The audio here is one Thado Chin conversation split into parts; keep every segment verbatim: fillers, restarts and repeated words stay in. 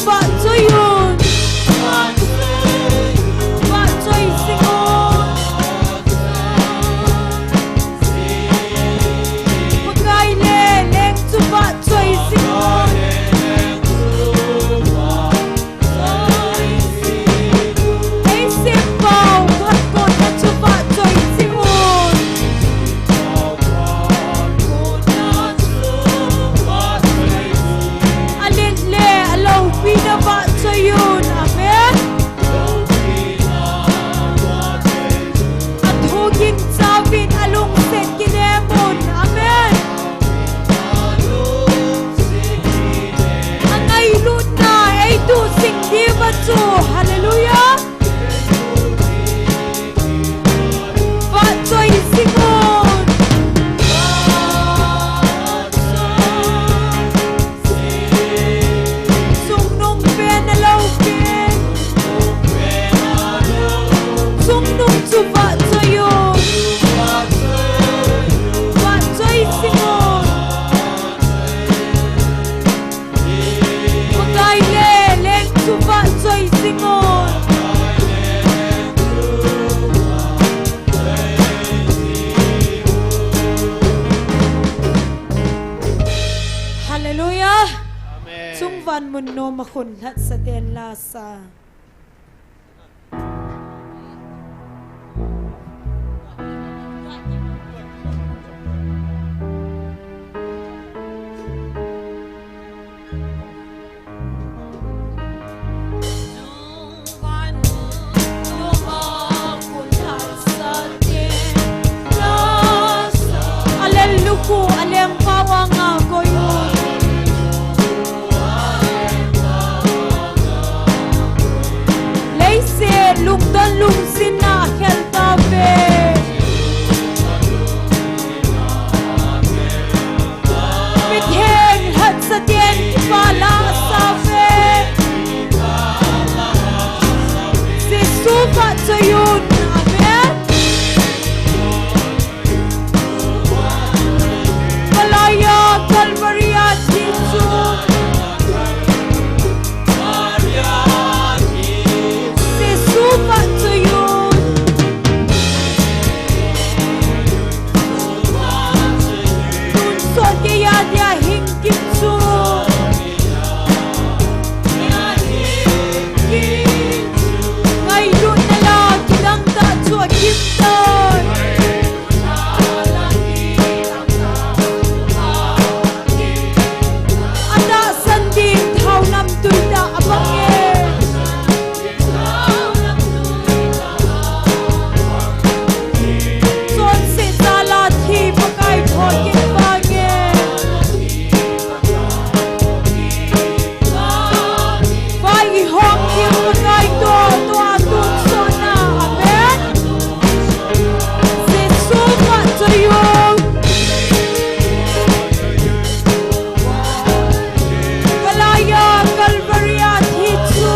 Vahchoi un. Vahchoi jing un. Pakai le leng chu vahchoi jing un. Ei sempau khat kona chu vahchoi jing un. Alet le aloupina vahchoi un. Amen. Athu gingcha uvin alungset kinem un. Amen. Angailutna eituh jing diuva chu. Hallelujah. Vahchoi jing un. Chungnung pen aloupi. Chungnung chu vahchoi un. Vahchoi jing un. Pakai le leng chu vahchoi jing un. Hallelujah. Amen. Chungvan mun nom a khun lhatsa ten la sa. Alen luku, alen pawanga koyu. Leiset lungdon lungsinna khel tave. Mitheng lhatsa ten kipah la save. Jesu vahchoi un. Amen. Kalaya Calvary a thi chu. Jesu vahchoi un. Tonsot geiya dia hing kit chu. Ngailutna la kidang tah chu akit tai. Atahsan ding thao namtui tah abang e. Chonset jal a thi Pakai thokit vang e. Vai ihong ding Pakai toh, toh a tonsot na. Amen. Jesu vahchoi un. Kalaya Calvary a thi chu.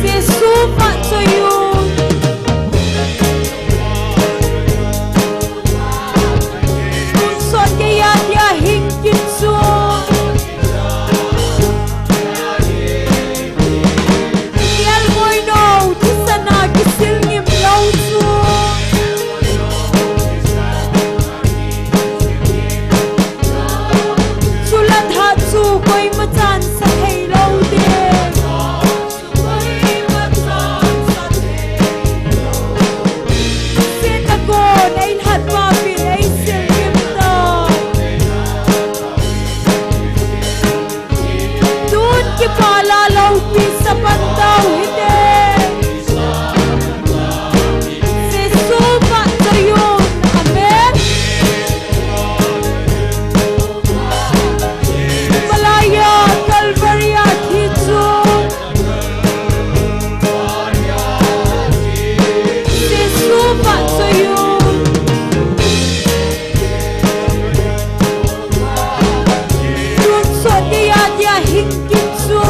Jesu vahchoi un. Tonsot geiya dia hing kit chu. Kiel moi nou, thisan a kisil ngim lou chu. Chulai tha chu koima chan sa thei lou ding. Seta kon ei lhat pa pin ei sil ngim ta. Tun kipah la loupi sa pan tau hite. Jesu vahchoi un. Amen. Malaya Calvary a thi chu. Jesu vahchoi un. Tonsot geiya dia hing kit chu.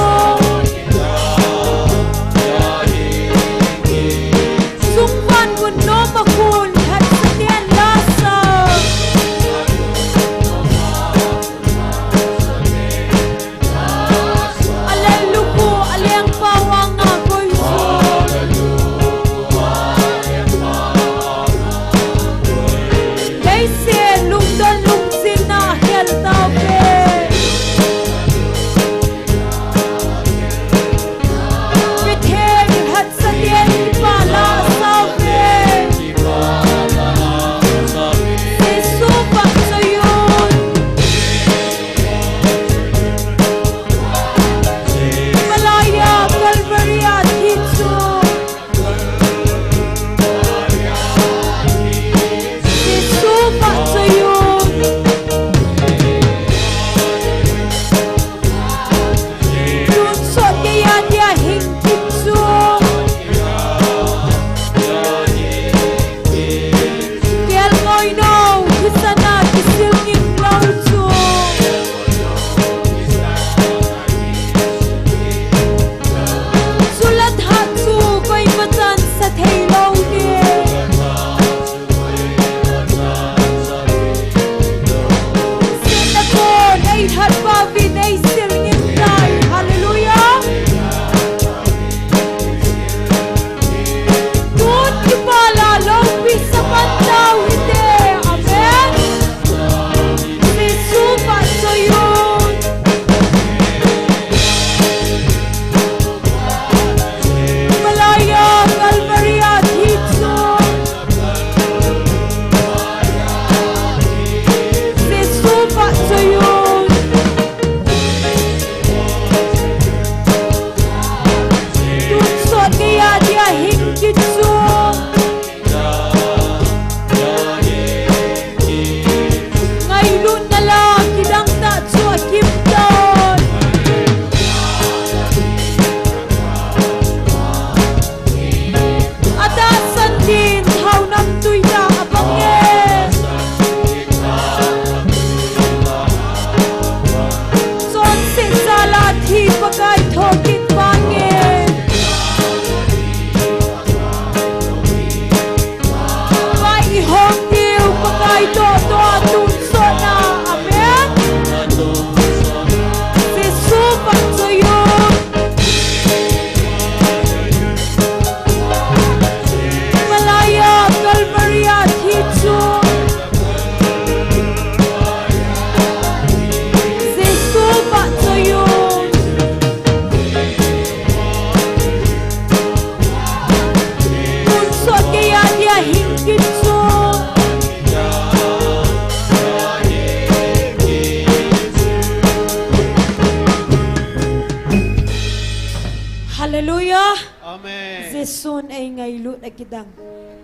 Hallelujah. Amen. Jesun eingailut akidang.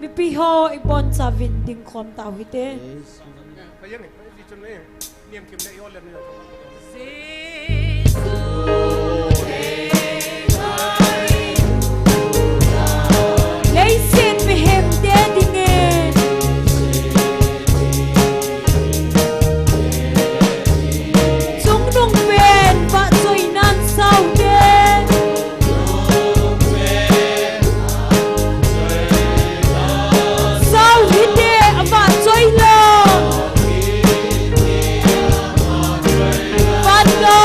Mipi ho ibonchauvin dingkhom tau hite. Leiset mihemte dingin chungnung pen vahchoinan saute. Sao hite, avahchoi lou. Vanga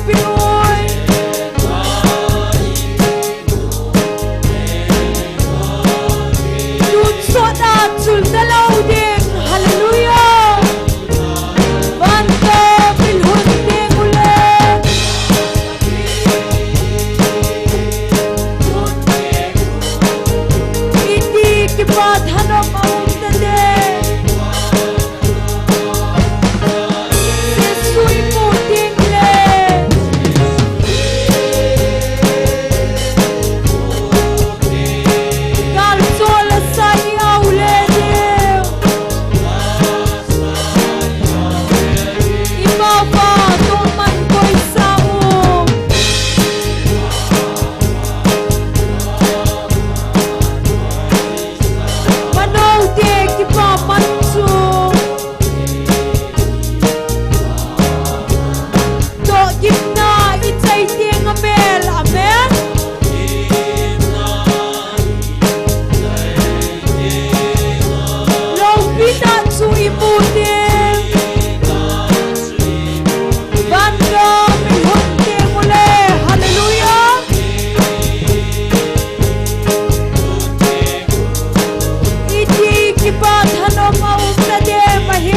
Pilun. Tun sot a chul ta lou ding. Hallelujah. Van ta pilhun ding ule. Iti kipa thanom a um ta ding. Tohgimna i chai teng a mel, amen. Loupina chu i mu teng. Van gam i hon teng ule, hallelujah. Iti kipa thanom a um ta ding ahi.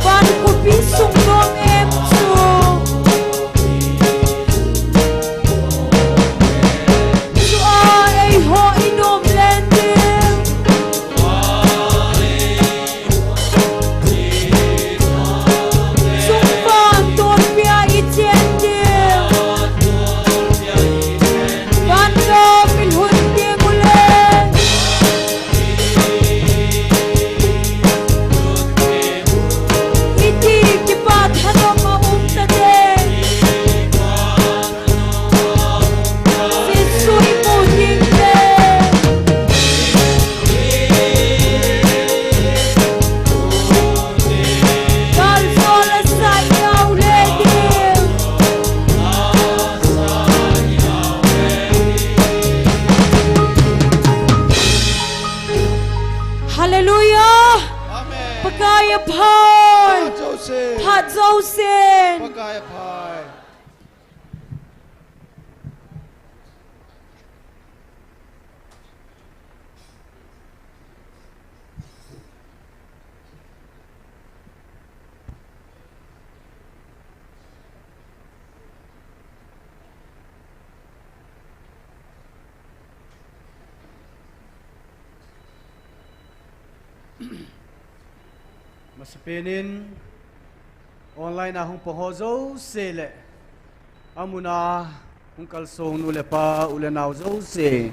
Van khopi sung nom em chu. Chua eiho i nom len ding. Sung van tolpia i chen ding. Van gam i hon ding ule. Iti kipa thanom a um ta ding. Jesu i mu ding le. Gal sol a sa i au le ding. Hallelujah. Amen. Pakai a phai. Phat jousen. Phat jousen. Pakai a phai. Masapen in online a hung pang ho jouse le, amun a hung kalsong nu le pa, u le nau jouse,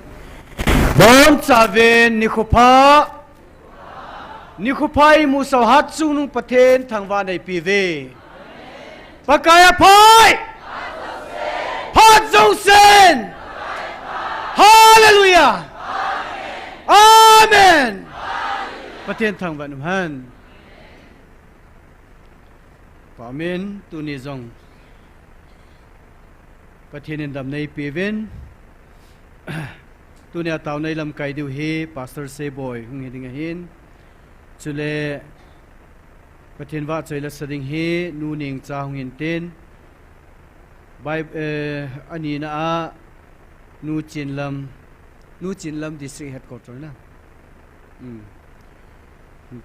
bonchauvin nikho pha, nikho pha i musau hat chungnung Pathen thangvah in eipe uve. Pakai a phai! Phat jousen! Hallelujah! Amen! Pathen thangvah in um hen. Amen. Tuni jong Pathen in damna eipe uvin. Tuni a taona i lamkai diu hi Pastor Seiboi hung hi ding ahin. Chule Pathen vahchoi la sa ding hi Nu Nengcha hung hin tin. Bai-, eh, anina a Nu Chinlam, Nu Chinlam District Headquarter na. Um.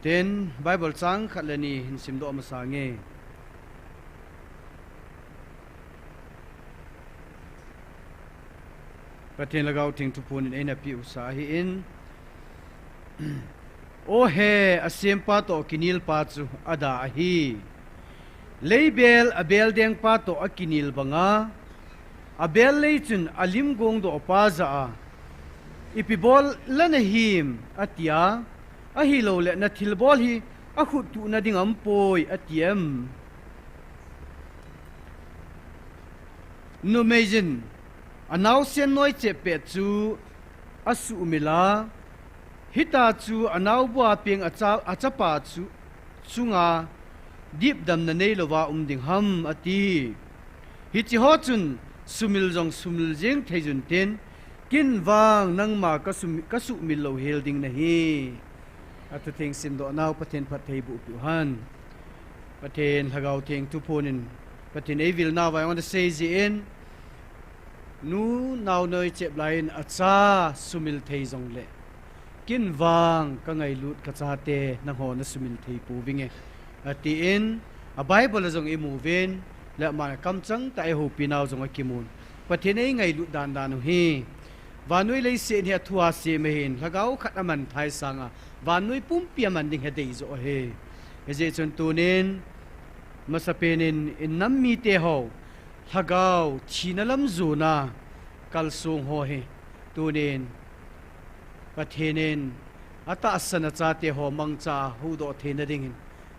Tin, Bible chang khat le ni hin simdoh masa nge. Pathen Lhagao Theng thuphon in eina peh u sa ahin. O he, asempa toh kinelpa chu ada ahi. Leibel abel dengpa toh akinel banga, abel lei chun alim gongdohpa jah a, ipi bol la nahim, atia, ahilouleh nathilbol hi akhut tuhna ding aumpoi, ati em? Numei jin, Anaosen noi chep pet chu asuhmil a, hitia chu anaobua peng acha, achapa chu chunga dipdamna neilouva um ding ham, ati. Hiche ho chun sumil jong sumil jeng thei jun tin, ken vang nangma kasum-, kasuhmil louhel ding nahi. Athutheng simdoh nau Pathen phatthei boh peh uhen. Pathen Lhagao Theng thuphon in Pathen eivil nauva jong ana sei jin, nu nao noi chep laiyin acha sumil thei jongle, ken vang kangailut kachate nangho nasumil thei pouvinge, atin, a Bible a jong imuvin, le aman kamchang tah a eihoupi nau jong akimun. Pathen eingailut dandan u hi, vannoi leiset hi athua sem ahin, lhagao khat amanthai sanga, vannoi pumpi aman ding hi adei joh ahi. Hijeh chun tunin, masapen in, in nam mite ho, lhagao thina lam jona kalsong ho hi, tunin, Pathen in atahsan achate ho mangcha huhdoh theina dingin,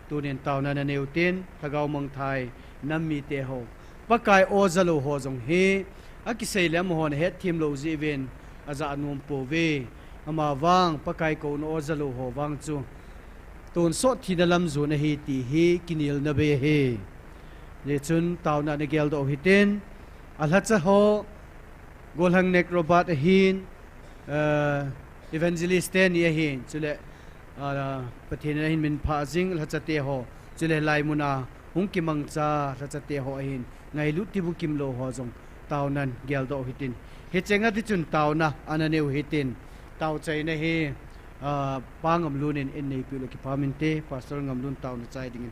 tunin taona nanei utin, lhagao mangthai nam mite ho. Pakai oja lou ho jong hi, akisei le amahon ahetthem lou jeh uvin, ajah nom pouve. Amavang Pakai kouna oja lou ho vang chu tonsot thina lam jon ahi ti hi kinelna bei ahi. Hijeh chun taona nageldoh u hitin, alhacha ho, Golhang Nek Robert ahin, eh, Evangelist teni ahin, chule, ah, Pathen in ahin minphah jing lhachate ho, chule hilai muna hung kimangcha lhachate ho ahin, ngailut tibukim lou ho jong taonan geldoh u hitin. Hichenga tichun taona ananei u hitin, taochaina hi, ah, Pa Ngamlun in eineipeh uleh kipah inte, Pastor Ngamlun taona chai dingin.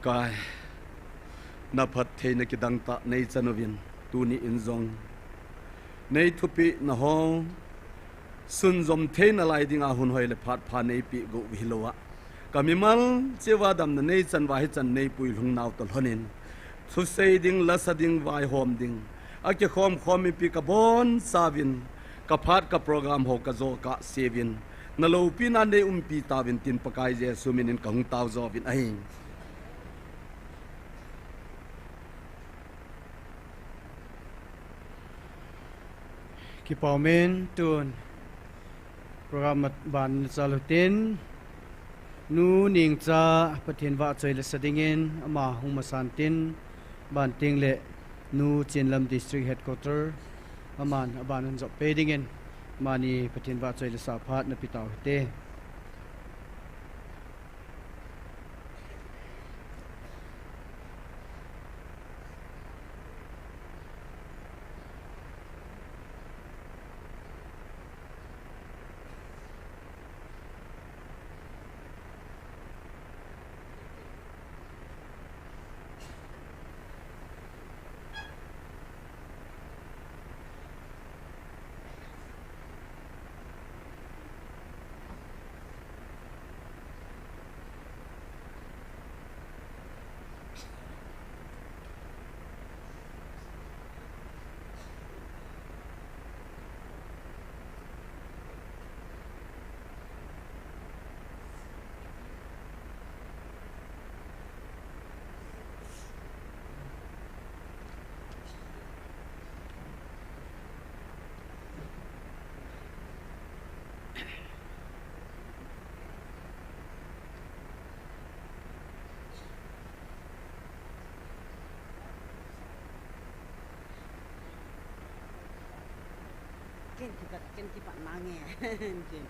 Kai, na phattheina kidang tah nei chan uvin, tuni in jong nei thupeh na ho sunjom theina lai dinga hun hoi le phat pha nei peh go u hilou a, ka mimal cheh uva damna nei chan uva hichan nei puilhung nau toh lhon in, thusei ding, lasa ding, vaihom ding, akikhom khom mipi ka boncha uvin, ka phat ka program ho ka jo kah se uvin, na loupina nei umpi tauvin tin Pakai Jesu min in ka hung tao jo uvin ahi. Kipa umin, tun program a ban na chal u tin, Nu Nengcha Pathen vahchoi le sa dingin ama hung masan tin, ban teng le Nu Chenlam District Headquarter aman aban hung jop pe dingin, amani Pathen vahchoi le sa phat na pe tau hite. Ken kipat, ken kipat mange. Ken.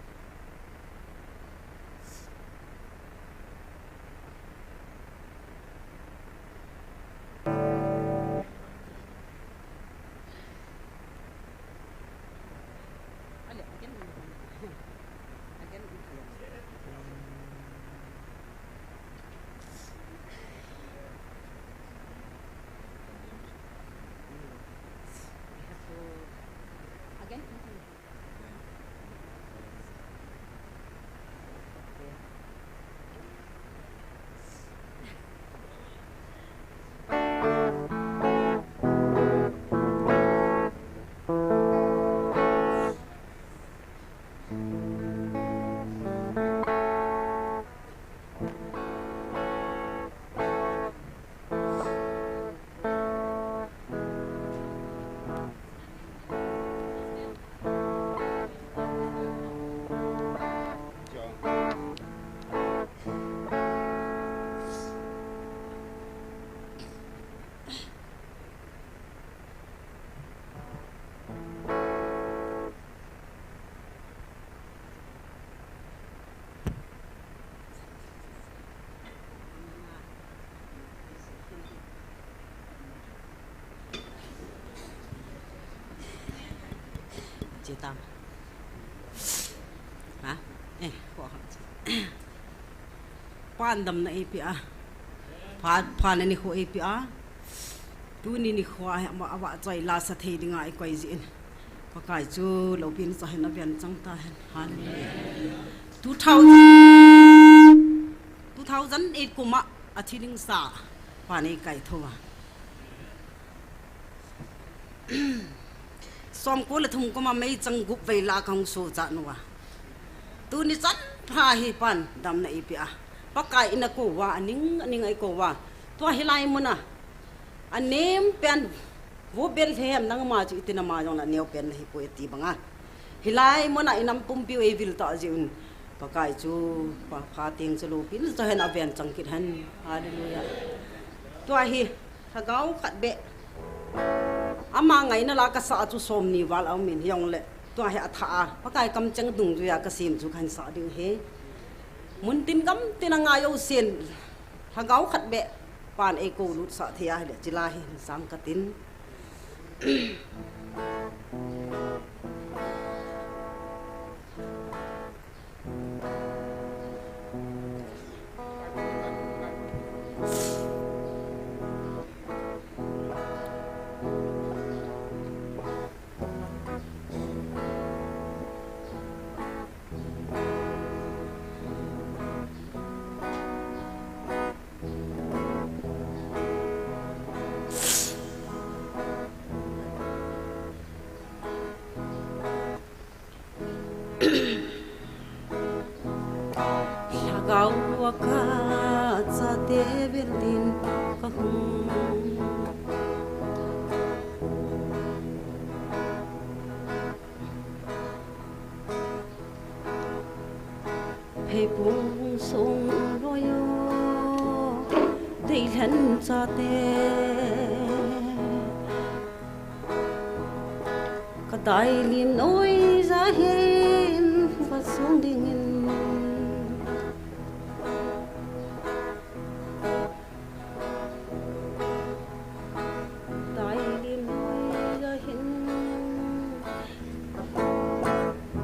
Chetang. Ha? Eh, ko ha. Pan damna eipeh a. Phat, phat na nikho eipeh a. Tuni nikho a, ama, avahchoi lasa thei dinga eikoi jin. Pakai chu loupina chang hen, aven chang tahen. Hallelujah. Two thousand, two thousand eight kum a, athi ding sa, pan eikaithou a. Somko le thum kum a meichang gup vei lah a kahung sohchat uva. Tuni chan pha hi pan damna eipeh a. Pakai in akou uva, aning, aning a eikou uva. Tua hilai mun a. Anem pen, vo Bethlehem nangma chu iti nama jong la neo pen nahi poi ati banga. Hilai mun a inam pumpi u eivil tah jeh un. Pakai chu, pha, phat teng chu loupina chang hen aven chang kit hen. Hallelujah. Tua hi, lhagao khat beh. Ama ngaina la kasah chu somni val aum in hijongle. Tua hi athah a. Pakai kamcheng dungjuia kasem chu kahin sah ding ahi. Mun tin gam tin a ngai jousen. Lhagao khat beh. Pan eikou lutsah thei ahile chila hi sang katin. Pung sung loi u, dei lhen chate. Ka dai lim noi ja hin, va sung dingin. Dai lim noi ja hin,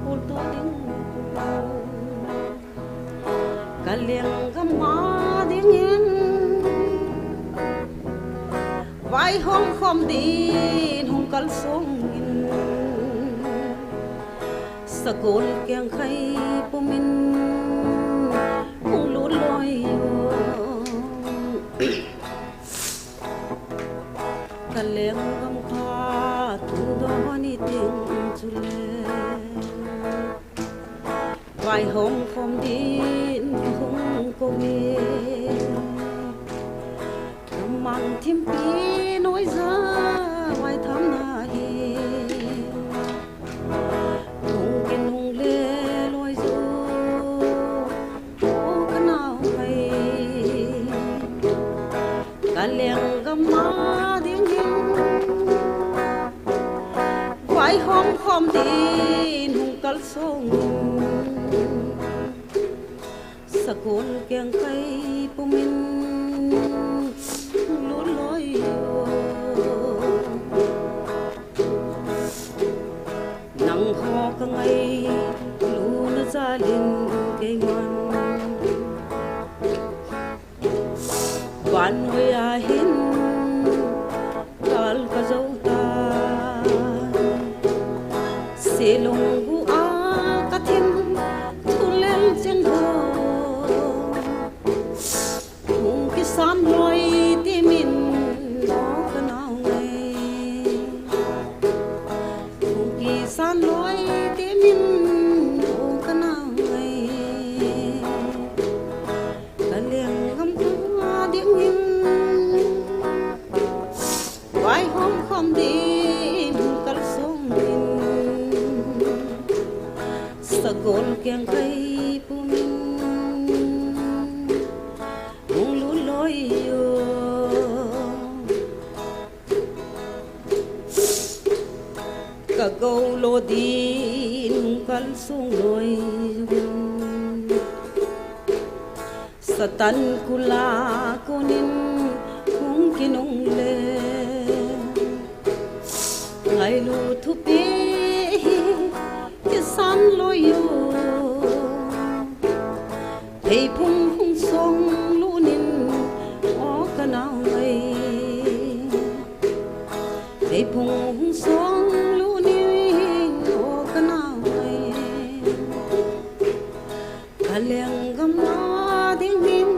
kul tu ding. Ka lenggam a dingin, vaihom khom din hung kalsong in. Sagol kengkhai pumin hung lut loi u. Ka lenggam kha tungdoh ni ting chule, vaihom khom din hung kou e. Mang thimpi noi ja vaitham na hi. Hung kinungle loi u, o ka nau ngai. Ka lenggam a dingin, vaihom khom din hung kalsong. Sagol kengkhai pumin lut loi u. Nangho ka ngailutna jalin keiman vannoi a hin kal ka jou tan. Selungu a ka thim thulel cheng ho, hung kisan loi timin, o ka nau ngai. Hung kisan loi timin, o ka nau ngai. Ka lenggam a dingin, vaihom khom din kalsong in. Sagol kengkhai pumin hung lut loi u. Ka gou lo din kalsong loi u. Satan kul a konin hung kinungle, ngailut thupi hi kisan loi u. Theiphung hung song lut in, o ka nau ngai. Theiphung hung song lut in, o ka nau ngai. Ka lenggam a dingin,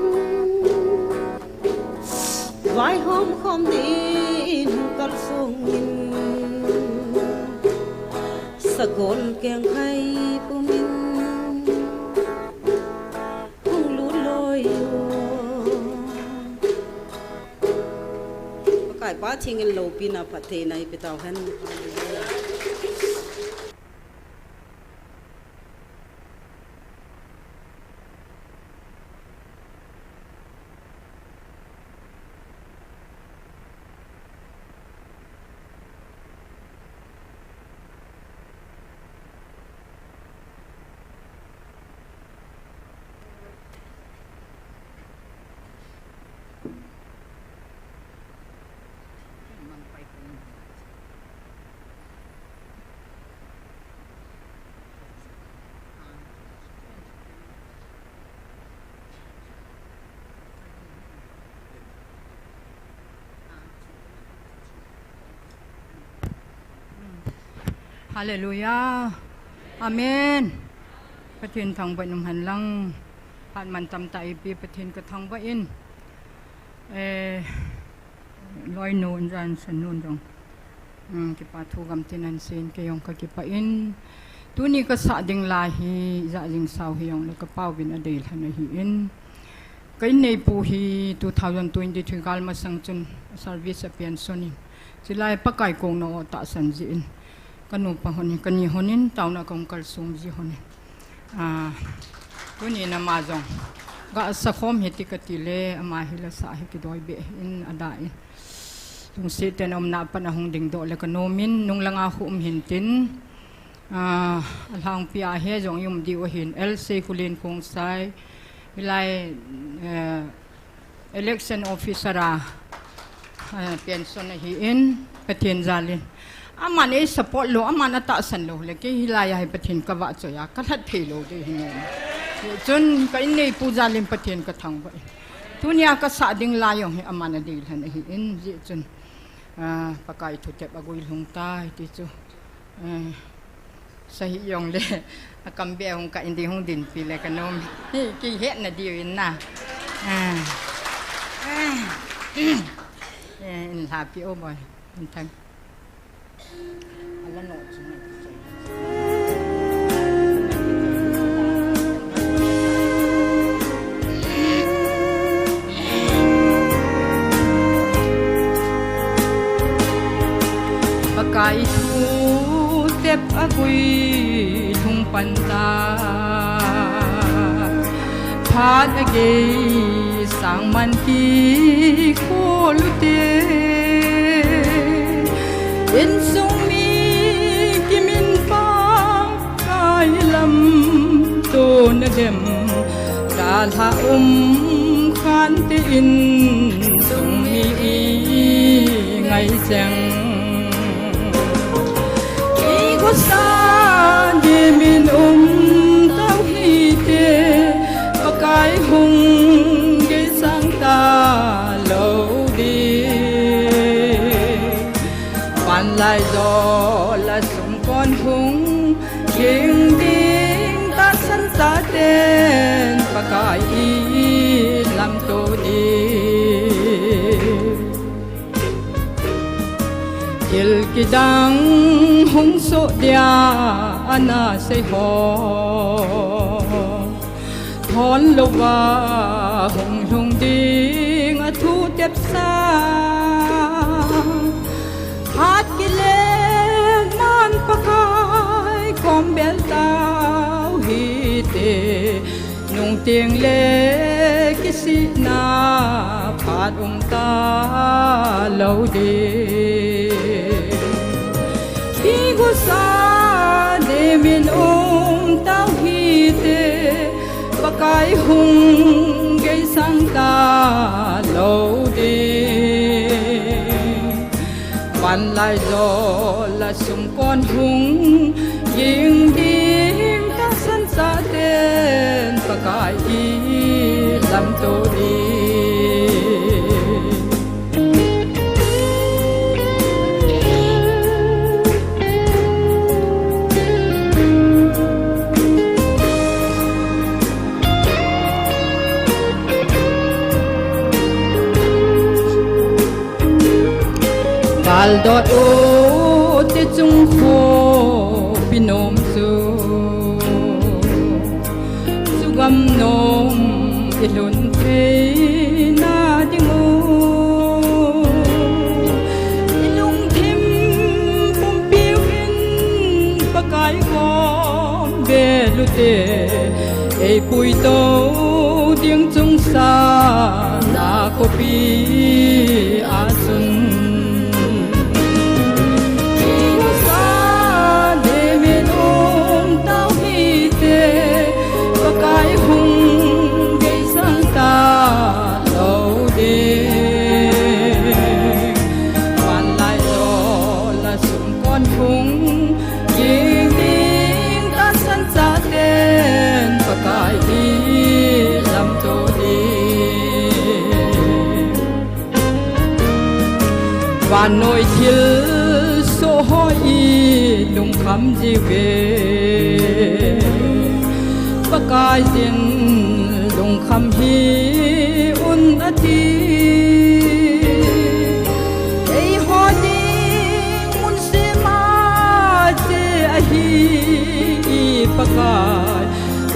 vaihom khom din kalsong in. Sagol kengkhai pumin hung lut loi u. Pakai pa theng in loupina phattheina ipi tauhen. Hallelujah. Amen. Pathen thangvah in umhen lang. Phat mantam tah eipe Pathen kathangvah in. Eh, loinu Johnson nu jong, um, kipa thu gamtin anaseiyin, kei jong kakipah in. Tuni kasah ding la hi, ijat jing sao hijongle kapao vin adei lhon ahin. Ka inneipu hi two thousand twenty-three gal masang chun service apen sun in. Chulai Pakai kona o tahsan jin. Kanupa hon in, kani hon in, taona kahung kalsong ji hon in. Ah, Tunin ama jong gah sakhom hiti kati le, ama hi lasa hi kidoi be in ada in. Lungset tah in umna pan ahung dingdoh le kanom in, nung langa khu um hintin, ah, alhangpi a he jong i um diu ahin, L C Khullen Khongsai, hilai, eh, election officer a, eh, pension ahin, Pathen jal in. Aman ei support lou, aman atahsan lou le, kei hilai a hi Pathen kavahchoi a, kalhat thei lou ding ahi. Hijeh chun ka inneipu jal in Pathen kathangvah in. Tunia kasah ding lai jong hi aman adei lhon ahin, hijeh chun, ah, Pakai thutep agui lhung tai ti chu. Eh, sahi jongle, akam be hung kah in ding hung dinpi le kanom. Hi, kihetna diu in na. Ah. Ah. Eh, in lhapi o boi. In thang. Ala no chu na. Pakai thutep agui lhung pan ta, phat agei sang man kikhol u te, insung mi kimin pang Kai lamto na dem, dalha um khante insung mi i ngai cheng. I gusa dimin um tau hite, Pakai hung geisang talou ding. Panlai jo la sungkon hung ging ding tahsan chaten Pakai i lamto ding. Thil kidang hung soh dia ana sei ho. Thon louva hung lhung ding a thutep sa. Phat kile nan Pakai kom bel tau hite. Nung teng le kisihna phat um talou ding. Kigusa dimin um tau hite, Pakai hung geisang talou ding. Panlai jo la sungkon hung ging ding tahsan chaten Pakai i lamto ding. Galdot u te chung khopi nom chu, chu gam nom i lhun theina ding u. I lungthim pumpiu in Pakai kom bel u te. Ei puito ding chungsa na khopi a chun. Kigusa dimin um tau hite, Pakai hung geisang talou ding. Panlai jo la sungkon hung ging ding tahsan chaten Pakai i lamto ding. Vannoi thilsoh ho i lungkham jiuve. Pakai jin lungkham hih un ati. Eiho ding mun sema che ahi i Pakai.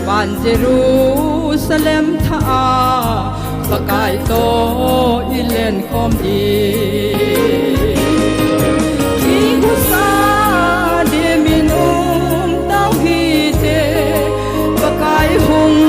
Van Jerusalem thah a Pakai toh i lenkhom ding. Kigusa dimin um tau hite, Pakai hung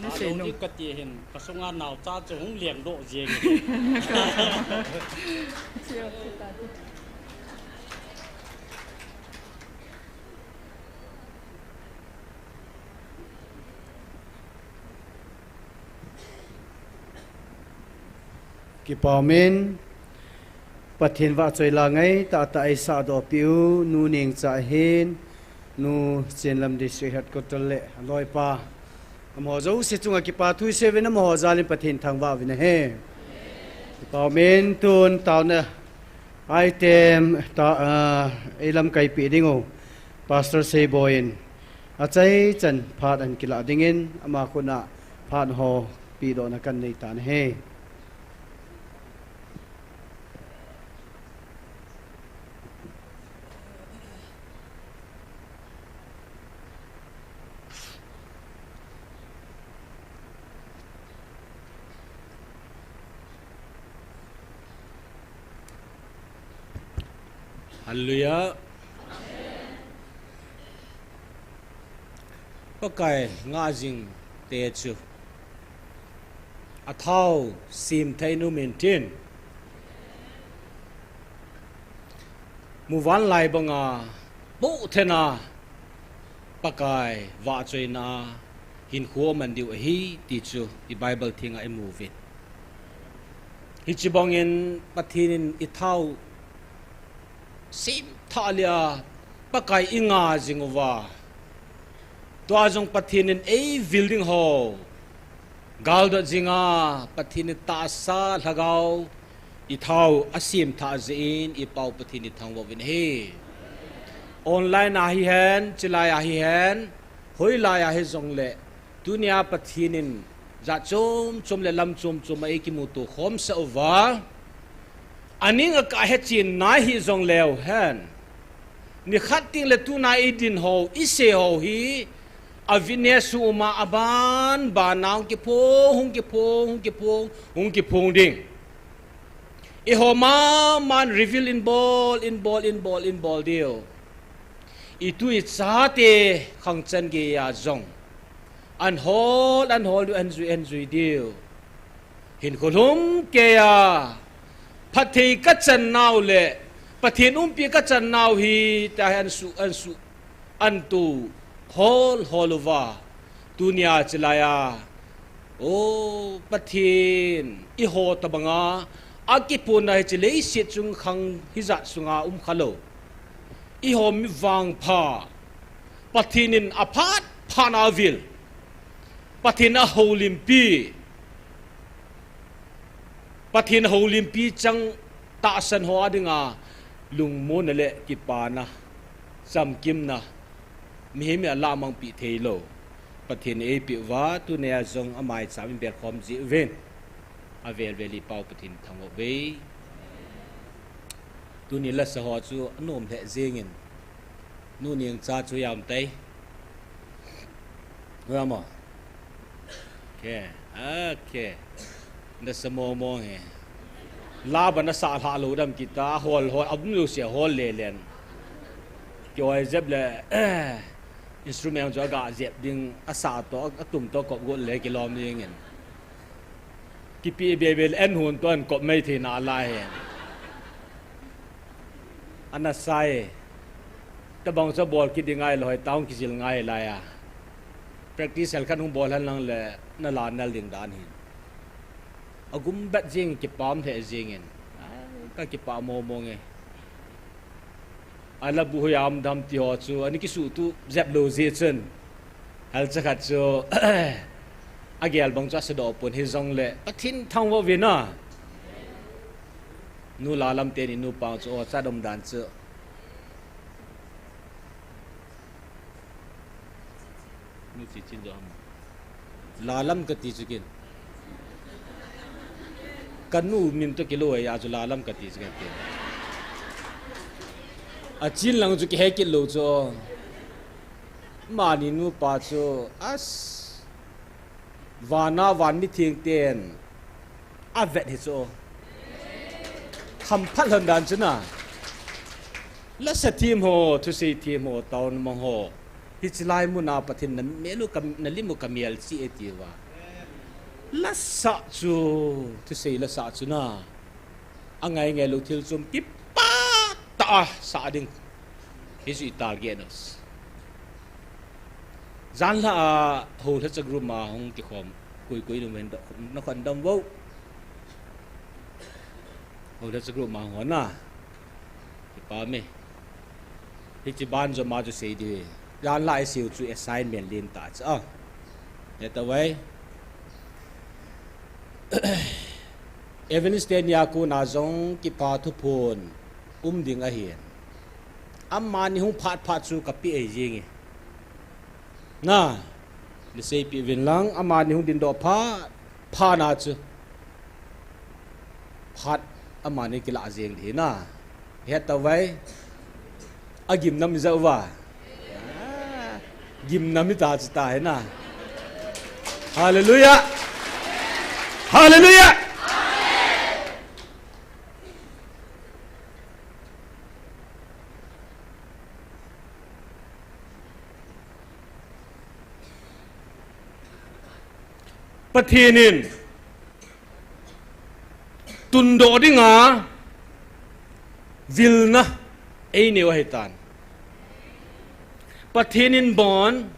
Nasei nom kati hin, kasunga naocha chu hung lengdoh jeng. Kipah umin, Pathen vahchoi la ngai tah tah eisah doh peh u, Nu Nengcha ahin, Nu Chenlam District Headquarter le aloipa amaho jouse chunga kipa thu isei uvin, amaho jalin Pathen thangvah uvin ahi. Kipah umin, tun taona item tah, ah, eilamkai peh ding u Pastor Seiboi in achaichan phat ahin kilah dingin, ama khut a phat ho pedohna kanei tan ahi. Hallelujah. Pakai ngah jing te chu athao semthah in um intin, muvanlai banga pohthei na Pakai vahchoina hinkho aman diu ahi ti chu i Bible thenga imu uvin. Hiche bangin Pathen in ithao semthah leh a Pakai ingah jing uva, tua jong Pathen in eivil ding ho galdot jinga Pathen in tahsa lhagao ithao asemthah jeh in i Pa u Pathen ithangvah uvin ahi. Online a hihen, chulai a hihen, hoilai a hijongle, tunia Pathen in jat chom chom le lam chom chom a eikimuto khomsah uva, aning akah a hechen nai hijongleu hen, nikhat tengle tuna eidin ho, isei ho hi a witness u uma, aban ban a hung kiphong, hung kiphong, hung kiphong, hung kiphong ding. Eiho maman reveal in bol, in bol, in bol, in bol diu. Itu ichate khangchan geiya jong ahin hol, ahin hol diu, ahin jui, ahin jui diu. Hinkho lhumkeiya phatthei kachan nau le Pathen umpi kachan nau hi tia hi ahin su, ahin su, ahin to hol hol uva. Tunia chulai a, o Pathen, eiho tobanga akiphonna hiche leiset chungkhang hijat sunga um khalou, eiho mi vangpha, Pathen in aphat phat na avil, Pathen ahoulimpi, Pathen houlimpi chang tahsan ho a dinga lungmonna le kipana, chamkimna, mihem in alamangpi theilou Pathen in eipeh uva, tunia jong amaicham in belkhom jiuvin. Avel vel i Pa u Pathen thangvah uve. Tuni lasa ho chu anom lheh jengin, Nu Nengcha chu jam tai. Ram a. Okay. Okay. Nasa mong mong hi. La bana sa lha lou dam kit a, hol hol, abum lou sia hol le len. Kioi jep le, instrument chu aga jep ding, asa to, atum to kop got le kilom dingin. Kipe be be le, en hun to en kop mai thei nalai hi. Ana sai. Tabang chu bol kit ding ngai lou, hoi tah hung kijil ngai lai a. Practice hel khat hung bol hen lang le, nala nal ding dan hin. Agum bet jing, kipah lheh jingin. Ai, kakipah mong mong e. Ala bu hoi am dam ti ho chu, ani kisuhtup jep lou jeh chun. Hal cha khat chu, agel bang chu asadoh pon hijongle, Pathen thangvah uvin a. Nu Lalam teni nupa chu, o, cha dom dan chu. Nu Chichin jo ham. Lalam kati chu kin. Kanu min to kilou e, achu Lalam kati chu kin. Achin lang chu kihe kit lou chu. Mani nupa chu, as. Vana van mitheng ten avet hi chu. Khamphat lhon dan chu na. Lasa them ho, thusei them ho, taona mang ho. Hiche lai muna Pathen in na mel u ka, na lim u ka mial chi e tia. Lasah chu, thusei lasah chu na. Angai ngai lou thil chom kipah tah a sah ding. Hichu i target na. Janhi a houlhacha group ma hung kikhom. Koi koi nung ven da, na khon dam vo. Houlhacha group ma hung na. Kipa me. Hiche ban joma chu sei ding. Janhi a i seiu chu assignment lentah chu a. Hetavai. Evangelist teni a kona jong kipa thuphon um ding ahin. Amani hung phat phat chu ka pe e jing e. Na, na seipeh uvin lang, amani hung dingdoh phat phat na chu. Phat amani kilah jeng ding na. Hetavai. Agimnam i ja uva. Gimnam i ta chu ta hi na. Hallelujah. Hallelujah. Pathen in tundoh dinga vilna eineiu ahitan. Pathen in bon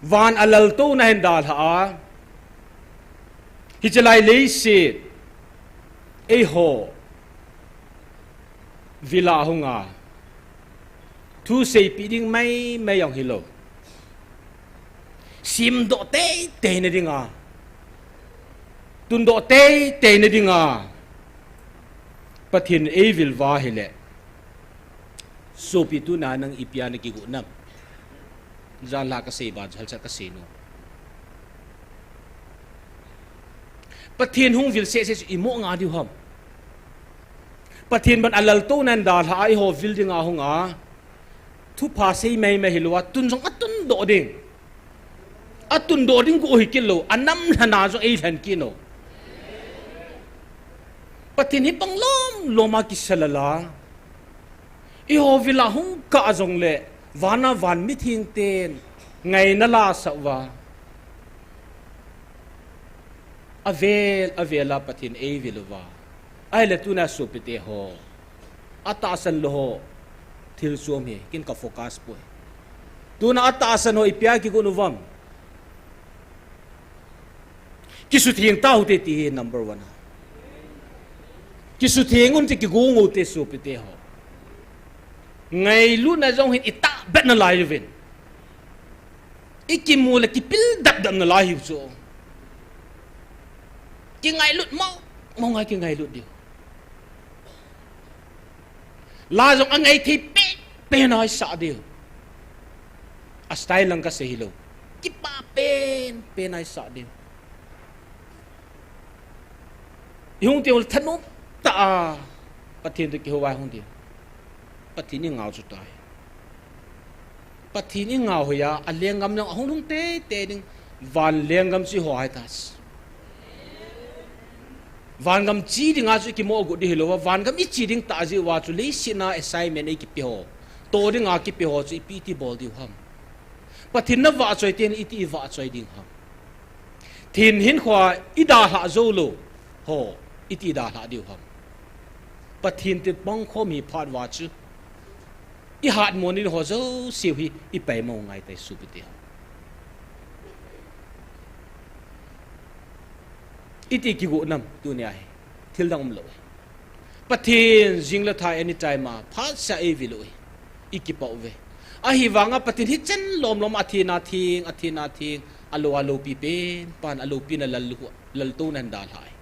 van a laltouna hin dalha a, hiche lai leiset eiho vila hunga thu seipeh ding maimai jong hilou. Simdoh teitei na dinga, tundoh teitei na dinga Pathen eivil uva ahile. Sopi, tuna nang ipi a na kigot nam? Janhi a ka sei ban chu halcha ka sei nom. Pathen hung vil sese chu imo nga diu ham? Pathen bon a laltouna hin dalha a eiho vil dinga hunga thupha sei maimai hilou a, tun jong atundoh ding. Atundoh ding gu hi kit lou, anam lhana jong eilhen kit lou. Pathen hi pang lom lom a kisa lala. Eiho vila hung kah jongle, vana van mitheng ten ngaina lasah uva. Avel, avel a Pathen eivil uva. Ahile tuna sopite ho, atahsan lou ho thil chom hi, ken ka focus poi. Tuna atahsan ho ipi a kigot uvam? Kisutheng tau hite ti hi number one a. Kisutheng un ti, kigong u te sopite ho. Ngailutna jong hin itahbeh nalai uvin. Ikimu le kipil dap dap nalai hiu chu. Kingailut mong mong a kingailut diu. La jong angai thei pen pen a isah diu. A style lang ka sei hilou. Kipa pen pen a isah diu. Ihung teng uleh thanom tah a Pathen toh kihou a hung teng. Pathen ingau chu tai. Pathen ingau hoiya, alenggam lang ahung lhung teitei ding. Van lenggam chu iho ahitai. Vangam che dinga chu ikimo got ding hilou a, vangam iche ding tah jeh uva chu leiset a assignment eikipe ho, toh dinga kipe ho chu ipi iti bol diu ham? Pathen navahchoi teng iti ivahchoi ding ham? Thin hinkhoa idalhah jou lou ho, iti dalhah diu ham? Pathen toh pangkhom hi phat uva chu ihatmo ding ho jouse hi ipaimo ngai tai sopite ho. Iti kigot nam tunia hi? Thil dang umlou. Pathen jing le thai anytime a phatseh a eivil u hi ikipah uve. Ahivanga Pathen hichan lom lom a thina thing, athina thing, alou a loupi pen pan, aloupina lal, laltouna hin dalha e.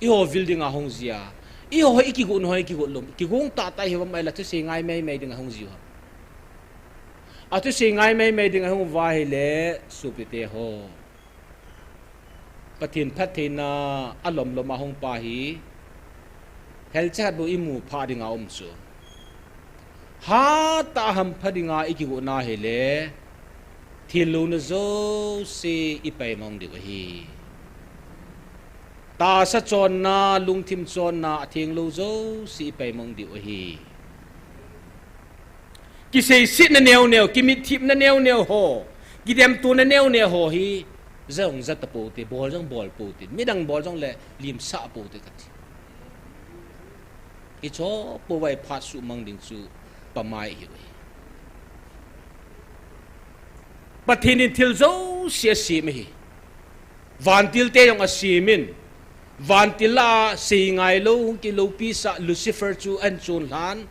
Eiho vil dinga hung jia. Eiho hi ikigot u ho, ikigot lou. Kigong tah tah hiuvam ahile thusei ngai mai mai dinga hung jiu ham? Athusei ngai mai mai dinga hung uva ahile sopite ho, Pathen phattheina alom lom a hung pa hi helchat bou imu phah dinga um chu. Hatah a hampha dinga ikigot u ahile, thil louna jouse ipaimong diu ahi. Tahsa chonna, lungthim chonna, atheng lou jouse ipaimong diu ahi. Kiseisetna neo neo, kimitthipna neo neo ho, kidemtona neo neo ho hi, ja jong ja tapou te, bol jong bol pou te, midang bol jongle limsah pou te kati. Hiche ho pouva i phat suhmang ding chu pamai ihiuve. Pathen in thil jouse asem ahi. Vantil te jong asem in, vantil a seingailou, hung kiloupi sah Lucifer chu ahin chonlhan.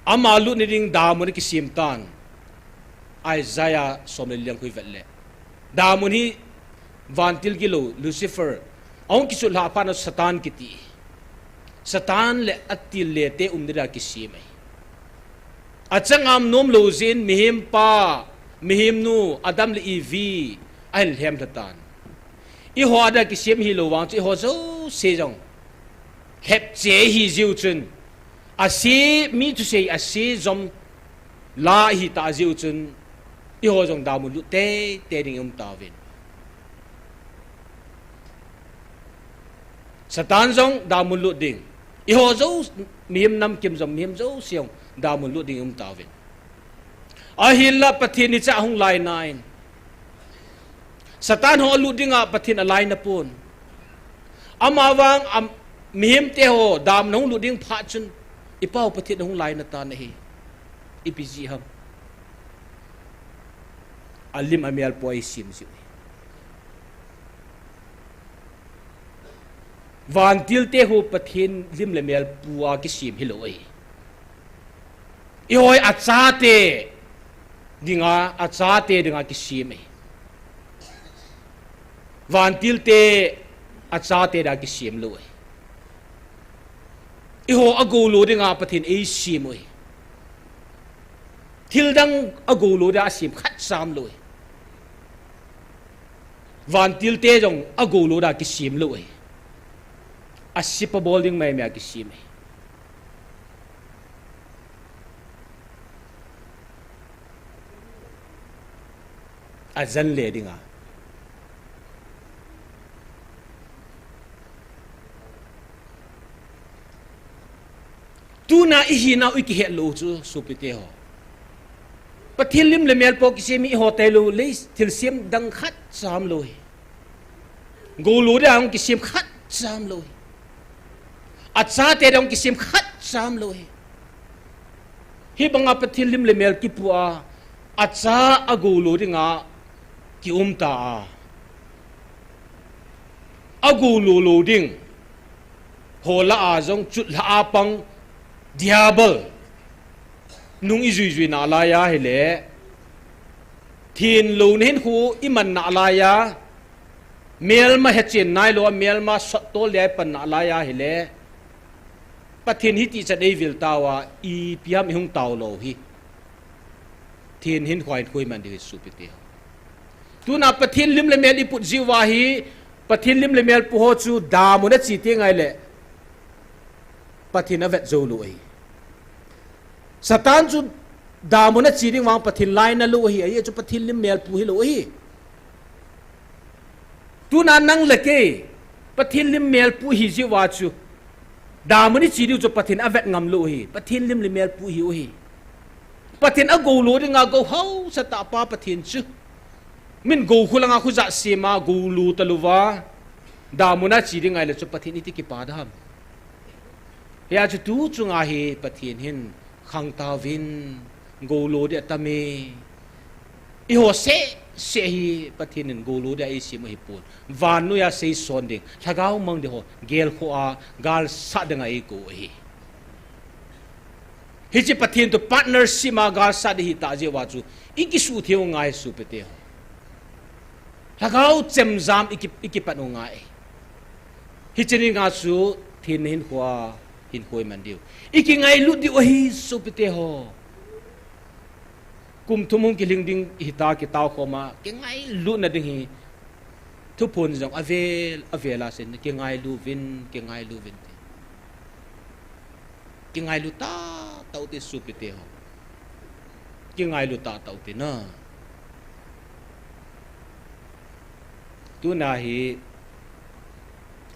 Ama lutna ding damun akisem tan. Isaiah som le li lang khu i vet le, damun hi vantil gilou Lucifer, ahung kisutlha phat na Satan kiti. Satan le atil le te umna dia kisem ahi. Achangam nomlou jeh in mihem pa, mihem nu, Adam le Evi ahin lhem lha tan. Eiho a dia kisem hilou vang chu eiho jouse jong lhepche ihi jiu chun, ase, mi thusei ase jom la ihi ta jiu chun, eiho jong damun lut teitei ding i um tauvin. Satan jong damun lut ding. Eiho jou, mihem namkim jong, mihem jouse jong damun lut ding i um tauvin. Ahinla Pathen hiche a hung lainai in, Satan ho alut dinga Pathen alainapon. Amavang a, mihem te ho damun ahung lut ding phat chun, i Pau Pathen ahung laina tan ahi. Ipi jeh ham? Alim amel pu a eisem jiu ahi. Vantil te ho Pathen lim le mel pu a kisem hilou ahi. Eiho hi achate dinga, achate dinga kisem ahi. Vantil te achate dinga kisem lou ahi. Eiho agoulou dinga Pathen eisem u ahi. Thildang agoulou dinga asem khat cha umlou ahi. Vantil te jong agoulou dinga kisem lou ahi. Asep a bol ding maimai a kisem ahi. Ajan le dinga. Tuna ihinau ikihet lou chu sopite ho, Pathen lim le mel pu a kisem hi eiho tailou le thilsem dang khat cha umlou ahi. Goulou dinga hung kisem khat cha umlou ahi. Achate dinga hung kisem khat cha umlou ahi. Hibanga Pathen lim le mel kipu a, acha agoulou dinga kium ta a, agoulou lou ding ho lah a jong chutlha a pang Diabol nung ijui jui nalai a hile, thenlouna hinkho iman nalai a, melma hechen nailou a, melma sottol dia ipan nalai a hile, Pathen hitichan eivil tauva, ipi ham ihung tao lou hi. Pathen hinkho a hinkho iman diu ahi sopite ho. Tuna Pathen lim le mel iput jiuva hi, Pathen lim le mel pu ho chu damun ache teng ahile, Pathen avet jou lou ahi. Satan chu damun ache ding vang Pathen laina lou ahi, ajeh chu Pathen lim mel pu hilou ahi. Tuna nang le kei, Pathen lim mel pu ihi jiuva chu, damun iche diu chu Pathen avet ngam lou ahi, Pathen lim le mel pu ihiu ahi. Pathen agoulou dinga gou haosa tah pa Pathen chu, min gou khu langa khu jah sema goulou talouva, damun a che ding ahile chu Pathen iti kipa dem. Hia chu tu chunga hi Pathen hin khangtauvin, goulou ding atam e. Eiho seh seh hi Pathen in goulou dia eisem u ahipon, vannoiya seison ding, lhagao mang ding ho gelkhoh a galsat dinga eikou u ahi. Hiche Pathen toh partnership a galsat ding ahitah jeh uva chu ikisuhtheng u ngai sopite ho. Lhagao chemjam iki, ikipan u ngai. Hiche dinga chu thenna hinkho a hinkho iman diu, ikingailut diu ahi sopite ho. Kum thum hung kilhing ding hita, kitao khoma kingailutna ding hi, thuphon jong avel avel a seiyin, kingailuvin, kingailuvin ti. Kingailu tahtah u te sopite ho. Kingailu tahtah u te na. Tuna hi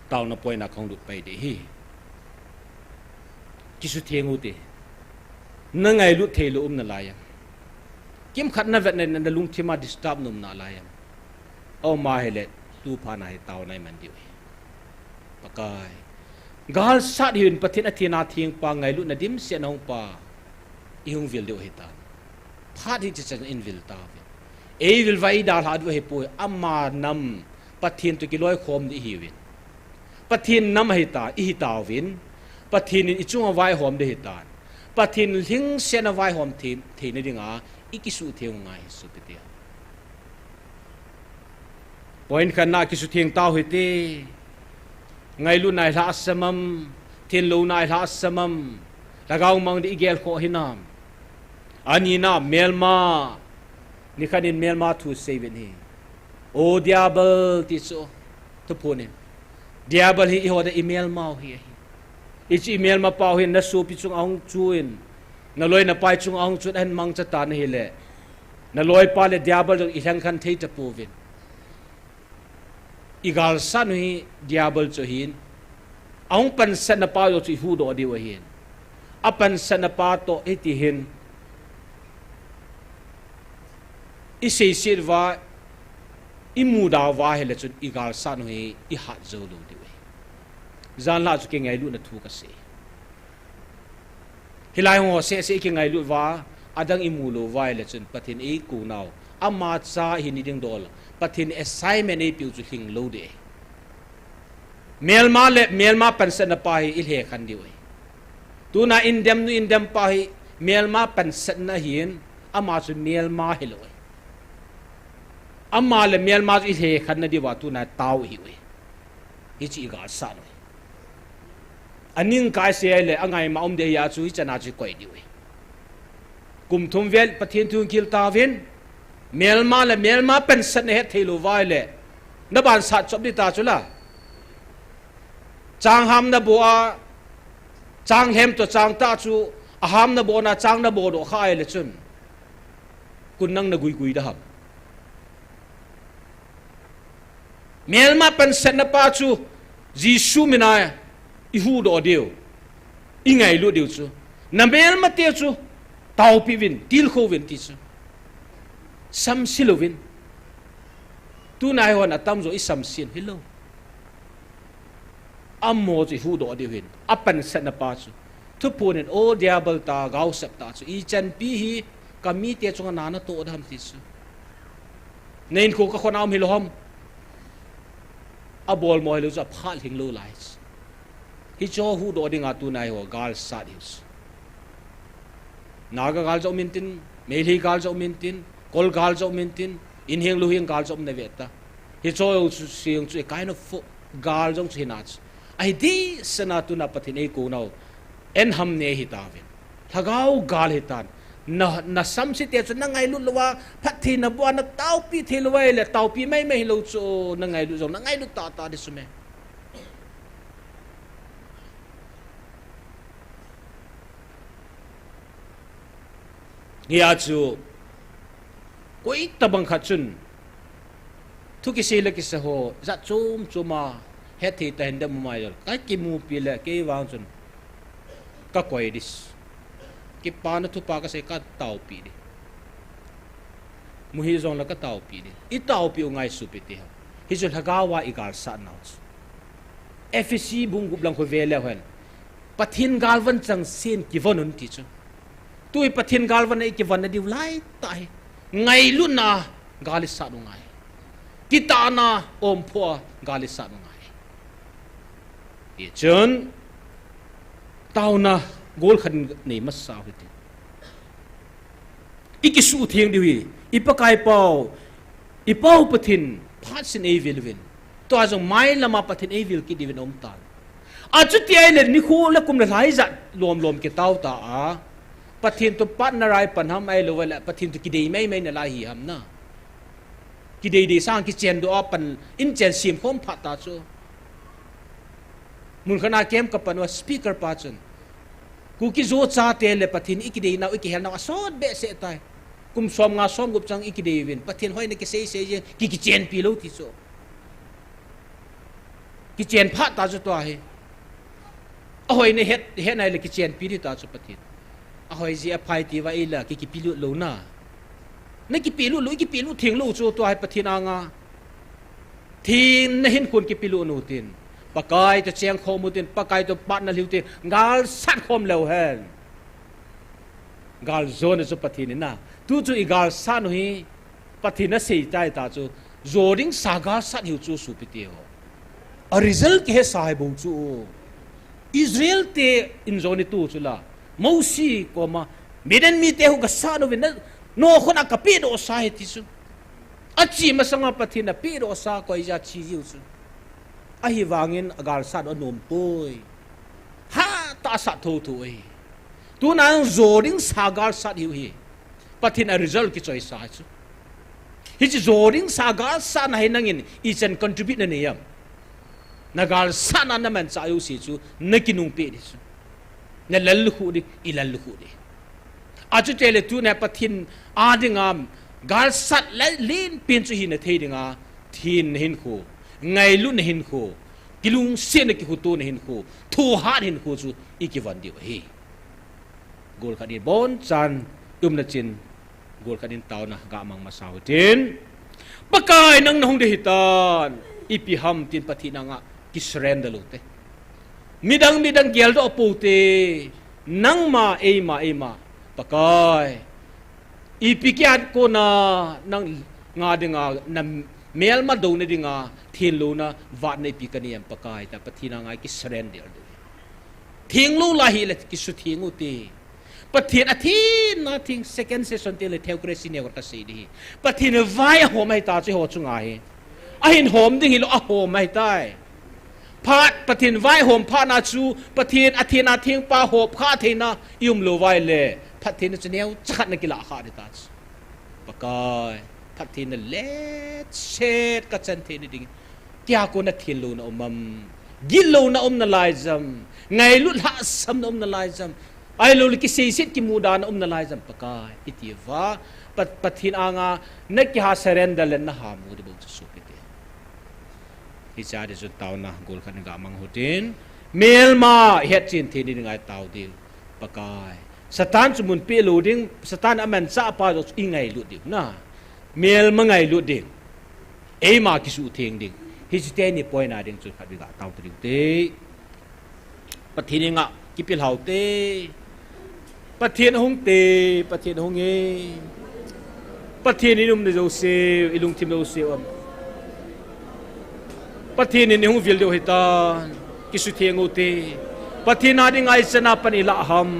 taona point a kahung lut pai ding ahi. Kisutheng u te. Na ngailut thei lou um nalai em? Kimkhat na vet na, na lungthim a disturb na um nalai em? Aum ahile, tu phat na hi taona i man diu ahi. Pakai. Galsat hiuvin Pathen athina theng pa, ngailutna dimset na hung pa, i hung vil diu ahitan. Phat hi chichan in vil tauve. Ei vil uva i dalha diu ahipoi, ama nam Pathen toh kiloikhom ding ihiuvin. Pathen nam ahitan, ihi tauvin. Pathen in i chunga vaihom ding ahitan. Pathen lhingsetna vaihom thei, theina dinga i kisutheng u ngai ahi sopite. Point khatna, kisutheng tau hite. Ngailutna i lhahsam am, thenlouna i lhahsam am, lhagao mang ding i gelkhoh hinam? Anina, melma. Nikhat in melma thu seiyuvin ahi. O diabol ti chu, thuphon in. Diabol hi eiho dia i melmau hi ahi. Hiche i melma pau hi na sopi chunga hung chun, na loi na pai chunga hung chun, ahin mangcha tan ahile, na loipa le diabol jong i lhengkhen thei tapouvin. I galsat u hi diabol chu ahin, ahung pansatna pa jong chu i huhdoh diu ahin. Apansatna pa toh hiti hin i seiset uva, i muda uva ahile chun i galsat u hi i hat jou lou diu ahi. Janlhah chu kei ngailutna thu kasei. Hilai hung ho seh seh i kingailut uva, adang i mu lou uva ahile chun Pathen eikou nau, ama cha ihi nading dol, Pathen assignment eipeu chu lhing lou ding ahi. Melma le melma pansatna pa hi i lhekhen diu ahi. Tuna indemnu indem pa hi melma pansatna ahin, ama chu melma hilou ahi. Ama le melma chu i lhekhen na diuva tuna tao ihiu ahi. Hiche i galsat u ahi. Aning kai sei ahile, angaima um ding ahia chu, hichan a chu i koi diu ahi. Kum thum vel Pathen thu hung khel tauvin, melma le melma pansatna het thei lou uva ahile, na ban sat chop ding ta chu la. Chang ham na bo a, chang lhem toh chang tah chu, aham na bo na, chang na bo doh kha ahile chun, kun nang na guigui da ham? Melma pansatna pa chu Jesu mina i huhdoh diu, i ngailut diu chu, na melma te chu taopeh uvin, tilkhou uvin ti chu, samse louvin. Tuna hi hon atamjo i samsen hilou. Amaho chu i huhdoh diu ahin, apansatna pa chu. Thuphon in, O diabol, ta gaosap ta chu, ichanpi hi ka mite chunga na natoh da ham ti chu. Na hinkho ka khona um hilou ham? Abolmo hilou chu, aphat lhing lou lai chu. Hicheho huhdoh dinga tuna hi ho galsat ihiu chu. Naga gal jong um intin, Meitei gal jong um intin, Kol gal jong um intin, in heng lou heng gal jong um nave ta. Hicheho chu seng chu a kind of fo-, gal jong chu hina chu. Ahi dehset a tuna Pathen eikou nau, en ham ne hitauvin. Lhagao gal hitan. Na, na samse te chu na ngailut louva, phattheina boh a na taopeh thei lou ahile, taopeh maimai hilou chu, na ngailut jong, na ngailut tahtah ding chu me. Hia chu, koi tabang khat chun, thu kisei le kisei ho, jat chom chom a, hetthei tah in dem mai jol. Ka kimupi le, kei vang chun, ka koi ding. Kipana thupha kasei, ka taopeh ding. Muhi jong le ka taopeh ding. I taopeh u ngai sopite ho. Hichu lhagao a i galsat nau chu. Ephesi bung gup lang khu ve leu hen, Pathen galvon changsen kivon un ti chu. Tu hi Pathen galvon a i kivon na diu laitah hi. Ngailutna gal i sat u ngai. Kitahna omphoh a gal i sat u ngai. Hichun, taona gol khat nei masa u hite. I kisuhtheng diu hi, i Pakai pau, i pau Pathen, phat sin eivil uvin. Tua jong mailam a Pathen eivil kit diuvin aum tan. Achuti ahile nikho le kum le lha ijat lom lom kitao ta a, Pathen toh partner a i pan ham ahilou le Pathen toh kidei maimai nalai hi ham na. Kidei dei sang kichen doh a pan in chen sem khom phat ta chu. Mun khat a camp ka pan uva speaker pa chun, Kuki Zo chate le Pathen i kidei nau, i kihel nau asot behseh tai. Kum som nga som gup chang i kidei uvin, Pathen hoina kisei sei jeng, ki, kichenpi lou ti chu. Kichen phat ta chu tua hi. Ahoina het, het nai le kichenpi ding ta chu Pathen. Ahoi ji aphai ti va ila ki kipilut lou na. Na kipilut lou, kipilut theng lou chu tua hi Pathen anga. Theng na hin khun kipilut nu tin. Pakai to cheng khom u tin, Pakai to pat na liu tin, gal sat khom leu hen. Gal jo na chu Pathen in na. Tu chu i gal sat nu hi Pathen a sei tai ta chu, jo ding sa gal sat hiu chu supi te ho. A result ki he sa hai bou chu. Israel te in jo ni tu chu la. Mosi koma, Midian mi te hu ka sat nu vin na, no khun a ka pi do sa he ti chu. A chi masanga Pathen a pi do sa koi ja chi jiu chu. Ahi vangin a gal sat a nom poi. Ha ta sat tho tho e. Tu na jo ding sa gal sat hiu hi. Pathen a result ki choi sa chu. Hi chi jo ding sa gal sat na hi nangin i chan contribute na nei am. Na gal sat na na man cha yu si chu na kinung pe di chu. Na lal lu khu di, i lal lu khu di. A chu te le tu na Pathen a ding am gal sat le lin pin chu hi na thei ding a. Thin na hin khu. Ngai lu na hin khu. Kilung se na ki khu tu na hin khu. Thu hat hin khu chu i ki van di hi. Gol khat in bon chan um na chin, gol khat in tauna ga mang masa u tin. Pakai nang na hung de hitan, ipi ham tin Pathen anga ki surrender lou te. Midang, midang gel do pou te, nangma, eima, eima, Pakai. Ipi kiat ko na nang nga dinga, na melma do na dinga, thin lou na, vat na ipi ka ni em Pakai ta, Pathen anga ki surrender de. Theng lou la hi le ki su theng u te. Pathen a thin na thing second session te le theocracy ne ka sei di. Pathen vai a hom ai ta chu ho chu nga hi. A hin hom ding hi lo a hom ai tai. Phat Pathen vai hom phat na chu Pathen a thin na thing pa hop kha thei na i um lo vai le. Phat thei na chu neo chakhat na ki la kha di ta chu. Pakai, phat thei na let set ka chan thei ni ding. Tia ko na thin lou na um am. Gil lou na um na lai jam. Ngai lut ha sam na um na lai jam. Ai lo le ki sei sit ki mu da na um na lai jam Pakai. Iti va. Pa, Pathen anga na ki ha surrender le na ha mu di bo chu su pi te. Hi cha di chu tauna gol khat ga mang hu tin. Melma het chin thei ni ngai tau di. Pakai. Satan chu mun pe lo ding, Satan a man cha pa jo i ngai lut ding na. Melma ngai lut ding. Eima ki su theng ding. Hi chi te ni poi na ding chu khat bi ga tau ding te. Pathen nga ki pil hau te. Pathen hung te, Pathen hung e. Pathen in um na jo se, i lungthim jo se um. Pathen in hung vil deu hitan, ki su theng u te. Pathen a ding ai chana pan i la ham.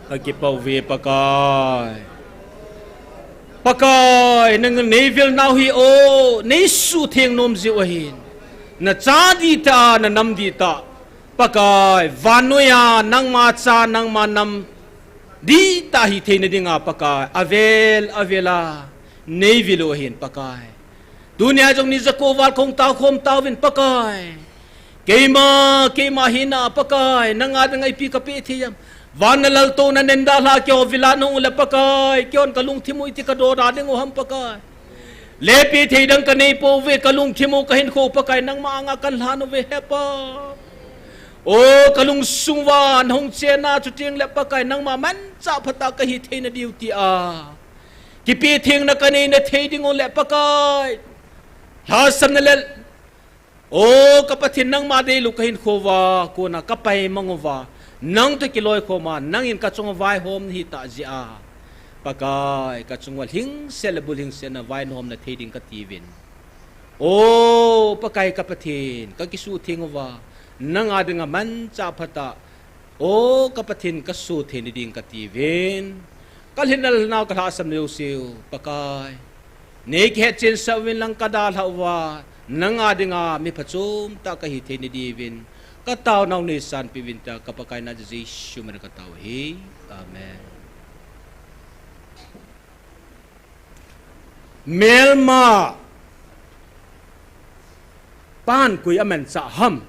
Ka kipah uve Pakai. Pakai, nang nei vil nau hi o, nei suhtheng nom jiu ahin. Na cha dihtah, na nam dihtah. Pakai, vannoiya, nangma cha, nangma nam dihtah hitheina dinga Pakai. Avel, avela, nei vil u ahin Pakai. Tunia jong ni jako val kong tao khom tauvin Pakai. Keima, keima hina Pakai, nanga dinga ipi kapeh thei ham. Van na laltouna nenda lha keiho vila nung ule Pakai. Keihon kalungthim u iti kadoda ding u ham Pakai. Lepeh thei dang kanei pouve kalungthim u kahinkho Pakai nangma anga kan lhan uve hepa. O kalungsung uva nahung chenna chuteng le Pakai nangma manchah phatah kahitheina diu tia. Kipeh thengna kaneina thei ding u le Pakai. Lhasamna le, o ka Pathen nangma deilu kahinkho uva, kona kapai mang uva. Nang toh kiloikhoma, nangin kachunga vaihom nahi tah jeh a. Pakai, kachunga lhingset le bulhingset na vaihomna thei ding katiuvin. O Pakai ka Pathen, kakisuhtheng uva, nanga dinga manchah phatah, o ka Pathen kasuhtheng ding katiuvin. Kalhinna le lhanau kalhahsamna jouseu, Pakai. Nei kihetchen sah uvin lang kadalhah uva, nanga dinga mi phachom tah kahitheina diuvin. Kataonau neisanpeh uvin tia, ka Pakai na Jesu min a katao ahi. Amen. Melma pan koi amanchah ham.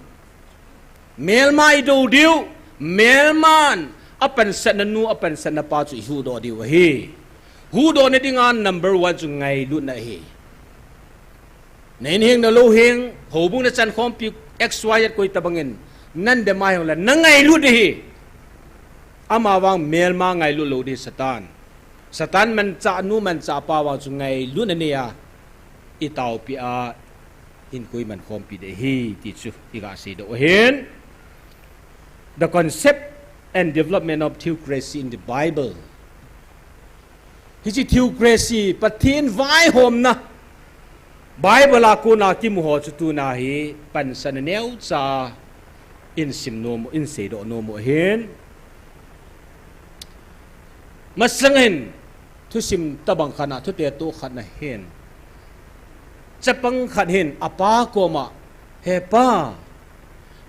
Melma idou diu, melman apansatna nu, apansatna pa chu ihuhdoh diu ahi. Huhdohna dinga number one chu ngailutna ahi. Na in heng na lou heng, houbung na chankhompi X Y Z koi tabangin, nang dem a hung le, na ngailut ahi. Amavang melma ngailut lou ding Satan. Satan manchah nu manchah pa vang chu ngailutna neiya, itaopi a, hinkho iman khompi ding ahi, ti chu iga seidoh u ahin. The concept and development of theocracy in the Bible. Hiche theocracy, Pathen vaihomna, Bible a kona kimu ho chu tuna hi pansatna neocha in sim nom u, in seidoh nom u ahin. Masang hin, thusim tabang khat na, thutetoh khat na hin, chapang khat hin apa koma, He pa,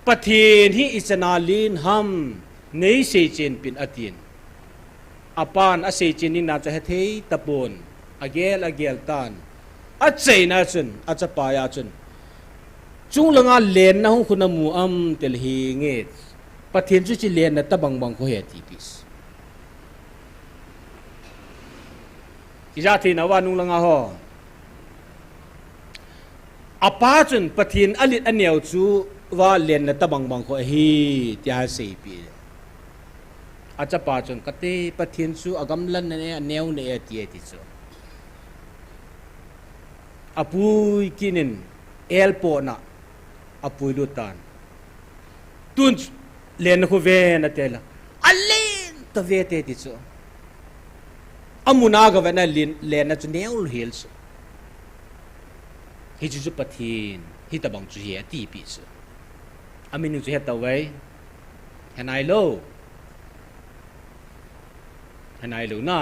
Pathen hi ichan a len ham, nei seichen pin, atin. Apan aseichen ding na chu hethei tapon, agel agel tan. Achaina chun, achapa a chun, chunglanga lenna hung khu namu am, tile, Henge, Pathen chu hiche lenna tabang bang khu ahi, atipeh. Ijat thei nau va nunglanga ho. Apa chun Pathen alet aneo chu va lenna tabang bang khu ahi, tia aseipeh. Achapa chun, Kati, Pathen chu agamlanna e, aneona e, ati e, ati chu. apui kinin, airport na apui lut tan. Tun lenna khu ven ati le, alen ta ve te ti chu. Amun a gavena lenna chu neo lhel chu. Hichu chu Pathen hitabang chu hi ati pi chu. Amin chu hetau ve. Henai lo. Henai lo na.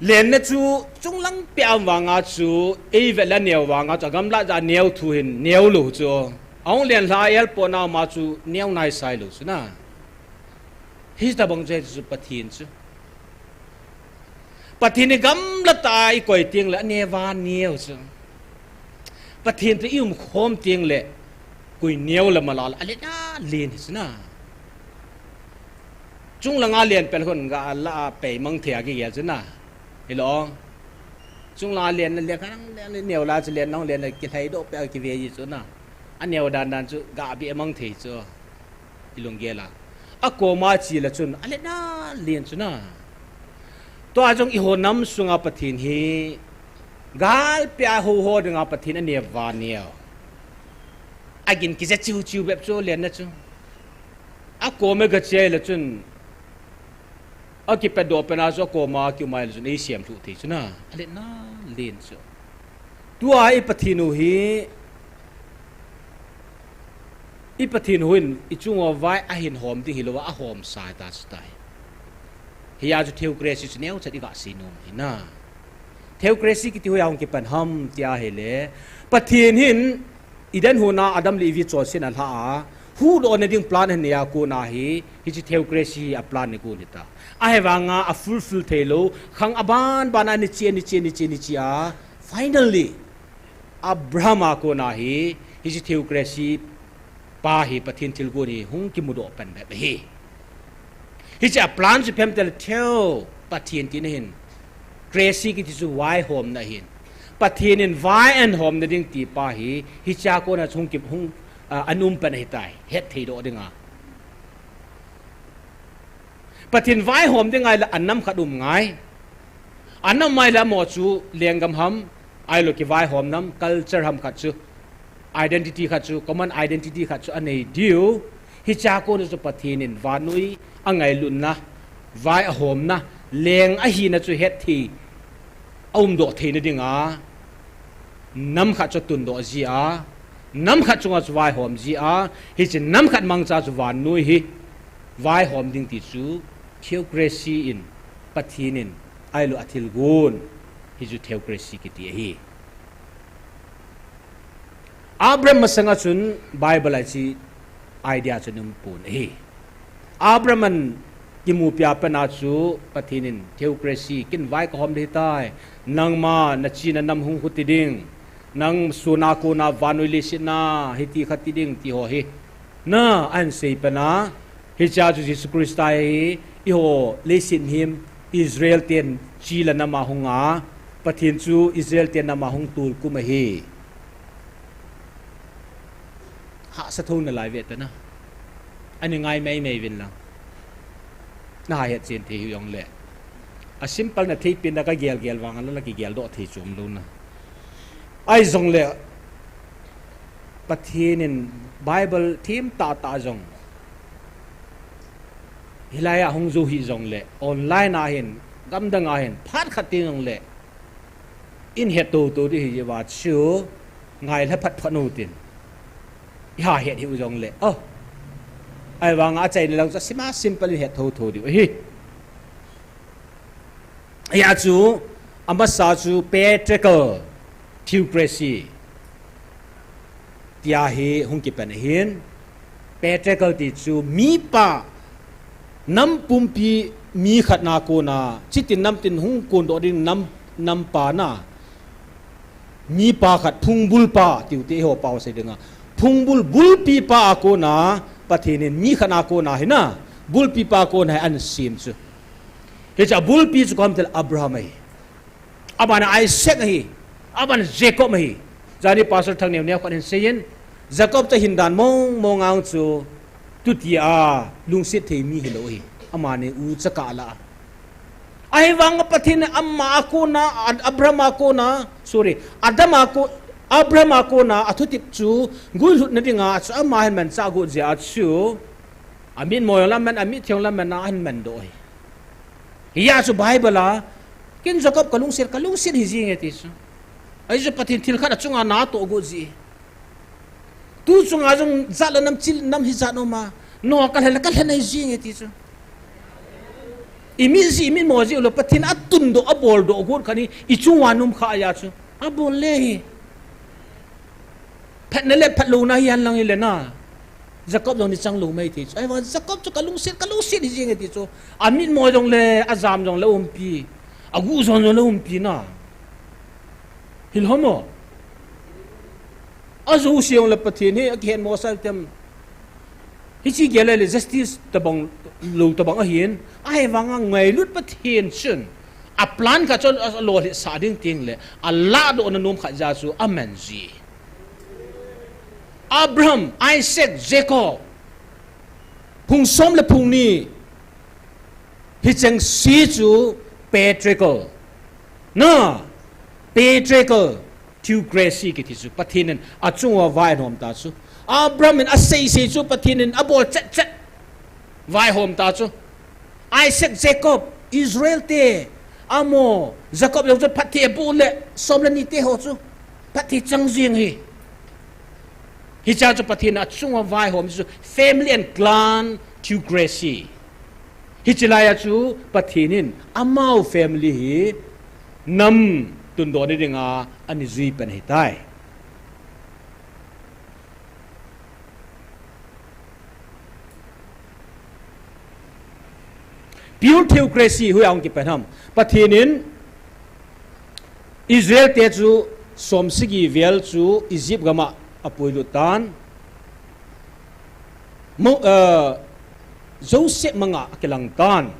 Lenna chu chunglang pia um vanga chu, ei vet la neo vanga chu, agamla ja neo thu hin, neo lo chu. Ahung len lha airport na ma chu, neo nai sai lo chu na. Hitabang chu, chu Pathen chu. Pathen hi gamla ta i koi teng le, aneo va neo chu. Pathen toh i um khom teng le, koi neo le mala le, alen alen hi chu na. Chunglanga len pel hon ga la a pei mang thei a kigel chu na. Hilou. Chunglanga len le khan le neo la chu len nong len le kilhai doh pe a kive ji chu na. Aneo dan dan chu ga bi mang thei chu. I lunggel a. Akoma chi le chun, alen alen chu na. Tua jong i ho nam sunga Pathen hi, gal pia ho ho dinga Pathen aneo va neo. Agin kija chiu chiu bep chu lenna chu. Akoma ga che le chun, akipedoh pena chu akoma kiu mai le chun, ei siam thu thei chu na. Alen alen chu. Tua i Pathen u hi, i Pathen u hin, i chunga vai ahin hom ding hilou a, ahom sa ta chu tai. Hia chu theocracy chu neo chat i ga sei nom hi na. Theocracy kiti hoi a hung kipan ham tia hile, Pathen hin, Eden huna Adam le Eve chonsetna lha a, huhdohna ding plan anei a kona hi, hiche theocracy a plan ni kon hita. Ahivanga a fulfill thei lou, khang aban ban a ani chi, ani chi, ani chi, ani chi a, finally, Abraham a kona hi, hiche theocracy pa hi Pathen thilgon hi hung kimudoh pan bep ahi. Hiche a plan chu ipi ham itile theo Pathen tina hin. Crazy kiti chu vaihomna ahin. Pathen in vai ahin homna ding ti pa hi, hiche a kona chu hung ki, hung, ah, ahin um pan ahitai. Hetthei doh dinga. Pathen vaihom ding ahile anam khat um ngai. Anam ahile amaho chu lenggam ham, ahilou kivaihom nam, culture ham khat chu, identity khat chu, common identity khat chu anei diu. Hiche a kona chu Pathen in vannoi angailutna, vai ahomna, leng ahina chu hetthei, aumdoh theina dinga, nam khat chu atundoh ji a, nam khat chunga chu vaihom ji a, hiche nam khat mangcha chu vannoi hi, vaihom ding ti chu, theocracy in, Pathen in, ahilou athilgon, hichu theocracy kiti ahi. Abraham masanga chun Bible a hiche idea chu aumpon ahi. Abraham in kimupia pena chu Pathen in theocracy kin vai kahom ding ahitai. Nangma nachena nam hung khuti ding. Nang suna kona vannoi leiset na hiti khati ding ti ho hi. Na, ahin sei pena. Hiche a chu Jesu Christa hi, eiho leiset mihem Israel ten che le nam a hunga, Pathen chu Israel ten nam a hung tolkum ahi. Hahsa thou nalai ve tana. Ani ngai meimei uvin lang. Nahet chen thei hijongle. A simple na theipen na kagel gel vang a la kigeldoh thei chu umlou na. Ahijongle, Pathen in Bible them tahtah jong, hilai a hung jou hih jongle, online a hin, gamdang a hin, phat khat teng jongle, in het thouthou ding ahi jeh uva chu, ngailha phat phat u tin. Iha het hih u jongle, oh, ahivanga achaina lang chu asima simple in het thouthou diu ahi. Hia chu, amasa chu patriarchal theocracy tia hi hung kipan ahin, patriarchal ti chu mipa, nam pumpi mi khat na kona, chitin namtin hung kondoh ding nam, nampa na, mipa khat phungbulpa, tiu te eiho pao sei dinga. Phungbul bulpipa a kona, Pathen in mi khat na kona hi na, bulpipa a kona hi ahin sem chu. Hiche a bulpi chu koi ham itile Abraham ahi. Abana Isaac ahi. Abana Jacob ahi. Jani Pastor Thangneo neo khat in aseiyin, Jacob chu ahin dan mong mong a chu, tuti a lungset thei mi hilou ahi. Amani ucha kah la a. Ahivanga Pathen in ama a kona, Ad-, Abraham a kona, sorry, Adam a ko-, Abraham a kona athutep chu guilhutna dinga chu ama hin manchah got jeh a chu amitmo jong le aman, amitlhi jong le aman a ahin mandoh ahi. Hijeh a chu Bible a, ken Jacob kalungset, kalungset hijeng e ti chu. Ahi chu Pathen thil khat achunga natoh got jeh. Tu chunga jong jat le nam, chil nam hijat um a. Noah kalhen le kalhen hijeng e ti chu. Imit jeh, imitmo jeh u le Pathen in atundoh, aboldoh got khat hi, ichung uva um kha ahi chu. Abol le hi. Phatna le phatlouna hi henlang hile na. Jacob jong ni chang lou mai ti chu. Ahivang Jacob chu kalungset, kalungset hijeng e ti chu. Amitmo jong le, ajam jong le umpi. Aguh jon jong le umpi na. Hilou mo. Ajouse jong le Pathen hi akihetmo sa tem. Hiche gel le justice tabang lou tabang ahin. Ahivanga ngailut Pathen chun. Aplan khat chu alolhit sah ding teng le. Alahdohna nom khat jeh chu aman ji. Abraham, Isaac, Jacob. Phung som le phung ni. Hicheng se chu patriarchal. Na, patriarchal theocracy kiti chu. Pathen in achung uva vaihom ta chu. Abraham in asei sei chu Pathen in abol chet chet. Vaihom ta chu. Isaac, Jacob, Israel te, amaho, Jacob jong chu phatthei aboh le, som le ni te ho chu, phatthei chang jeng hi. Hichea chu Pathen in achunga vaihom chu, family and clan theocracy. Hiche laia chu Pathen in amau family hi nam tundoh ni dinga ana jui pan ahitai. Pure theocracy hoiya hung kipan ham. Pathen in Israel te chu som sagi vel chu Egypt gam a apuilut tan. Mo-, eh, Joseph manga akilang tan.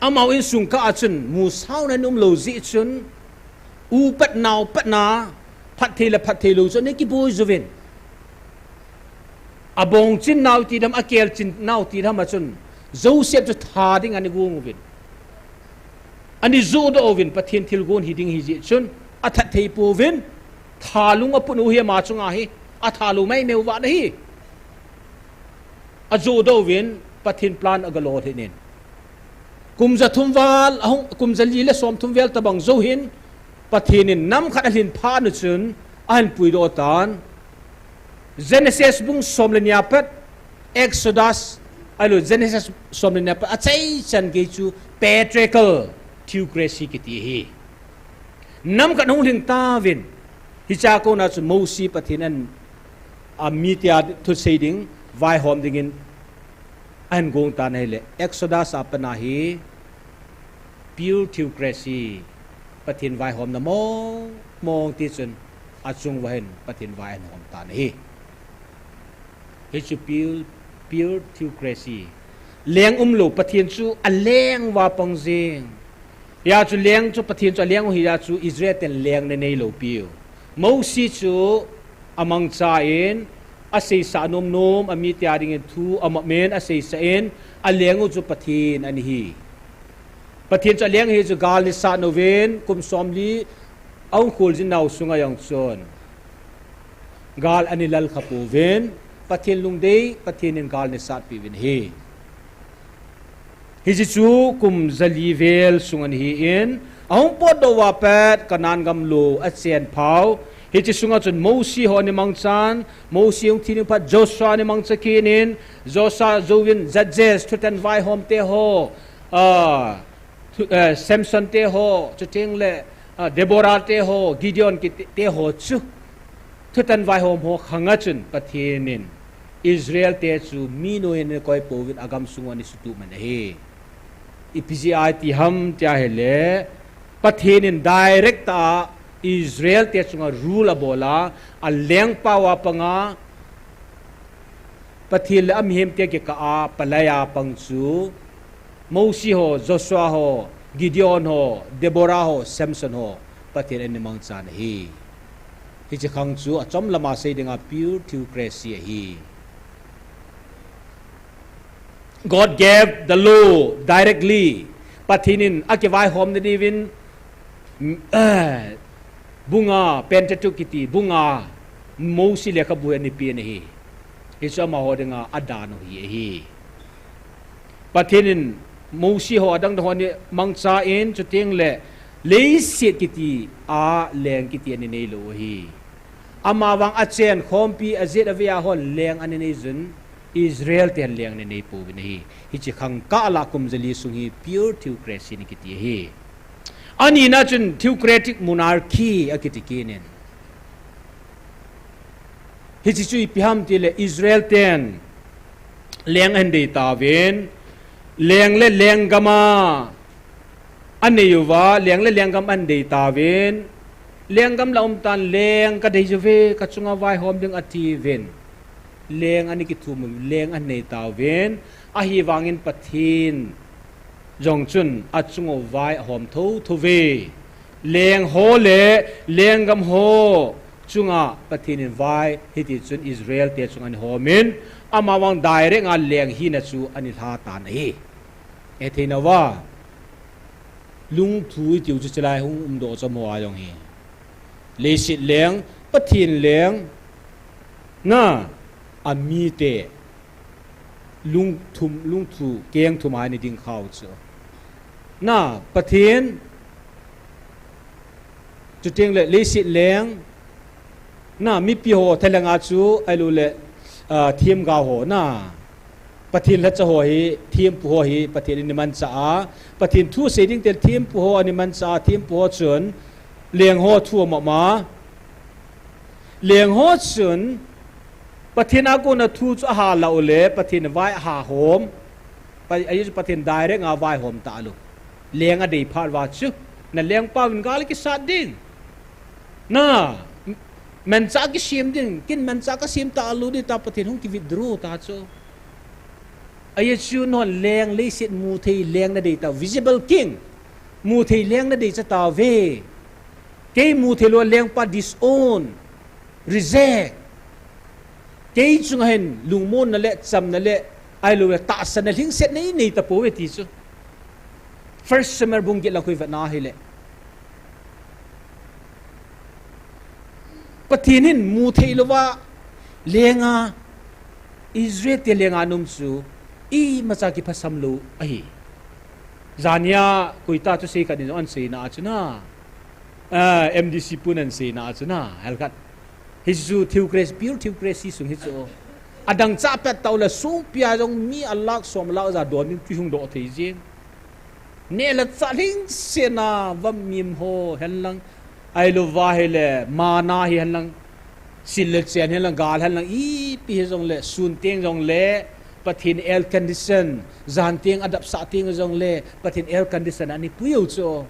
Amau insung kah a chun musaona umlou jeh chun, u pat nao pat na, phatthei le phatthei lou chu ana kiboi jouvin. Abongchin nao ti dam, akelchin nao ti dam a chun, Joseph chu that ding ana gong uvin. Ana johdoh uvin, Pathen thilgon hiding hijeh chun, athat thei pouvin, thalung aput u hi ama chunga hi, atha lou maimai u vang ahi. Ajohdoh uvin, Pathen plan aga lolhit in. Kum ja thum val, ahung, kum ja li le som thum vel tabang jou hin, Pathen in nam khat alhin phat u chun, ahin puidoh tan. Genesis bung som le ni a pat, Exodus, ahilou Genesis som le ni a pat, achaichan gei chu patriarchal theocracy kiti ahi. Nam khat hung lhing tauvin, hichea kona chu Mosi Pathen in amite a thusei ding, vaihom dingin, ahin gong tan ahile, Exodus a pat a hi, pure theocracy, Pathen vaihomna mong mong ti chun, achung uva hin Pathen vai ahin hom tan ahi. Hichu pure, pure theocracy. Leng umlou, Pathen chu aleng uva pang jeng. Hia chu leng chu Pathen chu aleng u hia chu Israel ten leng ana neilou piu. Mosi chu amangcha in, aseisah nom nom, amite a dingin thu amop in, aseisah in, aleng u chu Pathen ana hi. Pathen chu aleng ahi chu gal ana sat uvin, kum somli ahung kholjin nau sunga jong chun gal ana lal kha pouvin, Pathen lungdei, Pathen in gal ana satpeh uvin ahi. Hiche chu kum ja li vel sung ana hi in, ahung potdoh uva pat Canaan gam lou achen phau. Hiche sunga chun Mosi ho ana mangchan, Mosi hung thi ding phat Joshua ana mangcha kit in, Joshua jouvin Judges, thutan vaihom te ho, ah, thu-, eh, Samson te ho, chuteng le, ah, Deborah te ho, Gideon kiti te ho chu. Thutan vaihom ho khang a chun Pathen in Israel te chu mi noiya ana koi pouvin agamsung u ana sutup man ahi. Ipi jeh a ti ham ti ahile, Pathen in direct a Israel te chunga rule abol a, alengpa uva panga, Pathen le amihem te kikah a palai a pang chu, Mosi ho, Joshua ho, Gideon ho, Deborah ho, Samson ho, Pathen in ana mangchan ahi. Hiche khang chu achom lama sei dinga pure theocracy ahi. God gave the law directly. Pathen in akivaihom na diuvin, mm, eh, bunga, Pentateuch kiti bunga, Mosi lekhabu hi ana pe ahi. Hichu amaho dinga adan u hi ahi. Pathen in Mosi ho adang dang ho ana mangcha in, chuteng le leiset kiti a leng kiti ana neilou u ahi. Amavang achen khompi ajet avei a hon leng ana neijun, Israel ten leng ana neipouvin ahi. Hiche khang kah lah kum jali sung hi pure theocracy ana kiti ahi. Anina chun theocratic monarchy akiti kit in. Hiche chu ipi ham tile Israel ten leng ahin dei tauvin, leng le lenggam a anei uva, leng le lenggam ahin dei tauvin, lenggam la um tan leng kadei uve, kachunga vaihom ding atiuvin. Leng ana kithum, leng ahin nei tauvin, ahivangin Pathen jong chun achunga vai ahom thotho uve. Leng ho le lenggam ho chunga Pathen in vai hiti chun Israel te chunga ana hom in, amavang direct a leng hina chu ana lha tan ahi. Hethei nauva, lungthu itiu chu chulai hung umdoh chom ho a jong hi. Leiset leng, Pathen leng, na, amite, lungthum, lungthu, kengthum a ana ding khau chu. Na, Pathen, chuteng le leiset leng, na, mipi ho thalheng a chu, ahilou le, ah, themgao ho, na, Pathen lhacha ho hi, thempu ho hi, Pathen in ana manchah a, Pathen thu sei ding te thempu ho ana manchah a, thempu ho chun, leng ho thu ama ma. Leng ho chun, Pathen a kona thu chu aha lah u le, Pathen vai aha hom. Pa, ahi chu Pathen direct a vaihom talou. Leng adei phat uva chu, na lengpa uvin gal kisat ding. Na, manchah kisem ding, ken manchah kasem talou ding tia Pathen hung ki withdraw ta chu. Ahi chu nahon leng leiset mu thei leng nadei tauve, visible king. Mu thei leng nadei cha tauve. Kei mu thei lou lengpa disown, reject. Kei chunga hin lungmonna le chamna le ahilou le tahsanna lhingsetna inei tapouve ti chu. First Samuel bung get lang khu ivet na hile. Pathen hin mu thei louva lenga, Israel te lenga ana um chu imacha kiphasam lou ahi. Jania koitah chu sei khat in jong ana seina a chu na. Ah, M D C pun ana seina a chu na. Hel khat. Hichu theocracy, pure theocracy sung hi chu. Adang chah pet tah u le songpi a jong mi alakh som alakh ja don ding twi hung doh thei jeng. Neh le chah lhingsetna, vamim ho hen lang, ahilouva hile, mana hi hen lang, sil le chen hen lang, gal hen lang, ipi hi jongle, sun teng jongle, Pathen air condition, jan teng adap sah teng jongle, Pathen air condition ana pui u chu.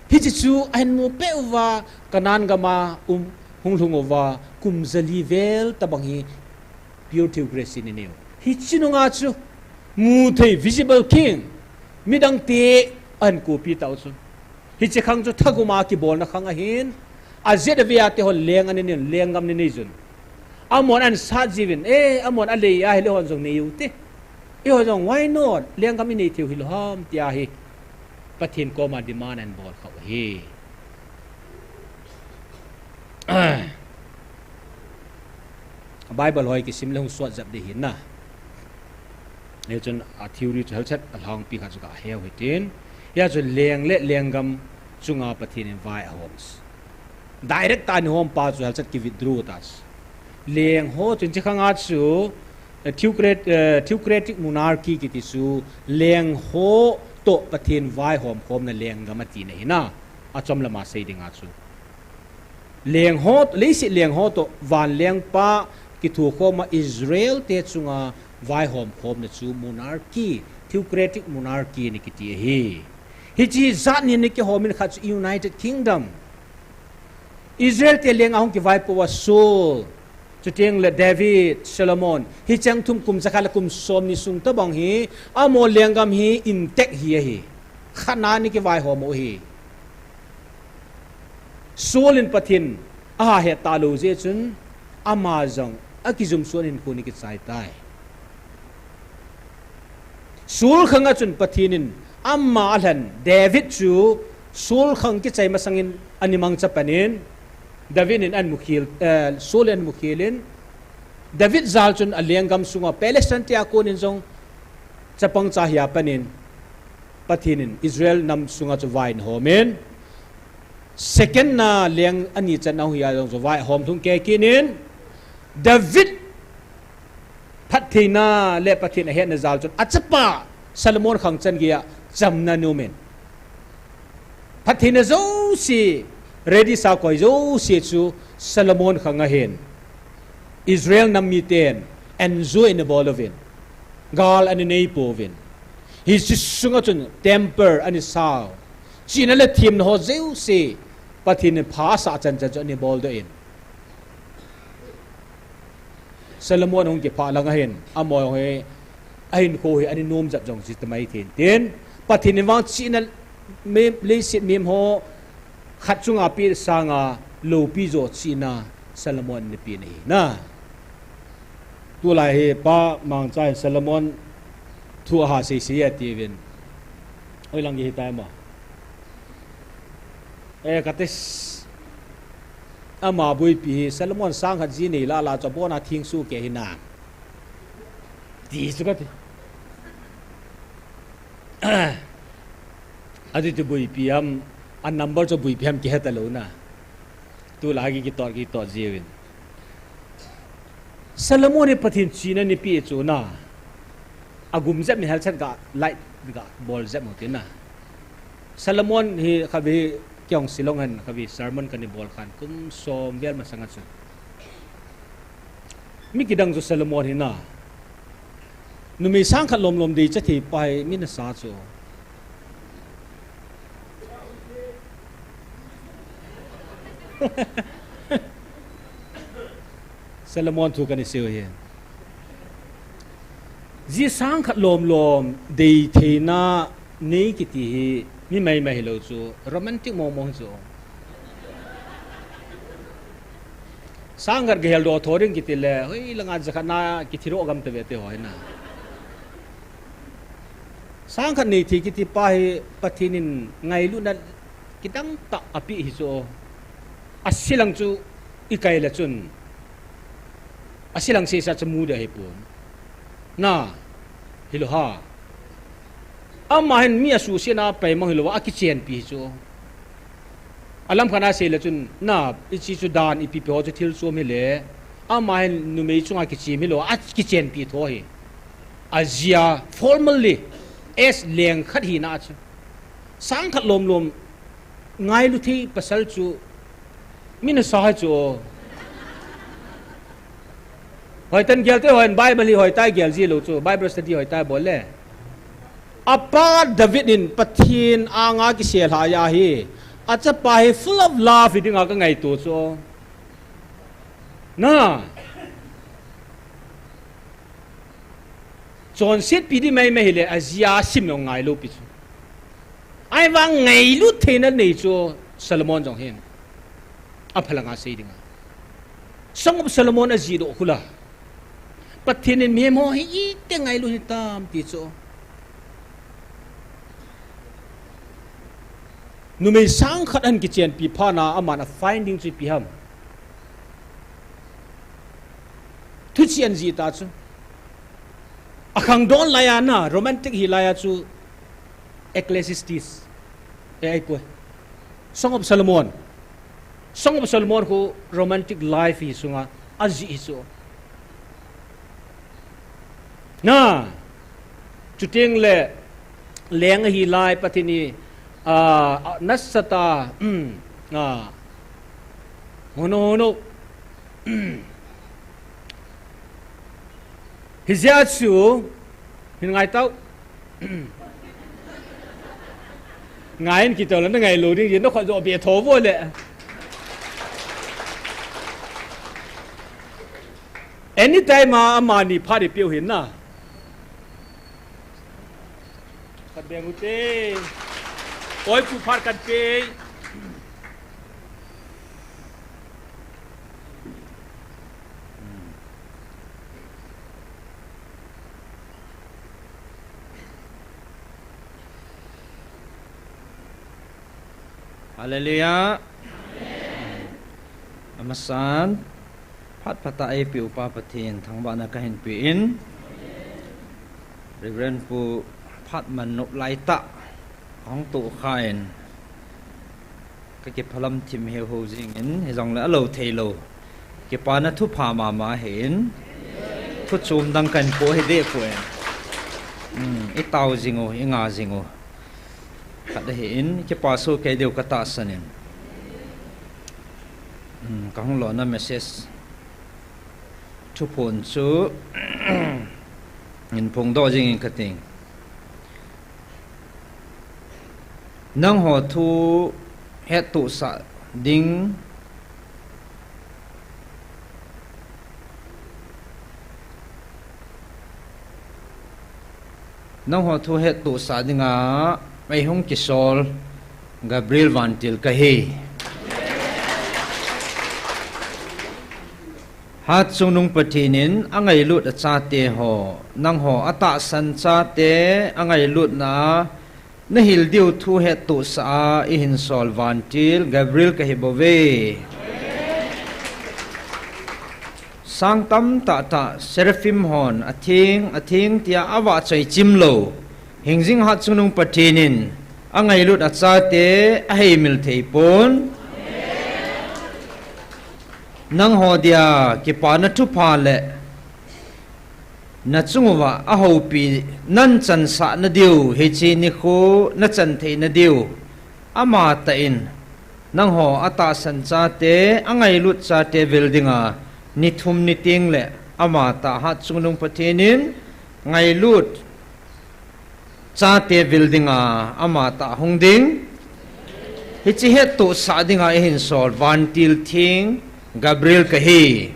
Hiche chu ahin mu peh uva, Canaan gam a um, hung lhung uva, kum jali vel tabang hi pure theocracy ana nei u. Hiche nunga chu, mu thei visible king, midang te ahin copy tau chu. Hiche khang chu thagum a kibolna khang ahin, ajet avei a te hon leng ana nei un, lenggam ana nei jun. Amahon ana sat jiuvin, eh, amahon alei a hile eihon jong nei u te. Eiho jong, why not? Lenggam inei thei u hilou ham, tia hi Pathen koma demand ahin bol khah u ahi. Bible ho kisim le hung sot jep ding ahi na. Hichun a theory chu helchet a lhangpi khat chu kahe u hitin. Hia chu leng le lenggam chunga Pathen in vai ahom. Direct tah a ana hom pa chu helchet ki withdraw ta chu. Leng ho chun hiche khang a chu, eh, theocrat-, eh, theocratic monarchy kiti chu leng ho toh Pathen vaihom khomna lenggam atina ahi na. Achom lama sei ding a chu. Leng ho, leiset leng ho toh van lengpa kithukhom a Israel te chunga vaihom khomna chu monarchy, theocratic monarchy ana kiti ahi. Hiche jat ni ana kihom in khat chu United Kingdom. Israel te lenga hung kivaipo uva Saul, chuteng le David, Solomon, hicheng thum kum jakhat le kum somni sung tabang hi, amaho lenggam hi intact hi ahi. Khat na ana kivaihom u ahi. Saul in Pathen aha het talou jeh chun, ama jong akijumsuh in hinkho ana kichai tai. Saul khang a chun Pathen in ama alhen David chu Saul khang kichai masangin ana mangcha panin, David in ana mukhel, eh, Saul in ana mukhelin, David jal chun alenggam sunga Palestine tia konin jong chapang cha hia panin, Pathen in Israel nam sunga chu vai ana homin, second na leng ani channa hia jong chu vai ahom lhung kei kinin, David phattheina le Pathen ahetna jal chun achapa Solomon khang chan geiya chamna ana umin. Phattheina jouse, ready sa koi jouse chu Solomon khang ahin. Israel nam miten enjoy ana bol uvin, gal ana nei pouvin. Hiche sunga chun temple ana sao. Chihna le themna ho jouse Pathen in pha asah chan chan chu ana boldoh in. Solomon hung kiphah lang ahin, amaho hi, ahinkho hi ana nom jep jong chu tamai thei in tin, Pathen in vang chihna, mem, leiset mem ho khat chunga peh sanga loupi jo chihna Solomon in ana peh ahi na. Tulai hi Pa Mangcha in Solomon thu aha seisei atiuvin. Hoilang gei hitam? Eh, kati, ama boipi hi Solomon sang khat ji nei lah lah chu abona thing soh kei ahi na, ti chu kati. Ati chu boipi ham, a number chu boipi ham kihe talou na. Tulai kitot kitot jiuvin. Solomon hi Pathen chihna ana peh chu na, agum jep in helchat ga light ga bol jep u tina. Solomon hi khatvei kei jong Shillong hin khatvei sermon kana bol khan kum som vel masanga chu. Mi kidang chu Solomon hi na, numei sang khat lom lom dei cha thei pa hi min asa chu. Solomon thu kana sei u hi. Ji sang khat lom lom dei theina nei kiti hi mi mai mai hilou chu, romantic mong mong chu. Sang khat gahel doh tho ding kiti le, hoilanga jakhat na kithi doh gam tave ti ho hi na. Sang khat nei thei kiti pa hi Pathen in ngailutna kidang tah apeh hi chu. Ase lang chu ikai le chun, ase lang seh seh chu mu ding ahi pon. Na, hilou ham? Ama hin mi asuhsetna a pai mang hilou a, akichenpi hi chu. Alam khat a sei le chun, na, hiche chu dan ipi pi ho chu thil chom hile, ama hin numei chunga kichem hilou a, akichenpi tho ahi. Ajia formally, as leng khat hina chu. Sang khat lom lom ngailu thei pasal chu min asa hi chu. Hoitah in gel te, hoi in Bible hi hoitah in gel ji lou chu, Bible study hoitah in bol le. Apa David in Pathen anga kisel lhah ahi. Achapa hi full of love hi dinga kangaito chu. Na. Chonsetpi ding mai mai hile, ajia sim jong ngailou pi chu. Ahivang ngailut theina nei chu Solomon jong hin. Aphalanga sei dinga, Song of Solomon ajih doh khu la. Pathen in mihem ho hi iti ngailut hitam ti chu. Numei sang khat ahin kichenpi phat na, aman a finding chu ipi ham? Thuchih ahin jih ta chu. Akhangdon laiya na, romantic hi laiya chu Ecclesiastes. Eh, ahipoi. Song of Solomon. Song of Solomon khu romantic life hi sunga ajih hi chu. Na, chuteng le leng ahi lai Pathen in, ah, nasatah, um, ah, hono, hono. Hijeh chun, hin ngai tau. Ngai in kiti le na ngailou ding, na khut jo be tho vo le. Anytime a, amani phat i peh u hin na. Khat beng u te. Oi pu phat kan pe. Hallelujah. Amasan, phat phat a eipeh u Pa Pathen thangvahna kahin pe in, Reverend Pu Phatman nop laitah ahung tohkha in, kakiphalam thim heuheu jingin, hijongle alou theilou kipana thupha mama ahin, thuchom dang kahin po hideh poi. Hmm, itao jing u, inga jing u khat ahin, kipa soh kei diu katahsan in. Hmm, kahung lona message thuphon chu hin phongdoh jingin kati. Nangho thu hettohsah ding, nangho thu hettohsah dinga eihung kisol Gabriel Vantil kahi. Hatchungnung Pathen in angailut achateho, nangho atahsan chate angailutna a nahil diu thu hettohsah a ihinsol Vantil Gabriel kahibouve. Sang tamtah tah Seraphim hon atheng, atheng tia avahchoi chimlou hingjing Hatchungnung Pathen in angailut achate aheimil theipon. Nangho dia kipana thupha le nachung uva ahoupi nahin chansah nadiu, hiche nikho nachan theina diu amatah in nangho atahsan chate, angailut chate vil dinga nithum nitengle amatah Hatchungnung Pathen in ngailut chate vil dinga amatah hung ding. Hiche hettohsah dinga ihinsol Vantil Theng Gabriel kahi.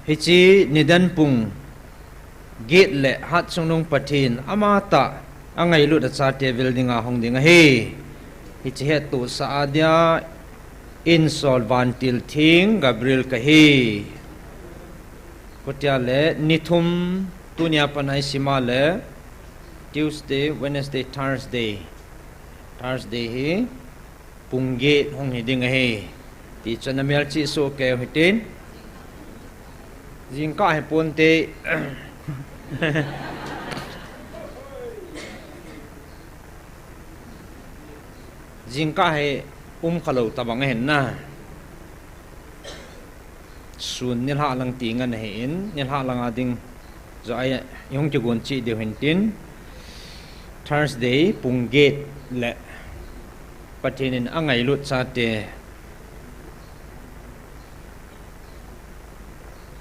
Hiche nidan pung get le Hatchungnung Pathen amatah angailut achate vil dinga hung ding ahi. Hiche hettohsah a dia insol Vantil Theng Gabriel kahi. Chutia le nithum tunia pat a isima le Tuesday, Wednesday, Thursday. Thursday hi pung get hung hiding ahi. Tichu namelchih soh keiyu hitin. Jingkah hi ponte. Jingkah hi umkhalou tabang ahin na. Sun nilhah lang ti ngen ahin, nilhah langa ding joh a ihung kigon cheh diu hintin. Thursday pung get le Pathen in angailut chate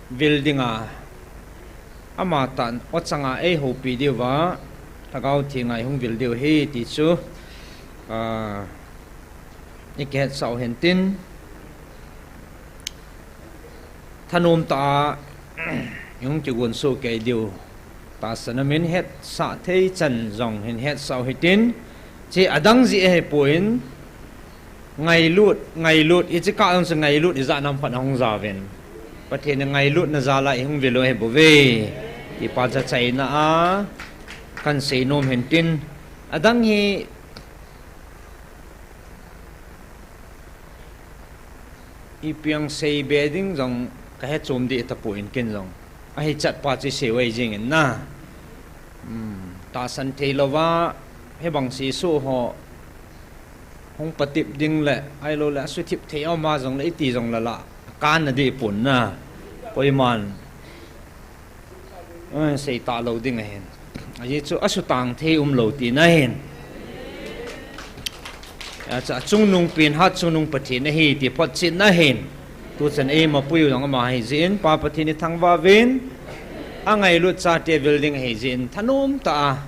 vil dinga amatah o changa eihoupi diuva Lhagao Thenga ihung vil diu ahi tichu, ah, ikihetsah u hintin. Thanom tah a ihung kigon soh kei diu tahsan a min hetsah thei chan jong hin hetsah u hitin. Hiche adang jeh ahipon, ngailut, ngailut, hiche kah jong chu ngailut ijat ham khat ahung jaovin. Pathen in ngailutna jal a ihung vil u ahibouve. Tipa chachaina a kahin seinom hintin. Adang hi ipi asei be ding jong kahe chom deh tapon ken jong. Ahichat pa chu isei u ahi jengin na. Hmm, tahsan theilouva, hibang sesu ho hung patep ding le, ahilouleh asuthip thei aum a jongle iti jongle la, akanna deh pon na. Koiman, eh, sei talou ding ahin. Ajeh chu asutang thei umlou tina ahin. Acha, achungnung pen Hatchungnung Pathen ahi ti photchetna ahin. Tuchan eima pui u jong ama ahi jeh in, Pa Pathen ithangvah uvin, angailut chate vil ding ahi jeh in, thanom tah a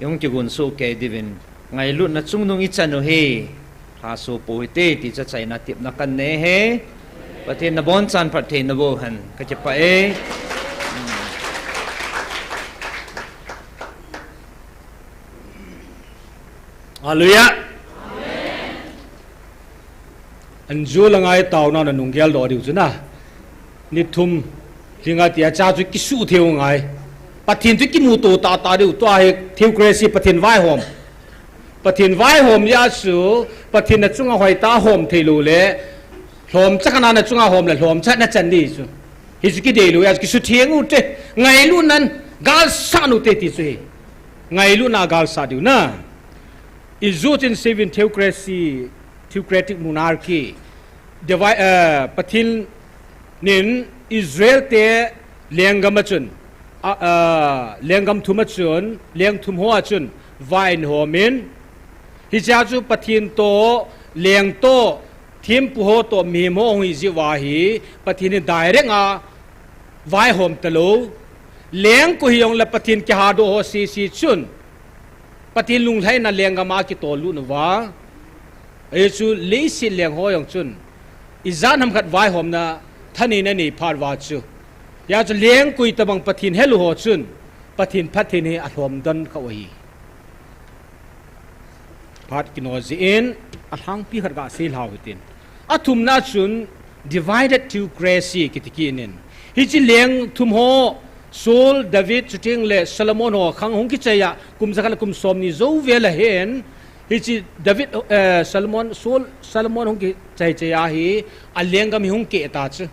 ihung kigon soh kei diuvin, ngailutna chungnung ichan u hi, lhaso pou hite ti chachaina tepna kanei e. Pathen in nabonchan phatthei naboh hen, kakipah e. Hallelujah. Anjo le ngai taona nanung geldoh diu chu na. Ni thum, lhinga tia cha chu kisuh thei u ngai. Pathen chu kimuto tahtah diu, tua hi theocracy, Pathen vaihom. Pathen vaihom jeh a chu, Pathen na chunga hoitah a hom thei lou le, lhomcha khat na chunga hom le, lhomcha na chan ding chu. Hichu kidei lou jeh a chu, kisutheng ute, ngailutnan galsat ute ti chu hi. Ngailutna galsat diu na. Ijo chin seven theocracy, theocratic monarchy. Divide, eh, Pathen in Israel te lenggam a chun, a, a, lenggam thum a chun, leng thum ho a chun, vai ahin hom in. Hiche a chu Pathen toh, leng toh, thempu ho toh, mihem ho hung hi jeh uva hi, Pathen in direct a vaihom talou. Leng koi hijongle Pathen kihadoh ho sese chun, Pathen lunglhaina lenggam a kitol lut uva. Ajeh chu leiset leng ho jong chun, ijat ham khat vaihomna thaneina nei phat uva chu. Hijeh chun leng koi tobang Pathen helu ho chun, Pathen phatthei hi alhom don kha u ahi. Phat kino jeh in, alhangpi khat gasei lhau hitin. Athumna chun, divided theocracy kiti kit in. Hiche leng thum ho, Saul, David, chuteng le Solomon ho khang hung kichai a, kum jakhat le kum somni jou vel ahin, hiche David, eh, Solomon, Saul, Solomon hung kichai chai a hi, alenggam hi hung keh ta chu.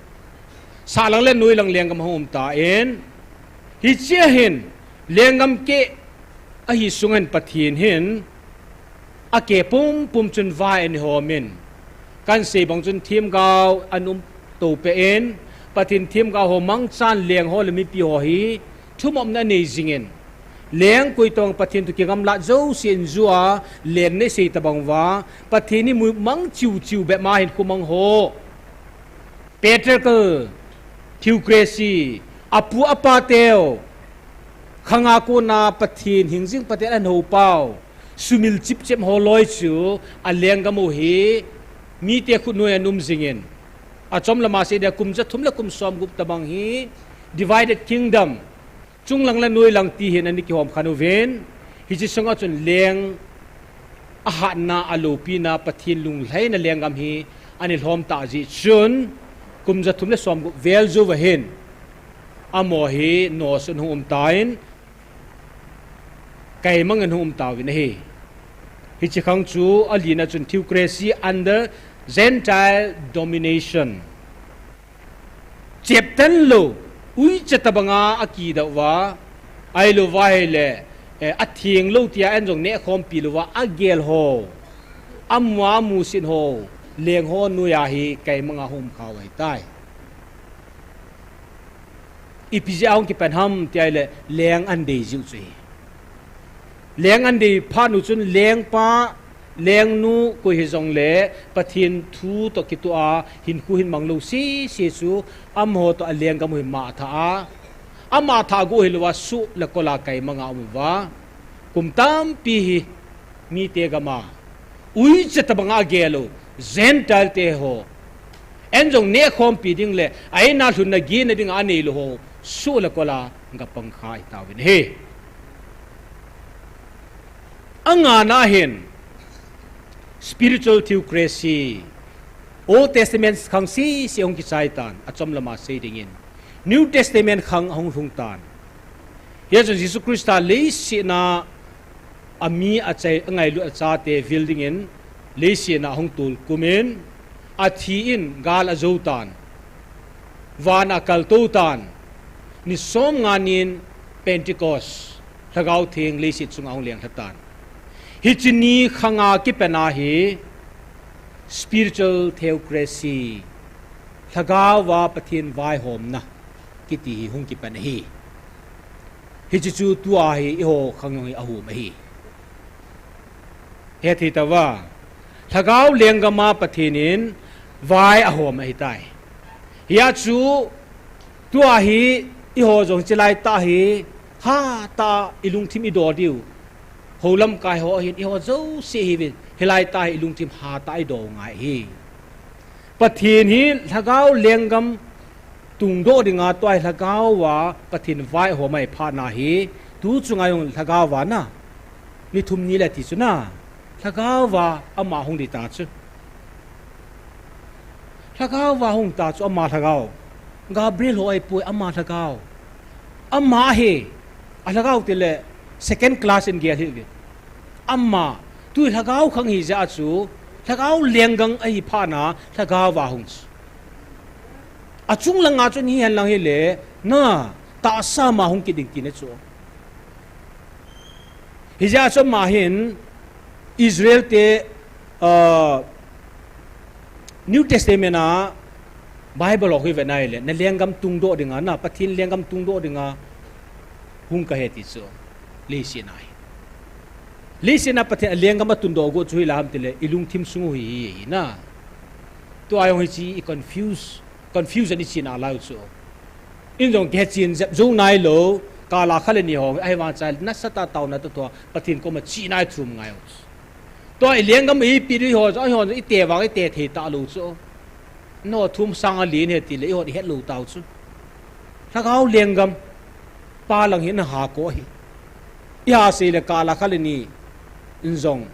Sahlang le noilang lenggam hung um tan, hiche a hin, lenggam keh ahi sunga hin Pathen hin, akeh pumpum chun vai ahin hom in. Kahin sei bang chun themgao ahin um to peh in, Pathen themgao ho mangchan leng ho le mipi ho hi, thumopna anei jing in. Leng koi tobang Pathen toh kigamlat jouse in ju a, len nei sei tobang uva, Pathen hi mu mang chiu chiu bep ma hinkho mang ho. Patriarchal theocracy, apu apa teu, khanga kona Pathen hingjing Pathen ahin hou pau, sumil chipchep ho loi chu alenggam u hi, mite khut noi a ahin um jing in. Achom lama sei dia kum jathum le kum somgup tobang hi, divided kingdom, chunglang le noilang ti hin ana kihom khen uvin, hiche sunga chun leng ahatna, aloupina, Pathen lunglhaina lenggam hi ana lhom ta jeh chun, kum jathum le somgup vel jou uva hin, amaho hi no sun hung um tan, kaimang in hung um tauvin ahi. Hiche khang chu alina chun theocracy under Gentile domination. Cheptan lou, uicha tobanga akidah uva, ahilou uva ahile, eh, atheng lou tia an jong nehkhompi louva agel ho, amu a amusit ho, leng ho noiya hi kaimanga hung um kha u ahitai. Ipi jeh a hung kipan ham tia ahile, leng ahin dei jiu chu ahi. Leng ahin dei phat u chun lengpa, lengnu koi hijongle Pathen thu toh kitoh a hinkho hin mang lou sese chu amaho toh alenggam u hi mangthah a, amangthah gu hilouva soh le kol a kaimanga um uva. Kum tampi hi mite gam a uicha tobanga agel u Gentile te ho, an jong nehkhompi ding le a-in a lhunna gehna dinga anei lou ho soh le kol a gapang kha ahi tauvin ahi. Angana hin spiritual theocracy, Old Testament khang sese hung kichai tan, achom lama sei dingin New Testament khang ahung lhung tan. Hijeh chun Jesu Christa leiset a ami achai, angailut achate vil dingin leiset a ahung tolkum in, athi in gal ajou tan, van a akaltou tan, ni somnga nin Pentecost, Lhagao Theng leiset chunga ahung lenglha tan. Hiche ni khanga kipan a hi spiritual theocracy, Lhagao a Pathen vaihomna kiti hi hung kipan ahi. Hiche chu tua hi eiho khang jong hi ahum ahi. Hethei tauva, Lhagao lenggam a Pathen in vai ahom ahitai. Hijeh chu tua hi eiho jong hiche laitah hi hatah a ilungthim idoh diu. Hou lamkai ho hin eiho jouse hiuvin, hilai tah hi ilungthim hatah a idoh u ngai ahi. Pathen hi Lhagao lenggam tungdoh dinga tua hi Lhagao a Pathen vai ahom ahi phat na hi, tu chunga jong Lhagao a na, ni thum ni le ti chu na, Lhagao a ama hung ding ta chu. Lhagao a hung ta chu ama Lhagao. Gabriel ho ahipoi, ama Lhagao. Ama ahi. A lhagao tile second class in gel hi ve. Ama, tu lhagao khang hi jeh chu, lhagao lenggam ahi phat na, lhagao va hung chu. A chung langa chun hi hen lang hile, na, tahsa ma hung kit ding tina chu. Hi jeh chu ama hin, Israel te, ah, New Testament a Bible ho hi ve nai le, na lenggam tungdoh dinga, na Pathen lenggam tungdoh dinga, hung kahi ti chu, leiset a hi. Leiset a Pathen a lenggam atundoh go chu hi la ham tile, i lungthim sung u hi, hi, hi na. Tua jong hi chi i confuse, confusion i chena lai u chu. In jong kichen jep jou nai lou, kala kha le ni ho, ahivang chai, nasatah a taona toh toh, Pathen koma chihna i thum ngai u chu. Tua i lenggam i pi dui ho, chu, ahi ho, i te vang, i te thei ta lou chu. No thum sang a lin he ti le, i hon i het lou tau chu. Lhagao lenggam, pa lang hi na ha ko hi. I ha sei le kala kha le ni, in jong,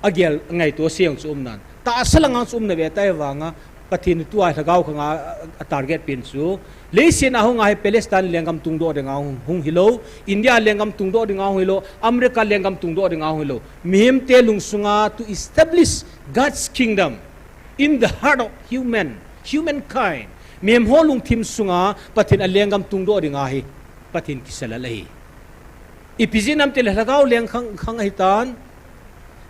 a gel ngaito seng chu um nan. Tahsa langa chu um na ve tai vanga, Pathen tua lhagao khanga a, a target pen chu. Leiset a hung a hi Palestine lenggam tungdoh dinga hung, hung hilou, India lenggam tungdoh dinga hung hilou, America lenggam tungdoh dinga hung hilou. Mihem te lungsunga to establish God's kingdom in the heart of human, humankind. Mihem ho lungthim sunga Pathen a lenggam tungdoh dinga hi Pathen kisalal ahi. Ipi jeh ham tile lhagao leng khang, khang ahi tan.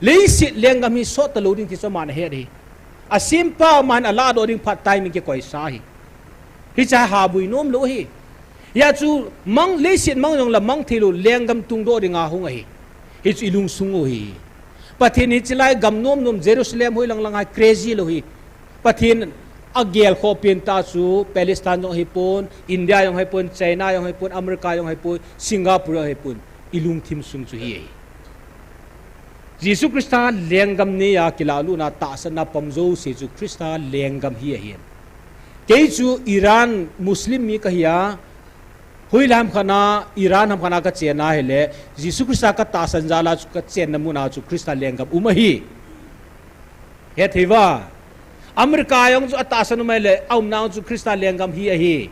Leiset lenggam hi sot talou ding ti chu aman ahet hi. A sempa man a ladoh ding phat timing kikoi sa hi. Hiche ha bui nom lou hi. Hia chu mang leiset mang jong la mang thei lou lenggam tungdoh dinga hung ahi. Hichu i lungsung u hi. Pathen hiche lai gam nom nom Jerusalem hoi lang lang a crazy lou hi. Pathen a gel khoh pen ta chu Palestine jong hi pon, India jong hi pon, China jong hi pon, America jong hi pon, Singapore jong hi pon. I lungthim sung chu hi ahi. Jesu Christa lenggam ni a kilah luna tahsan na pom jouse chu Christa lenggam hi ahi. Kei chu Iran Muslim mi kahi a, hoi lam khat na Iran ham khat na ka chen a hile, Jesu Christa ka tahsan jal a chu ka chenna mun a chu Christa lenggam um ahi. Hethei va. America jong chu atahsan um ahile, aumna jong chu Christa lenggam hi ahi.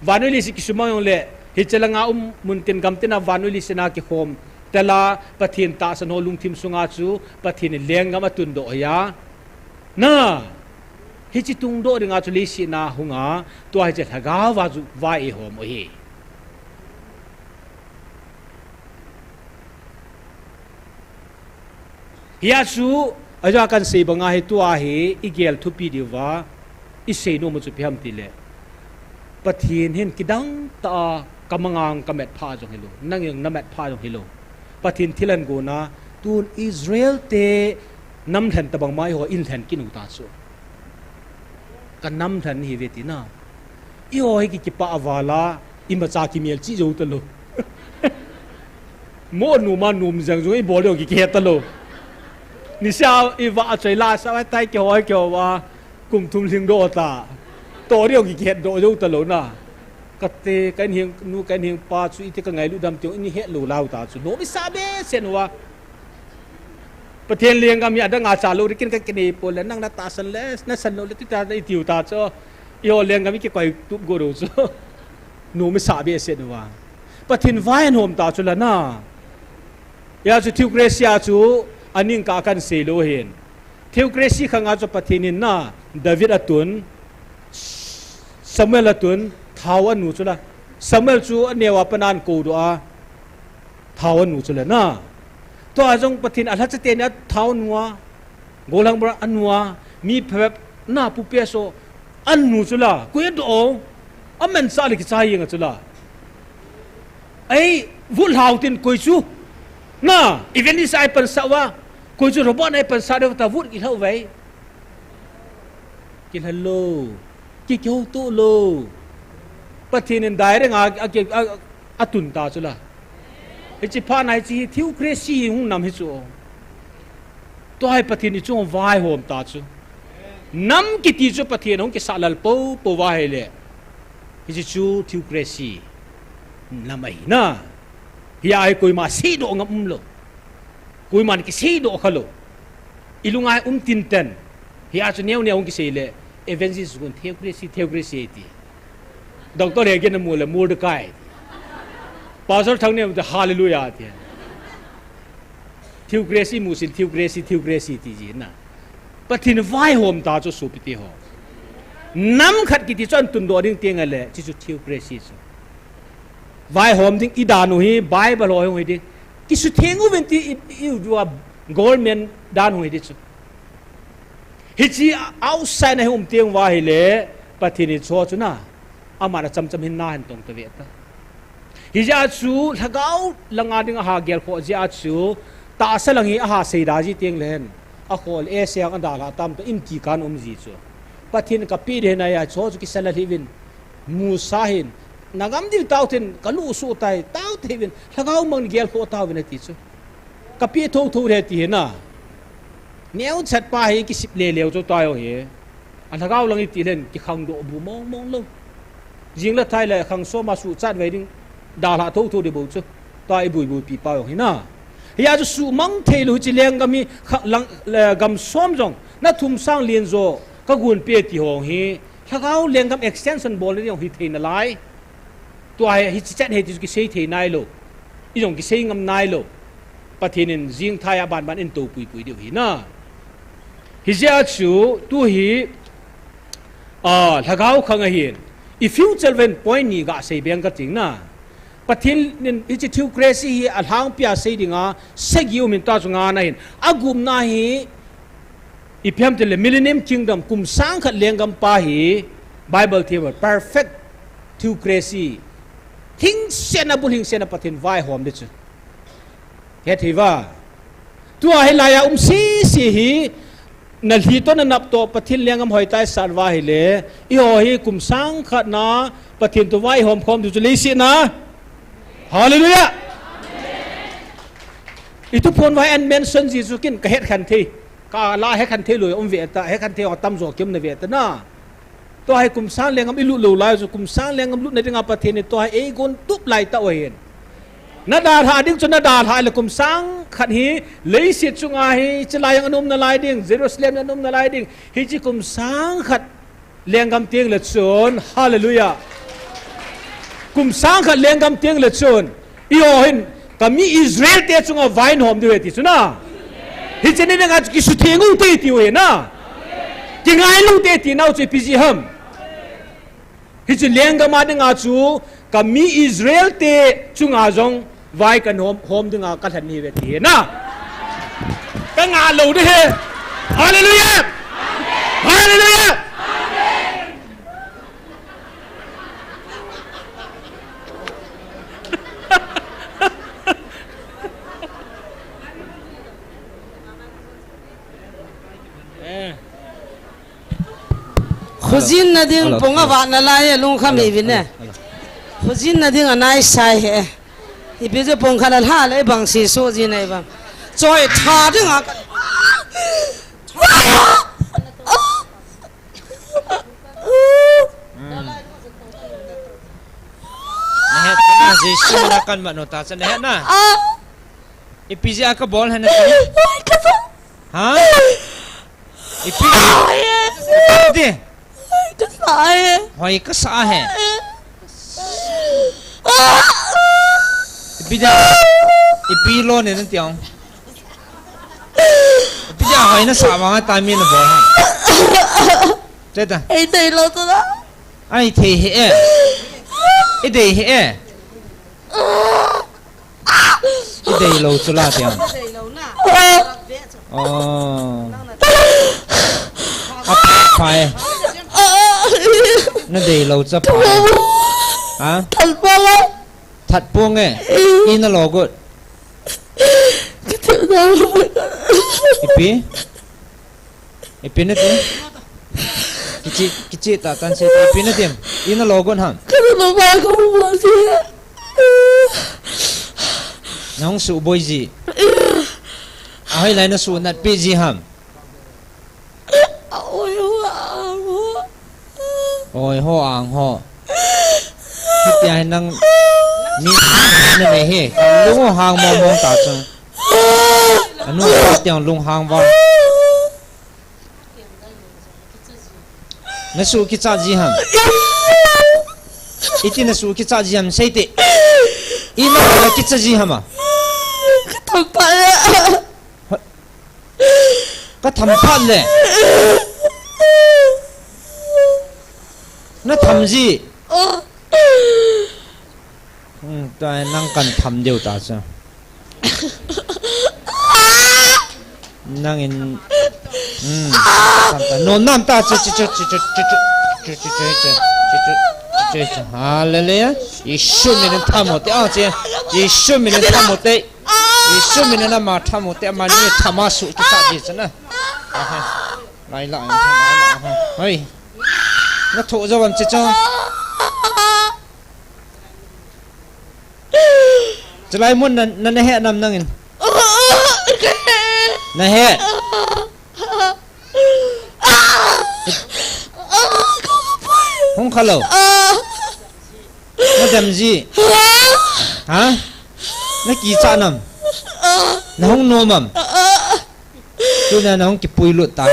Vannoi leiset kisumang jong le, hiche langa um mun tin gam tin a vannoi leiset a kikhom tel a, Pathen tahsan ho lungthim sunga chu Pathen in lenggam atundoh ahi a. Na, hiche tungdoh dinga chu leiset a hung a, tua hiche lhagao va chu vai i hom u ahi. Hia chu, aja kan sei banga hi tua hi, i gel thupi diu va, i sei nom u chu ipi ham tile. Pathen hin kidang tah a ka mangang ka met pha jong hilou, nang jong na met pha jong hilou. Pathen thilhan gona, tun Israel te nam lhen tabang mai ho in lhen kinu ta chu. Ka nam lhen hi ve tina. I ho hi ki kipa avala, imacha kimel chi jou talou. Mo numa num jeng jong i bol deu ki kihet talou. Nisa i va a choi la sa vai tai ki hoi ki ho va. Kum thum lhing doh ta. To deu ki kihet doh jou talou na. Kate, ka in heng nu, ka in heng pa chu iti ka ngailu dam tiu, in het lou lau ta chu. Nom i sa behseh uva. Pathen lenggam hi adang a cha lou, rikin ka kinei pole, nang na tahsan le, na san lou le, ti ta, i tiu ta chu. I ho lenggam i kikoi tup go lou chu. Nom i sa behseh uva. Pathen vai an hom ta chu la na. Hia chu theocracy a chu, aning ka kan sei lou hin. Theocracy khang a chu Pathen in na, David atun, Samuel atun, thao anu chu la. Samuel chu aneo a pat na an kou doh a. Thao anu chu la na. Tua jong Pathen a lhacha teni a thao anu a. Gollhang bar anu a. Mi phabep na pu pe so anu chu la. Koi adoh o. Aman sa le kichai jeng a chu la. Ei, vut lhau tin koi chu. Na, evangelist a i pansah uva. Koi chu robot a i pansah deu ta vut kilhau vai. Kilha lou. Ki, kihouto lou. Pathen in direct a, a, a, a, atun ta chu la. Hiche phat na hiche hi theocracy hi hung nam hi chu. Tua hi Pathen i chung vaihom ta chu. Nam kiti chu Pathen hung kisah lal pou pou va hile. Hiche chu theocracy. Nam ahi na. Hia hi koima seidoh ngam um lou. Koiman kiseidoh kha lou. I lunga um tin ten. Hia chu neo neo hung kisei le. Evangelist gun theocracy, theocracy ti. Doctor Hagin amu le Mordecai. Pastor Thangneo te hallelujah ti. Theocracy musit, theocracy, theocracy ti ji na. Pathen vaihom ta chu sopite ho. Nam khat kiti chu ahin tundoh ding teng le, hichu theocracy chu. Vaihom ding i dan u hi, Bible ho hi hung hi ding. Kisutheng uvin ti i, i, i u a government dan hung hi ding chu. Hiche outside na hi um teng uva ahile, Pathen in hicho chu na, aman achamcham hin na ahin tong ta ve ta. Hijeh a chu, lhagao langa ding aha gelkhoh jeh a chu, tahsa lang hi aha seida ji teng le hen, akhol e seng adalha tam ta in ti kan um ji chu. Pathen kape ding ahi a, hicho chu kisa lha hih uvin, musa hih in, nagam diu tao thei in, kalu suh tai, tao thei uvin, lhagao mang in gelkhoh tauvin ati chu. Kape thotho ding ti hi na. Neocha pa hi kisip leleu chu tai o hi. A lhagao lang iti len kikhangdoh bu mong mong lou. Jing le thai le khang som a suhchat vei ding. Dalha thotho ding bou chu. Tua i buibuipi pa jong hi na. Hia chu suhmang thei lou hiche lenggam hi kha-, lang, le, gam som jong. Na thum sang lien jo kagon pe ti ho hi. Lhagao lenggam extension bol na ding hi thei nalai. Tua hi, hiche chan hi ti chu kisei thei nailou. I jong kisei ngam nailou. Pathen in jing thai a banban in tou puipui diu hi na. Hijeh a chu, tu hi, a, lhagao khang ahin. I future ven point ni gasei beng kating na. Pathen in hiche theocracy hi alhangpi a sei dinga, sagi um in ta chu nga na hin. Agupna hi, ipi ham tile Millennium Kingdom, kum sang khat lenggam pa hi, Bible thei uva, perfect theocracy. Hingsetna bul hingsetna Pathen vaihom ding chu. Hethei uva. Tua hilai a um sese hi, na lhi toh na nap toh Pathen lenggam hoitah a i sat uva ahile, i ho hi kum sang khat na Pathen toh vaihom khom ding chu leiset na. Hallelujah. I thuphon uva hin mention ji chu kin kahet khen thei. Kala het khen thei lou um ve ta, het khen thei ho tamjo kium na ve ta na. Tua hi kum sang lenggam i lut lou lai chu kum sang lenggam lutna dinga Pathen in tua hi eigon tup lai tah u ahin. Na dalha ding chu na dalha le kum sang khat hi leiset chunga hi chilai jong ana um nalai ding, Jerusalem ana um nalai ding. Hiche kum sang khat lenggam teng le chun, hallelujah. Kum sang khat lenggam teng le chun, i ho hin, kami Israel te chunga vai in hom diu ahi ti chu na. Hiche ni dinga chu kisutheng u te tiu ahi na. Kingai lou te ti nau chu ipi jeh ham. Hiche lenggam a dinga chu, kami Israel te chunga jong vai kan hom, hom dinga kalhen nahi uve ti ahi na. Kangah lou ding ahi. Hallelujah. Hallelujah. Eh. Khojin na ding pong avat nalai e, lungkham hih uvin e. Khojin na ding anai sai e. Ipi jeh pong khat alha le bang si so ji nai bang. Choi tha ding a. Hmm. Na het na Jesu na kan ma no ta cha na het na. Ipi jeh a kabol hana ti. Ha? Ipi. Ti. Hoi kasa he. Ipi dia. Ipi lo ne nan tiang. Ipi dia hoi nasa vang a ta mi na bol ha. Cheta. Ei dei lou chu la. Ai thei he e. I dei he e. I dei lou chu la tiang. Oh. Apa pai. Na dei lou chu pai. Ha? That pong e. I na lo got. Ipi? Ipi na ti? Kichi, kichi ta tan se ipi na ti? I na lo got ham. Na hung suboi ji. Ahoi lai na sunat pi ji ham. Oi ho ang ho. Oi ho ang ho. Hitia hi nang mi na nei hi. Lung hang mong mong ta chu. Anu pa tiang lung hang va. Na su kicha ji ham. Iti na su kicha ji ham sei te. Ina ka kicha ji hama. Ka tham phat le. Ka tham phat le. Na tham ji. Hmm, ta nang kan tham deu ta cha. Nangin, hmm, nom nam ta chu, chu, chu. Hallelujah. Jesu min in tham u te, a che. Jesu min in tham u te. Jesu min in ama tham u te, amani tham a su kicha di chu na. Aha. Lai la, lai la, aha. Hoi. Na tho jo am che chu. Chulai mun na, na, na he nam nangin. Na he. Hung kha lo. Na dem ji. Ha? Na kicha nam. Na hung nom am. Tuna na hung kipui lut ta.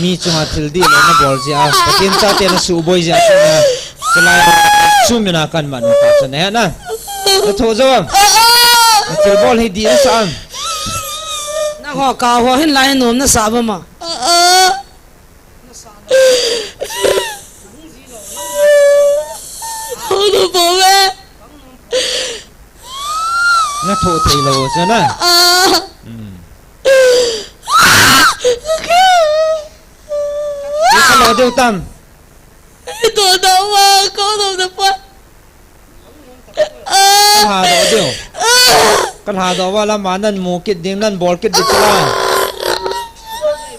Mi chunga thil dihlou na bol jeh a, Pathen chate na suboi jeh a, chuna, chulai, chu mina kan man u ta chun, he na. Na tho jo am. Na thil bol hi dih na sa am. Na ho ka ho hin lai nom na sa ba ma. Ho no bo ve. Na tho thei lou chu na. Ah. Hmm. Ka lo deu tam. Ka lo deu. Ka lo deu va la ma nan mu kit ding, nan bol kit ding chu la.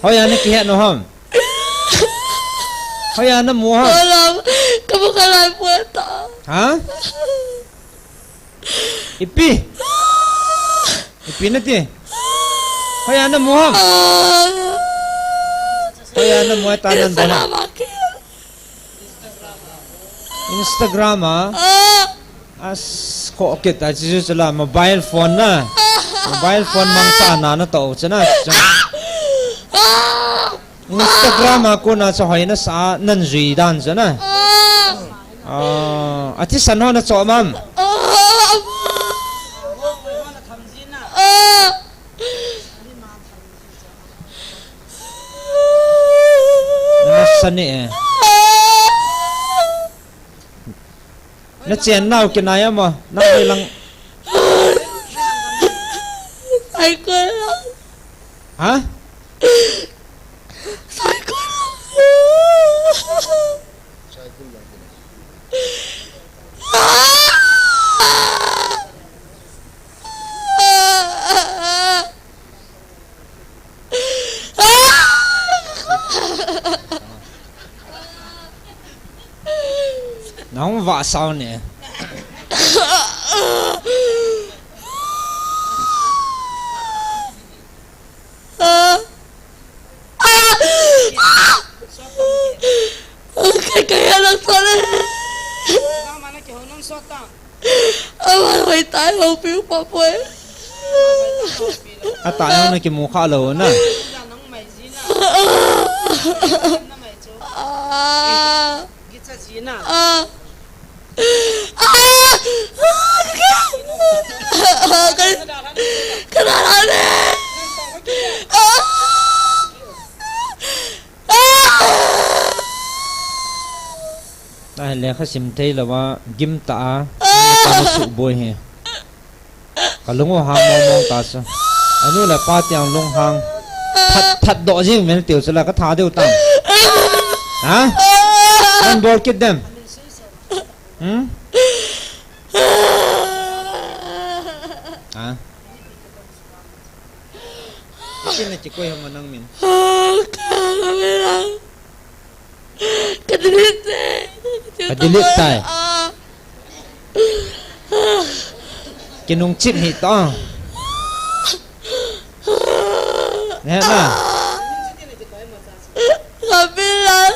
Hoiya na kihet u ham. Hoiya na mu ham. Ka bu ka lai pu ta. Ha? Ipi? Ipi na ti? Hoiya na mu ham? Hoiya na mu ta nan bol. Instagram a? As ko kit a chu chu la mobile phone na. Mobile phone mangcha na na to chu na. Instagram a kona chu hoina sa nan jui dan chu na. Ah, a thisan ho na cho mam. Na sa ni e. Na chen nau kinai ama, nang hoi lang. Sai koi lang. Ha? Sai koi lang. Nahung vah sao ne. Kai, kai, alang sot le. Ama hoi tai ho piu pa poi. Ata yang na kimu kha lou na. Ah. Ah. Ah. Ah. Ka, ka na le. Ah. Ah. Ai, lekha sim thei lou a, gim ta a, ka na suboi hi. Ka lung u hang mong mong ta sa. Anu le pa tiang lung hang. That, that doh jing men tiu sa la ka tha deu tam. Ha? Nan bol kit dem. Hmm? Ha? Kin na kikoi hama nang min. Ka delete tai. Ka delete tai. Ah. Kinung chip hi ta. Ne na. Ka bilan.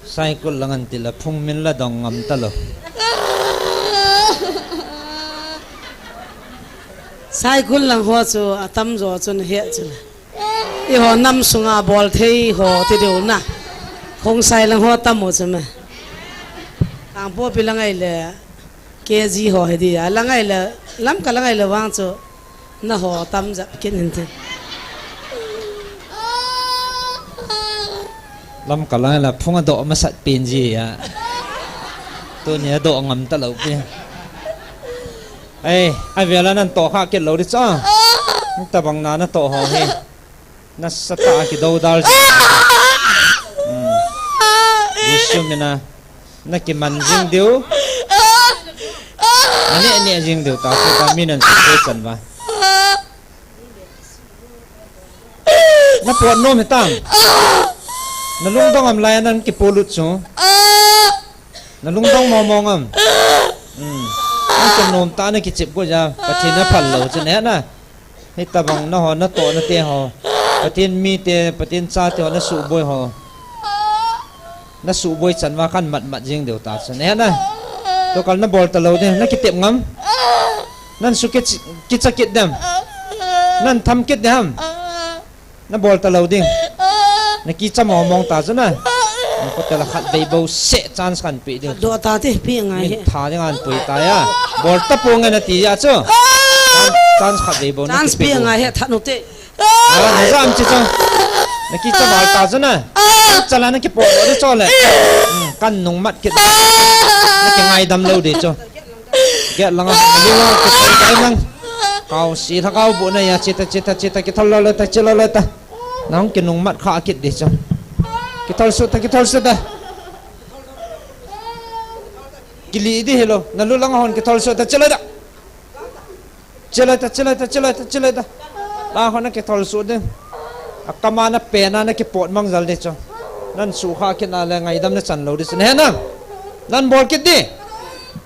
Saikul lang an ti la phung min la dong ngam ta lo. Saikul lang ho chu atam jo chu na he chu la. Eiho nam sunga bol thei ho ti deu na. Khongsai lang ho tam ho chu me. Kangpokpi lang ai le K G ho he di a lang ai le Lamka lang ai le vang chu na ho tam jep kin hin ti. Lamka lang ai la phung a doh masat pen ji a. Tuni a doh ngam ta lo pi. Ei, a vela nan toh kha kit lo di cha. Tabang na na toh ho he. Na sata ki do dal. Hmm. Jesu mina. Na ki man jing diu. Na ne ne jing diu ta ko ta minan su ko chan ba. Na pot nom he tam. Na lungdong am lai nan ki polut chu. Na lungdong mong mong am. Hmm. An kan nom ta na kichep ko ja. Pathen na phal lo chu ne na. Hitabang na ho, na toh na te ho. Pathen mite, Pathen chate ho, na suboi ho. Na suboi chan va kan mat mat jing deu ta chu ne na. To kal na bol ta lo de, na kitep ngam. Nan su ki, kicha kit dem. Nan tham kit de ham. Na bol ta lo ding. Na kicha mong mong ta chu na. Na ko te la khat vei bo se chance kan pi ding. Do ta te pi ngai he. Min tha ding an pui ta ya. Bol ta pu ngai na ti ya chu. Chance, chance khat vei bo na. Chance pi ngai he tha nu te. Ah, na jam chi chu. Na kicha val ta chu na. Cha la na ki po lo de chu le. Hmm, kan nung mat kit. Na ki ngai dam lo de chu. Get lang a, na lung a, kichol ta lang. Kau si tha kau bu na ya, chita, chita, chita, kithol lo lo ta, chilo lo ta. Nang kinung mat kha kit di chu. Kithol su ta, kithol su ta. Kili di hilo, na lu lang a hon kithol su ta, chilo ta. Chilo ta, chilo ta, chilo ta, chilo ta. La hon na kithol su di. A kama na pe na na kipot mang jal di chu. Nan su kha kit na le ngaidam na chan lo di chu. Na he na. Nan bol kit di.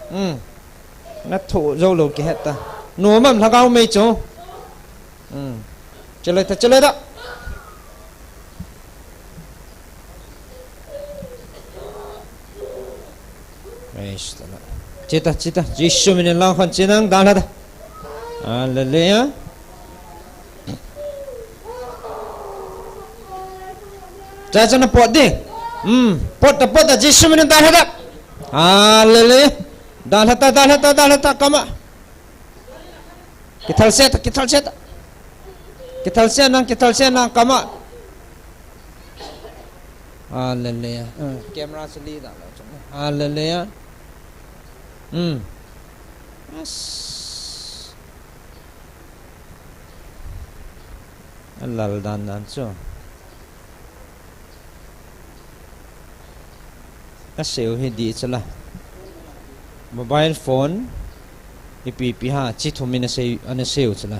Hmm. Na thu jo lo kihet ta. Nu mam lhagao mei chu. Hmm. Chelai ta, chelai ta. Eish, ta na. Chita, chita. Jesu minin lang khan chinang dan hada. Hallelujah. Cha cha na pot di. Hmm. Pot ta, pot ta. Jesu minin dan hada. Hallelujah. Dalha ta, dalha ta, dalha ta, kama. Kithal se ta, kithal se ta. Kithal se nang, kithal se nang, kama. Hallelujah. Hmm, camera se li da lo. Hallelujah. Hmm. Yes. Lal dan dan chu. Aseu hi di chala. Mobile phone ipi ipi ha chi thum in asei, ana seu chala.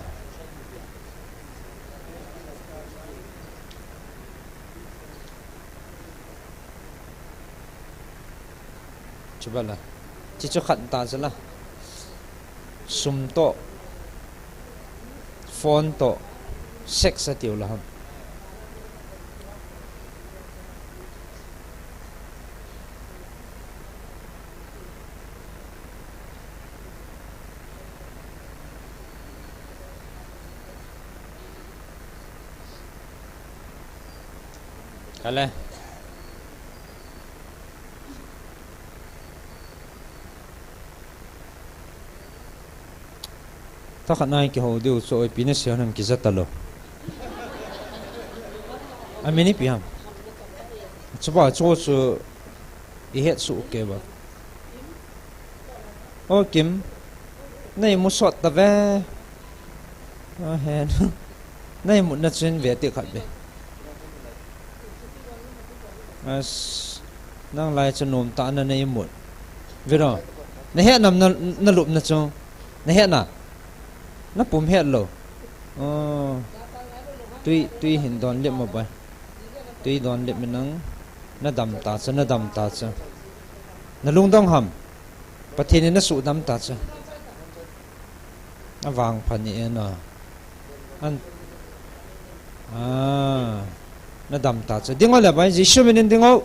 Chubala. Chi chu khat ta chala. Sum to. Phone to. Sex atiu la ham. Kale. Thakhat nai kihou diu chu ipi na sei ham kija talou. Amin ipi ham. Chuba chu chu ihet su ke ba. O Kim, na imu sot ta ve. A hen. Na imut na chun ve ti khat ve. As, nang lai chu nom ta na na imut. Viro. Na het nam na, na lup na chu. Na het na. Na pum het lo. Oh. Tui, tui hin don lip mo bai. Tui don lip mi nang. Na dam ta chu, na dam ta chu. Na lungdong ham. Pathen in na sudam ta chu. Avang pha ni e na. An. Ah. Na dam ta chu. Ding o le bai, Jesu min in ding o.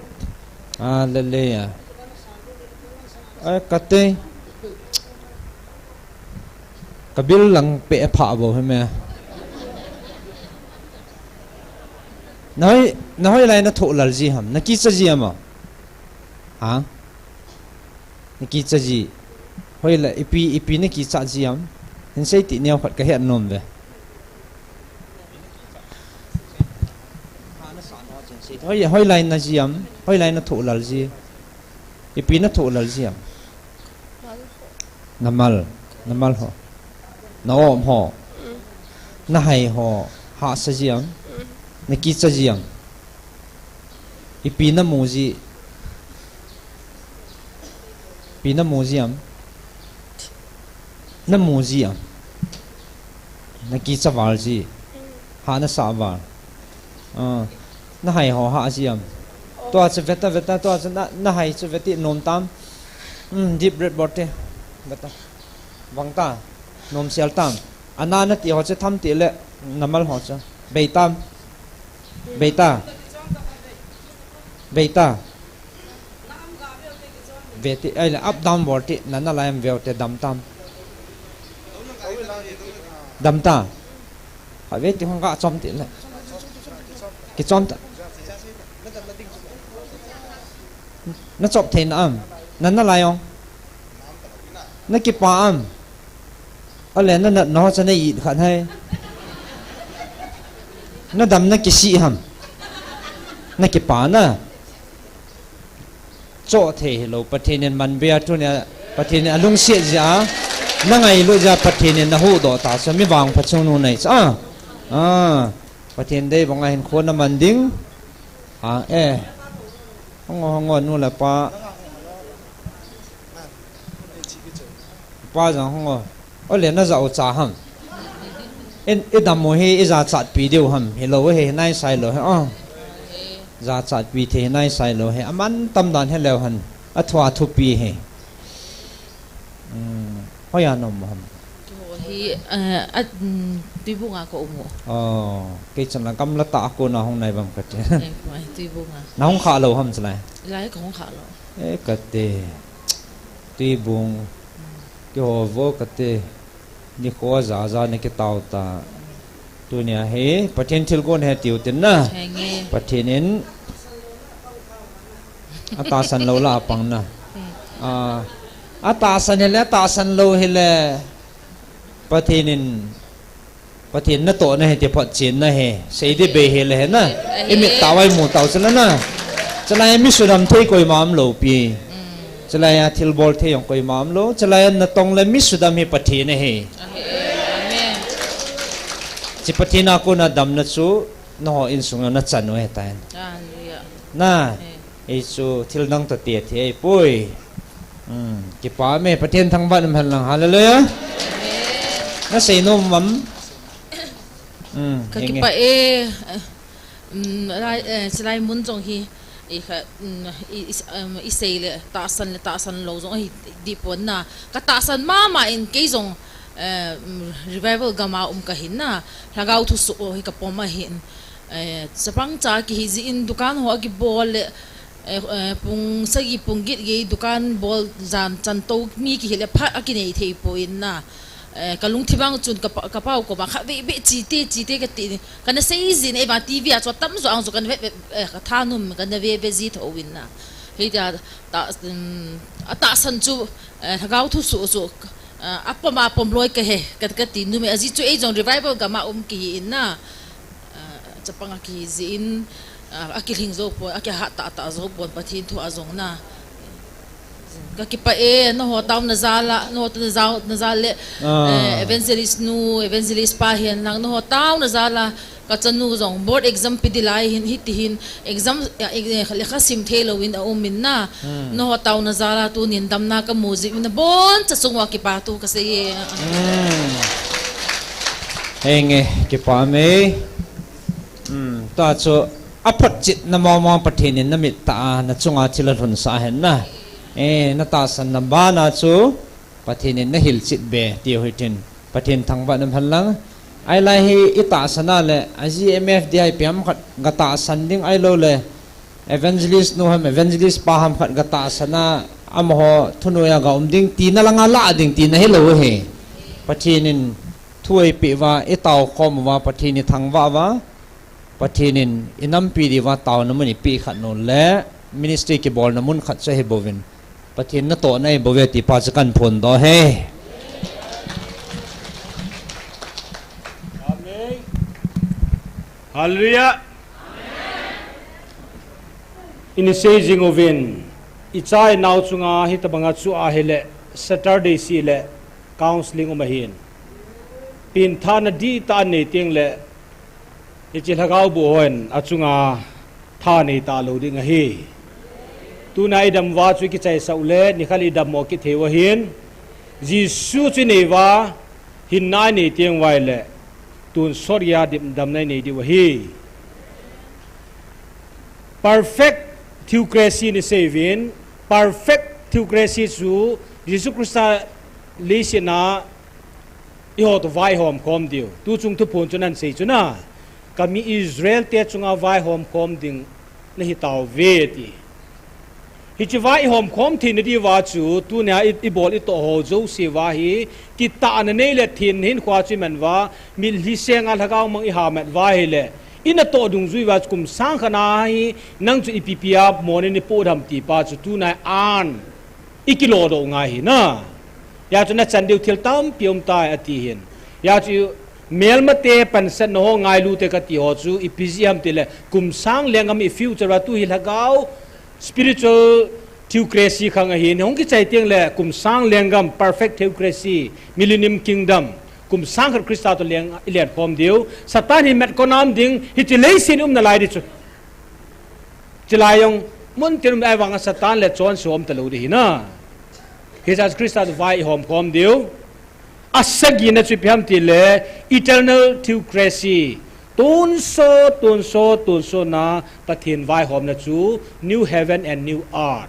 Ah, le le ya. Ai, kate. Ka bil lang pe pha bo he me. Na hoi, na hoi lai na tho lal ji ham. Na kicha ji ham a. Ha? Na kicha ji. Hoi lai, ipi, ipi na kicha ji ham. Hin sei ti neo khat ka het nom ve. Hoi, hoi lai na ji ham. Hoi lai na tho lal ji. Ipi na tho lal ji ham. Na mal, na mal ho. Na om ho. Na hai ho, hahsa ji ham. Na kicha ji ham. Ipi na mu ji. Ipi na mu ji ham. Na mu ji ham. Na kicha val ji. Ha na sa val. Ah, na hai ho ha ji ham. Tua chu veta, veta, tua chu na, na hai chu veti nom tam. Hmm, deep breath bol te. Veta. Vang ta. Nom sial tam. Ana na ti ho chu tham ti le na mal ho chu. Bei tam. Bei ta. Bei ta. Veti, ai le up down bol ti, na na lai am veu te dam tam. Dam ta. Ha veti hong ka chom ti le. Ki chom ta. Na chop thei na am. Na na lai ong. Na kipa am. Ale na nat no cha na it khat hai. Na dam na kisi ham. Na kipa na. Cho thei hi lo Pathen in man bia tu nia Pathen in alungset jia. Na ngailu jia Pathen in na huhdoh ta chu mi vangpha chungnu nei cha. Ah. Pathen dei banga hin khon na man ding. Ha, eh. Hong o, hong o, nu le pa. Pa jong hong o. O le na ja u cha ham. In, i dam u hi, i jachat pi diu ham. Hi lo hi, nai sai lo hi. Oh. Jachat pi the, nai sai lo hi. Aman tam dan hi leo han. A thua thu pi hi. Hmm. Hoi a nom ham. Keiho hi, eh, a, mm, Tuibung a ka um u. Oh, kei chan la gamla tah a kona hung nai bam kati. Eh, mai Tuibung a. Na hung kha lo ham chalai. Lai ka hung kha lo. Eh, kati. Tuibung. Keiho vo kati. Nikho a ja ja na kitao ta. Tunia hi, Pathen thilgon he tiu tin na. Henge. Pathen in atahsan lou la apang na. Hmm. Ah, atahsan hile, atahsan lou hile. Pathen in, Pathen natoh na hi ti photchen na hi. Sei di bei hile hi na. Ahi. I mit tah vai mu tau chala na. Chalai mi sudam thei koima um lou pi. Hmm. Chalai a thilbol thei jong koima um lou. Chalai a natong le mi sudam hi Pathen ahi. Ahi. Amen. Chi Pathen a kona damna chu nangho insung a nachan u ahitan. Hallelujah. Na, eh, ei chu thil dang toh te thei ahipoi. Hmm, kipa me, Pathen thangvah in umhen lang. Hallelujah. Amen. Na sei nom am? Hmm, ka henge. Kipa e, eh, um, lai, eh, chilai mun jong hi, i kha, um, i, i, um, i sei le, tahsan le, tahsan lou jong ahi dipon na. Ka tahsan mama in kei jong, eh, um, revival gam a um ka hin na. Lhagao thu soh hi ka pom ahin. Eh, chapang cha kihi jeh in dukan ho akibol le, eh, eh, pung sagi pung get gei dukan bol jan chan to mi kihi le phat akinei thei poi na. Eh, ka lungthim a chun ka pa, ka pau koma kha ve ve chi te, chi te kati. Kana sei jin e ba T V a chu atam jo ang jo kana ve ve, eh, ka thanom kana ve ve ji tho in na. Hei ta, ta, um, atahsan chu, eh, lhagao thu soh chu, eh, apom apom loi kahe, ka, kati nom e. Ajeh chu ei jong revival gam a um kihi in na. Ah, chapang a kihi jeh in, ah, akilhing jou pon, akihat tah tah jou pon Pathen thu a jong na. Ka kipa e, nangho taona jal a, nangho taona jal, na jal le, ah, eh, evangelist nu, evangelist pa hihen lang, nangho taona jal a, ka chanu jong board exam pe di lai hin, hiti hin, exam, eh, eh, lekha sim thei lou in a um in na. Hmm. Nangho taona jal a tunin damna ka mu jeh in abon cha chung uva kipa thu ka sei e. Hmm. Henge, kipa me. Hmm, tua chu aphotchetna mong mong Pathen in na mit tah a, na chunga thil alhunsah hen na. Eh, na tahsan na bana chu Pathen in na hilchet be, ti u hitin. Pathen thangvah in umhen lang. Ahilai hi itahsan a le, a G M F D I P ham khat gatahsan ding ahilou le, evangelist nu ham, evangelist pa ham khat gatahsan a, amaho thunoiya ga um ding, tina langa lah ding, tina hilou hi. Pathen in thu eipeh uva, itao khom uva, Pathen ithangvah uva, Pathen in inampi diuva taona mun ipeh khat nu le, ministry kibolna mun khat chu ahi bouvin, Pathen natohna ahi bouve ti pa chu kahin phondoh e. Amen. Hallelujah. Ini sei jing uvin, icha inao chunga hitobanga chu ahile, Saturday seh le counseling um ahin. Pengthahna dihtah anei teng le, hiche lhagao boh hon achunga tha nei talou ding ahi. Tuna idam uva chu ikichaisah u le, nikhat idammo kit thei u ahin. Jesu chu inei uva, hinna inei teng uva ahile, tonsot geiya dim, damna inei diu ahi. Perfect theocracy ini sei uvin, perfect theocracy chu Jesu Christa leiset a eiho toh vaihom khom diu. Tuchung thuphon chu nahin sei chu na, kami Israel te chunga vaihom khom ding nahi tauve ti. Hiche vaihom khom theina diuva chu, tunia i, ibol itoh ho jouse uva hi, kitahna nei le thenna hinkho chu iman uva, mitlhi senga lhagao mang ihamat uva ahile, inatoh dungjui uva chu kum sang khat a hi, nang chu ipi pia monin ipoh dem ti pa chu, tuna an ikilodoh ngai hi na. Hijeh chun nachan diu thil tampi um tai ati hin. Hijeh chun melmate pansatna ho ngailu te kati ho chu ipi jeh ham tile kum sang lenggam i future a tu hi lhagao spiritual theocracy khang ahin. Hung kichai teng le kum sang lenggam perfect theocracy, millennium kingdom, kum sang khat Christa toh leng ilen khom diu. Satan hi mat kon am ding, hiche leiset a um nalai ding chu. Chulai jong, mun tin um ahivanga Satan le chonse um talou ding hi na. Hijeh chun Christa toh vai ihom khom diu. Asagina chu ipi ham tile, eternal theocracy. Tonsot, tonsot, tonsot na Pathen vaihomna chu, new heaven and new earth.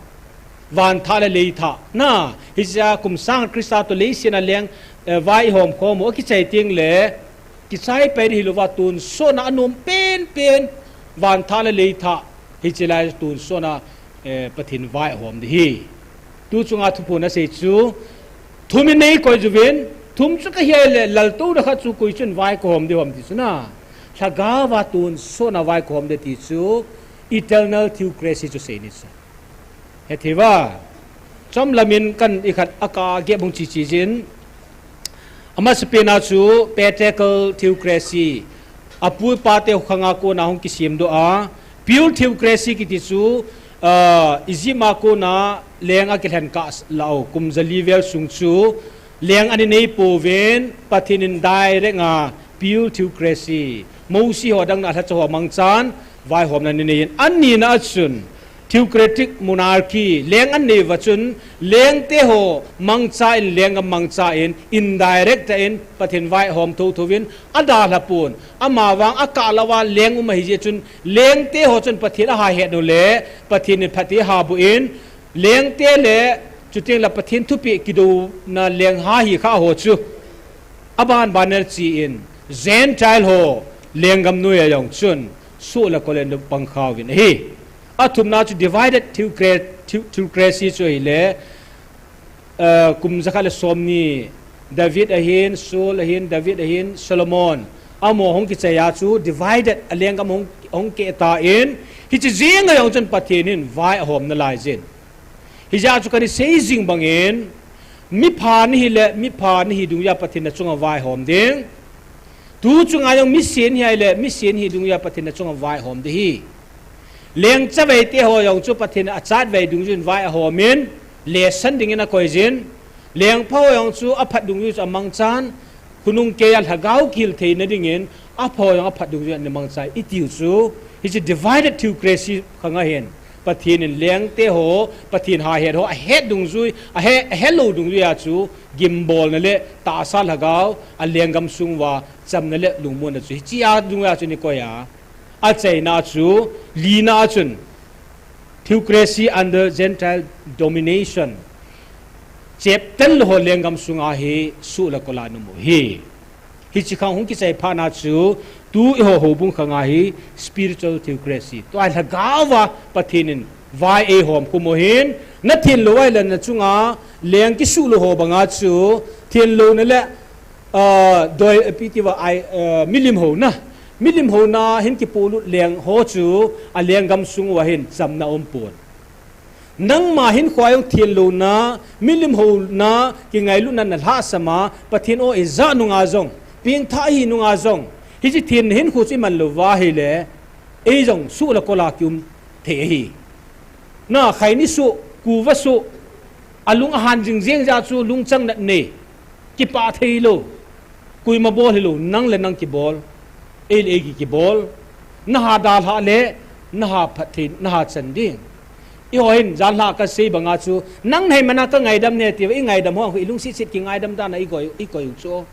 Van thah le lei thah. Na, hijeh a kum sang Christa toh leiset a leng, eh, vai ihom khom u akichai teng le, kichai pai ding hilouva tonsot na anom penpen, van thah le lei thah, hiche lai tonsot na, eh, Pathen vai ahom ding hi. Tuchunga thuphon asei chu, thum in nei koi uvin, thum chu kahi le, laltouna khat chu koi chun vai kahom ding ham ti chu na. Lhagao a tonsot na vai kahom ding ti chu, eternal theocracy chu seini chu. Hethei uva, chomlam in kan ikhat a kagep bung chichi jin. Amasapen a chu patriarchal theocracy. Apu ipa te khang a kona hung kisemdoh a. Pure theocracy kiti chu, ah, Egypt a kona leng akilhen kah lah u. Kum jali vel sung chu leng ana nei pouvin, Pathen in direct a pure theocracy. Mosi ho dang na lhacha ho mangchan, vaihomna ana nei in. Anina a chun, theocratic monarchy, leng ana nei uva chun, lengte ho mangcha in, lenggam mangcha in, indirect a in, Pathen vaihom thotho in, adalha pon. Amavang akah louva leng um ahi jeh chun, lengte ho chun Pathen ahahet u le, Pathen in phatthei ahaboh in, lengte le, chuteng le Pathen thupeh kidouna leng ha hi kha ho chu. Aban ban a chi in, Gentile ho, lenggam noiya jong chun, soh le kol in pang kha uvin ahi. Athumna chu divided theocra-, theo-, theocracy chu ahile, eh, kum jakhat le somni, David ahin, Saul ahin, David ahin, Solomon. Amaho hung kichai a chu divided a lenggam hung, hung keh tan, hiche jeng a jong chun Pathen in vai ahom nalai jin. Hijeh a chu kana sei jing bangin, mipha nahi le, mipha nahi dungjui a Pathen in nachunga vaihom ding. Tuchunga jong misen nahi le, misen nahi dungjui a Pathen in nachunga vaihom ding hi. Leng chaveite ho jong chu Pathen in achatvei dungjui in vai ahom in, lesson dingin akoi jin. Lengpha ho jong chu aphat dungjui chu amangchan, khonung keiya lhagao kihil theina dingin, apha ho jong aphat dungjui in ana mangcha e, itiu chu, hiche divided theocracy khang ahin, Pathen in lengte ho, Pathen hahet ho, ahet dungjui, ahe, ahelou dungjui a chu, gimbolna le tahsa lhagao, alenggam sung uva, chamna le lungmonna chu, hiche a dungjui a chu ana koi a. Achaina chu, lina a chun, theocracy under Gentile domination. Cheptel lou ho lenggam sunga hi suh le kol a na um u hi. Hichi khang hung kichai phat na chu tu eiho houbung khang a hi spiritual theocracy. Tua hi lhagao a Pathen in vai eihom khum u hin, na thenlou a ahile na chunga leng kisuh lou ho banga chu thenlouna le, ah, doi, ipi ti uva, ai, ah, milim houna. Milim houna hin kipolut leng ho chu a lenggam sung uva hin chamna um pon. Nangma hinkho a jong thenlouna, milim houna, kingailutna na lhahsam a, Pathen aw ijat nunga jong, pengthah ihi nunga jong, hichi thenna hinkho chu iman lou uva ahile, ei jong suh le kol a kium thei ahi. Na, khaini suh, kuva suh, alung ahan jing jeng jeh a chu lungchang natna nei, kipah thei lou, koima bol hilou, nang le nang kibol, ei le ei ki, kibol, na ha dalhah le, na ha phatthei, na ha chan ding. Eiho hin, janhi a kasei banga chu, nang nahi mana ka ngaidam ne tia, i ngaidam ho, i lungset set kingaidam dan a i koi, i koi u chu.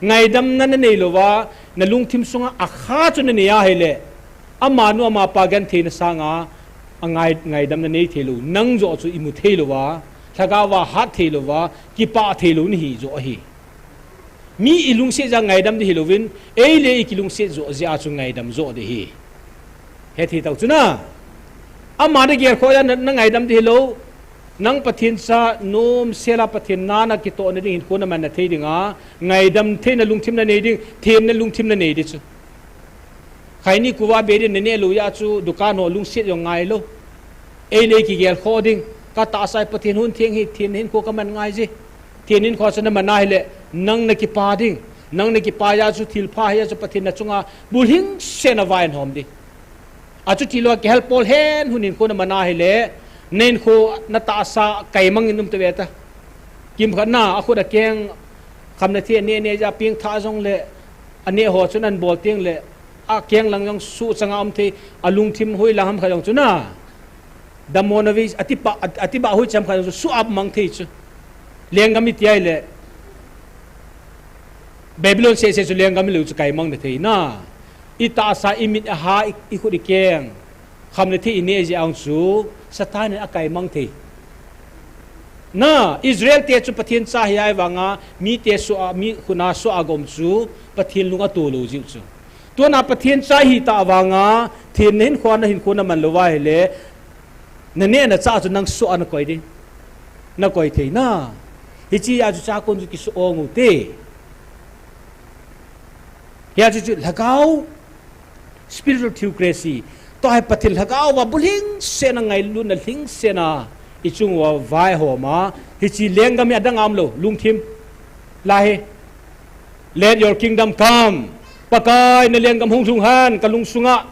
Ngaidamna na neilou uva, na lungthim sunga akha chu na nei ahile, amanu amapa gentheina sanga, angai, ngaidamna nei thei lou, nang joh chu imu thei lou uva, lhagao a hat thei lou uva, kipah thei lou nahi joh ahi. Mi ilungset jeh a ngaidam ding hilouvin, ei le ei kilungset joh jeh a chu ngaidam joh ding ahi. Hethei tau chu na. Ama na gelkhoh jeh a na, na ngaidam ding hilou. Nang Pathen cha nomsel a Pathen na na kitohna ding hinkho na manna thei ding a, ngaidam theina lungthim na nei ding, thenna lungthim na nei ding chu. Khaini kuva be ding na neh lou jeh a chu dukan ho lungset jong ngai lou. Ei le ei kigelkhoh ding. Ka tahsa hi Pathen hon theng hi, thenna hinkho ka man ngai je. Thenna hinkho chu na man ahile, nang na kipah ding. Nang na kipah jeh a chu thilpha hi a chu Pathen na chunga bulhingsetna vai ahom ding. Achuti lou a kihel pol hen hun hinkho na man ahile, na hinkho na tahsa kaimang in um tave ta. Kimkhat na, akhut akeng, khamna thei aneh neh jeh a pengthah jongle, aneh ho chun ahin bol teng le, akeng lang jong suhchang a um thei, alungthim hoilang ham khat jong chu na. Damona vei, ati pa, ati ba hoicham khat jong chu, suh a mang thei chu. Lenggam iti ahile, Babylon seh seh chu lenggam hilou chu kaimang na thei na. I tahsa, i mit, i ha, i, i khut, i keng. Khamna thei i neh jeh a chu Satan in akaimang thei. Na, Israel te chu Pathen cha ahi ahivanga, mite suh a, mi khut a suh a gom chu Pathen lung ato lou jiu chu. Tua na Pathen cha ihi tah vanga, thenna hinkho na hinkho na man lou va ahile, na neh na chah chu nang suh a na koi ding. Na koi thei na. Hiche a chu chakon chu kisuh ong u te. Hia chu chu lhagao, spiritual theocracy. Tua hi Pathen lhagao va bulhingsetna, ngailutna lhingsetna i chung uva vaihom a, hiche lenggam hi adang a um lou, lungthim. Lai hi, "Let your kingdom come." Pakai na lenggam hung lhung hen, ka lungsunga.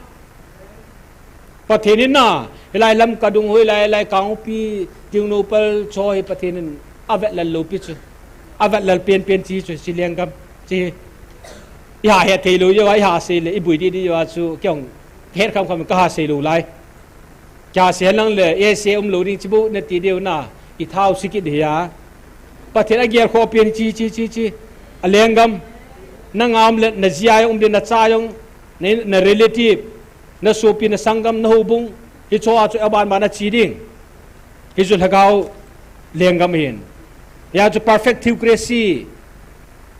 Pathen in na, hilai Lamka dung ho, hilai, hilai Kangpokpi, Tengnoupal cho hi Pathen in avetlal lou pi chu. Avetlal penpen chi chu, hiche lenggam chi. I ha het thei lou jeh uva, i ha sei le, i bui didi jeh uva chu, kei jong het kham kham ka ha sei lou lai. Ka ha sei lang le, e se um lou ding chi bou na ti diu na, i thau si kit hi a. Pathen agelkhoh pen chi, chi, chi, chi. A lenggam, na ngam le, na jia jong um le, na cha jong, na, na relative, na sopi, na sanggam, na houbung, hicho a chu aban ban a chi ding. Hichu lhagao lenggam ahin. Hia chu perfect theocracy.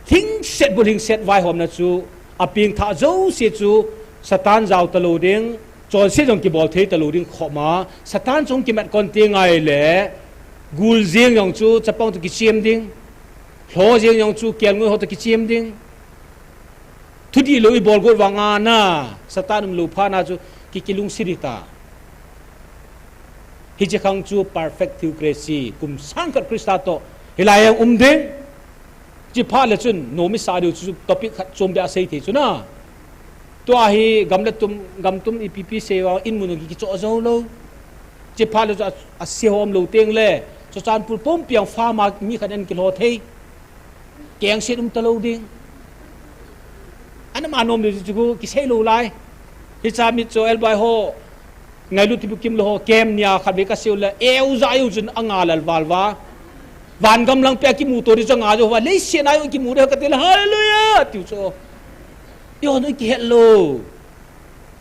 Lhingset bulhingset vaihomna chu, apengthah jouse chu, Satan jao talou ding, chonset jong kibol thei talou ding khop ma, Satan chung kimat kon teng ahile, gul jeng jong chu, chapang toh kichem ding, lho jeng jong chu, kelngoi ho toh kichem ding. Thudih lou i bol got vanga na, Satan um lou phat na chu ki, kilungset ding ta. Hiche khang chu perfect theocracy, kum sang khat Christa toh, hilai a um ding. Chi phat le chun, nom i sa diu chu topic khat chom beh a sei thei chu na. Tua hi gam le tum, gam tum ipi pi sei uva, in mun ki, kichoh jou lou. Chi phat le chu a, a se hom lou teng le, Churachandpur pumpi a farm a mi khat in kilho thei. Kengset um talou ding. Ana ma nom ding chu kisei lou lai. Hicha mi cho elbai ho. Ngailut thibu kim lou ho kem nia khat vei ka sei u le. Eu ja eu chun anga lal val va. Van gam lang pe a kimu to ding chu anga jo va. Leiset a jong kimu ding ka ti le. Hallelujah. Tiu chu. Eiho nu kihet lou.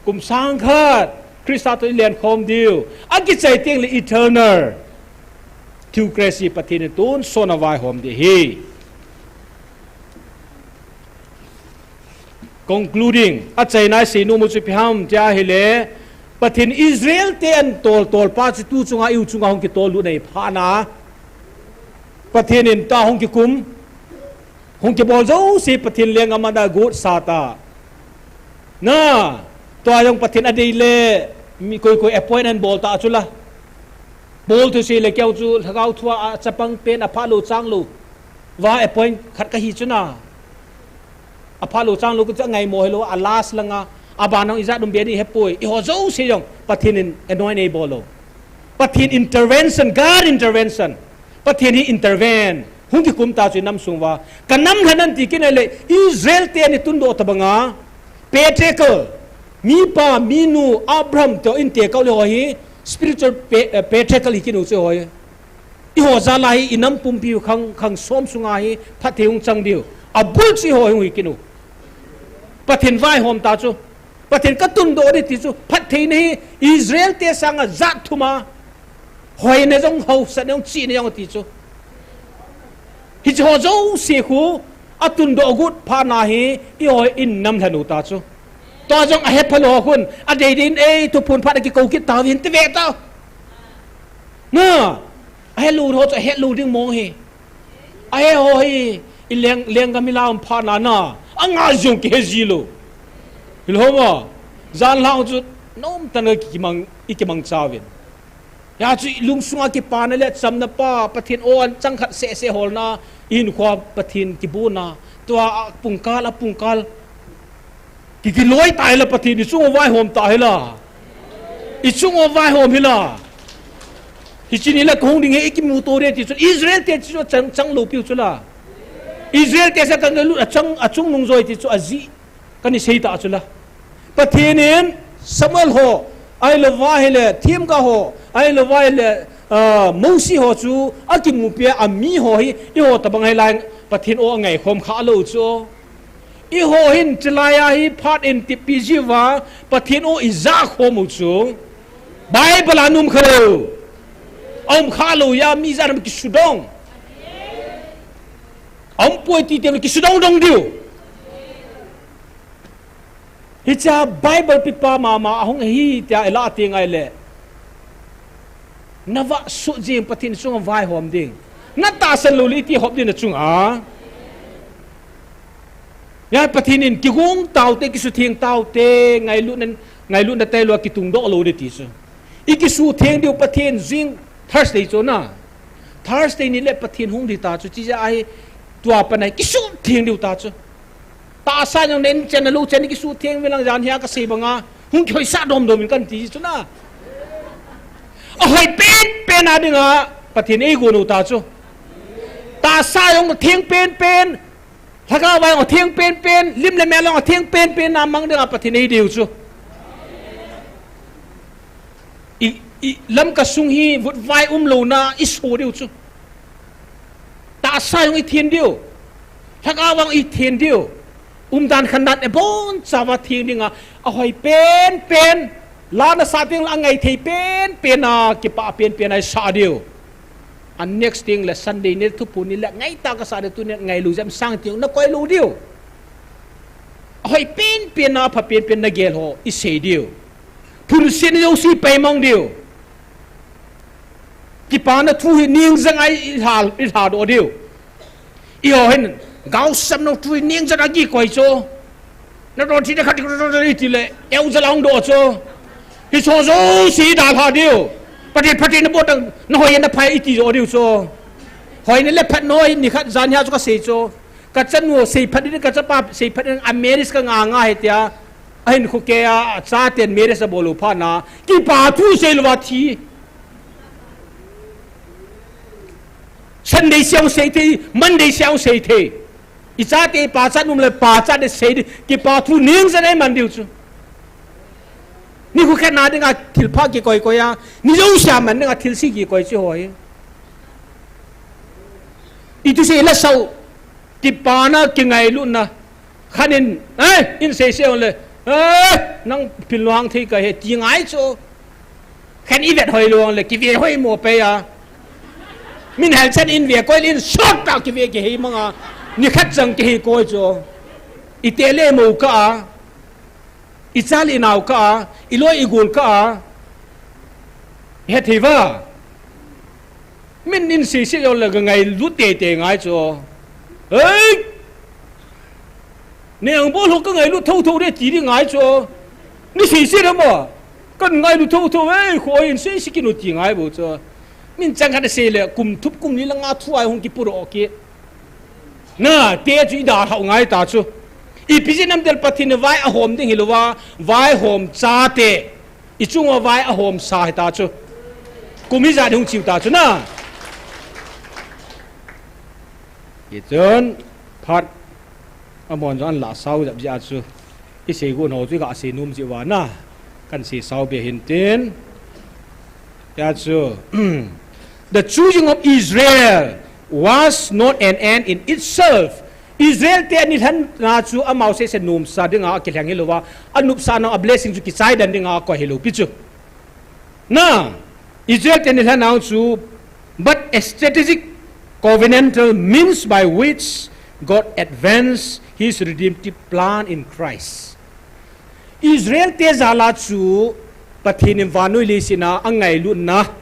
Kum sang khat, Christa toh i lenkhom diu. Akichai teng le eternal. Theocracy Pathen in tonsot a vaihom ding ahi. Concluding, achaina a seinom u chu ipi ham tia ahile, Pathen Israel te atol tol pa chu tu chunga, eiho chunga hung kitol lut ahi phat na. Pathen in tua hung kikum, hung kibol jouse Pathen lenggam a agot sa ta. Na, tua jong Pathen adei le, mi koi koi appoint anabol ta chu la. Bol thusei le keu chu lhagao thua achapang pen, aphalou changlou va appoint khat kahi chu na. Aphalou changlou khat chu angaimo hilou, a last langa, aban hung ijat um be ding hepoi. Eiho jouse jong Pathen in anoint eibol lou. Pathen intervention, God intervention. Pathen hi intervene. Hung kikum ta chu inam sung uva. Kanam lhen in ti kit in ahile, Israel te ana tundoh tabanga, patriarchal, mipa, minu, Abraham toh in tekah le ho hi, spiritual pa-, eh, patriarchal hi kit u chu ho hi. Eiho jal a hi inam pumpi u khang, khang som sunga hi phatthei hung chang diu. Abul chu eiho hi hung hi kit u. Pathen vaihom ta chu. Pathen katundoh ding ti chu, phattheina hi Israel te sanga jat thum a, hoina jong, hausatna jong, chihna jong ti chu. Hiche ho jouse khu atundoh agot phat na hi, eiho in nam lhen u ta chu. Tua jong ahephalou khun, adei din ei thuphon phat a kikou kit tauvin ti ve ta. Na, ahelou ho chu ahelou ding mong hi. Ahe ho hi, i leng, lenggam ila um phat na na, anga jong kihe ji lou. Hilou ma, jan lang chu nomtah a ki, kimang, i kimang chauvin. Hijeh chun i lungsunga kipana le chamna pa, Pathen o an chang khat seh seh holna, i hinkhoa Pathen kibuna, tua a pungkal, a pungkal. Ki, kiloi ta hila Pathen, i chung uva vaihom ta hila. I chung uva vaihom hila. Hiche ni la kahung ding hi i kimuto ding ti chu. Israel te chu chang, chang lou piu chu la. Israel te sa kan lut a chang, achung nung joi ti chu ajeh. Kana sei ta chu la. Pathen in Samuel ho, ahilouva ahile, themgao ho, ahilouva ahile, ah, Mosi ho chu, akimupi a, ami ho hi, eiho tabang hilai, Pathen o angaikhom kha lou chu. Eiho hin chulai a hi phat in tipi jiuva, Pathen o i jakhom u chu. Bible a um kha lou. Um kha lou a mi jat ham kisudong. Um poi ti ti kisudong dong diu. Hiche a Bible pipa mama ahung hi tia i la teng ahile. Na vah sut jing Pathen chunga vaihom ding. Na tahsan lou le iti hop ding na chunga. Hijeh a Pathen in kigong taute, kisutheng taute, ngailutna, ngailutna tailou a kitungdoh lou ding ti chu. I kisutheng diu Pathen jing Thursday chu na. Thursday ni le Pathen hung ding ta chu, hijeh a hi tua pat a hi kisutheng diu ta chu. Tahsa jong nen chen a lou chen kisutheng ve lang jan hia kasei banga. Hung kihoisah dom dom in kan ti chu na. Ahoi pen pen a dinga Pathen eigon u ta chu. Tahsa jong theng pen pen. Lhagao va jong theng pen pen. Lim le mel jong theng pen pen a mang dinga Pathen ei diu chu. I, i, Lamka sung hi vutvai umlouna i so diu chu. Tahsa jong i theng diu. Lhagao vang i theng diu. Umdan khandan abonchauva theng dinga, ahoi pen pen. La na sa teng le angai thei pen pen a, kipah pen pen a i sa diu. A next teng le Sunday ni thuphon ni le ngaitah a kasa diu, tuni ngailou jep sang teng na koi lou diu. Ahoi pen pen a, apha pen pen na gel ho i sei diu. Phunsetna jouse i paimang diu. Kipana thu hi ning jang a i lha, i lhadoh diu. Eiho hin, gaosapna thu hi ning jang a kikoi chu. Na don thi na khat i ti le, eu jal a hung doh chu. Hiche ho jouse i dalha diu. Pathen, Pathen na bol tang, na hoi na phai i ti jo diu chu. Hoina le phatna hi nikhat jan hia chu kasei chu. Ka chanu seiphat ding, ka chapa seiphat ding, a marriage ka nga nga ahi tia. Ahin khu ke a, achaten marriage abol u phat na. Kipa thu seilouva thi. Sunday siang sei thei, Monday siang sei thei. I chate i pachat um le pachat de sei di, kipa thu ning jang a i man diu chu. Nikho khat na dinga thilpha kikoi koi a, ni jouse a man dinga thilse kikoi chu hoi. I thusei la sau, kipana, kingailutna. Khat in, eh, in sei sei le, eh, nang pil luang thei ka he ti ngai chu. Khat in i vet hoi luang le, kive hoi mo pe a. Min hal chan in ve koi le in sot ta kive kihei manga. Nikhat chang kihei koi chu. I te le mo ka a. I chal i nau ka a. I loi i gol ka a. He thei va. Min in sisi yo le ka ngailut tete ngai chu. Hei! Neng bol ho ka ngailut thotho de ti di ngai chu. Ni sisi le mo. Kan ngailut thotho, ei, kho in sisi kinu ti ngai bo chu. Min chang khat sei le kum thup kum li le nga thu ai hung kipuro ki. Na, te chu i dalhau ngai ta chu. Ipi jeh ham itile Pathen in vai ahom ding hilou va, vaihom chate. I chunga vai ahom sa hita chu. Kum ijat hung chiu ta chu na. Hichun, phat amahon jong an la sao jep jeh a chu. I sei gon ho chu i ga sei nom jeh uva na. Kan sei sao be hin tin. Tia chu. The choosing of Israel was not an end in itself. Israel te anilhan na chu amau sese nomsa dinga akilheng hilou va. Anopsa na a blessing chu kichai dan dinga akoi hilou pi chu. Na, Israel te anilhan na chu, but a strategic covenantal means by which God advanced his redemptive plan in Christ. Israel te jal a chu Pathen in vannoi leiset a angailutna,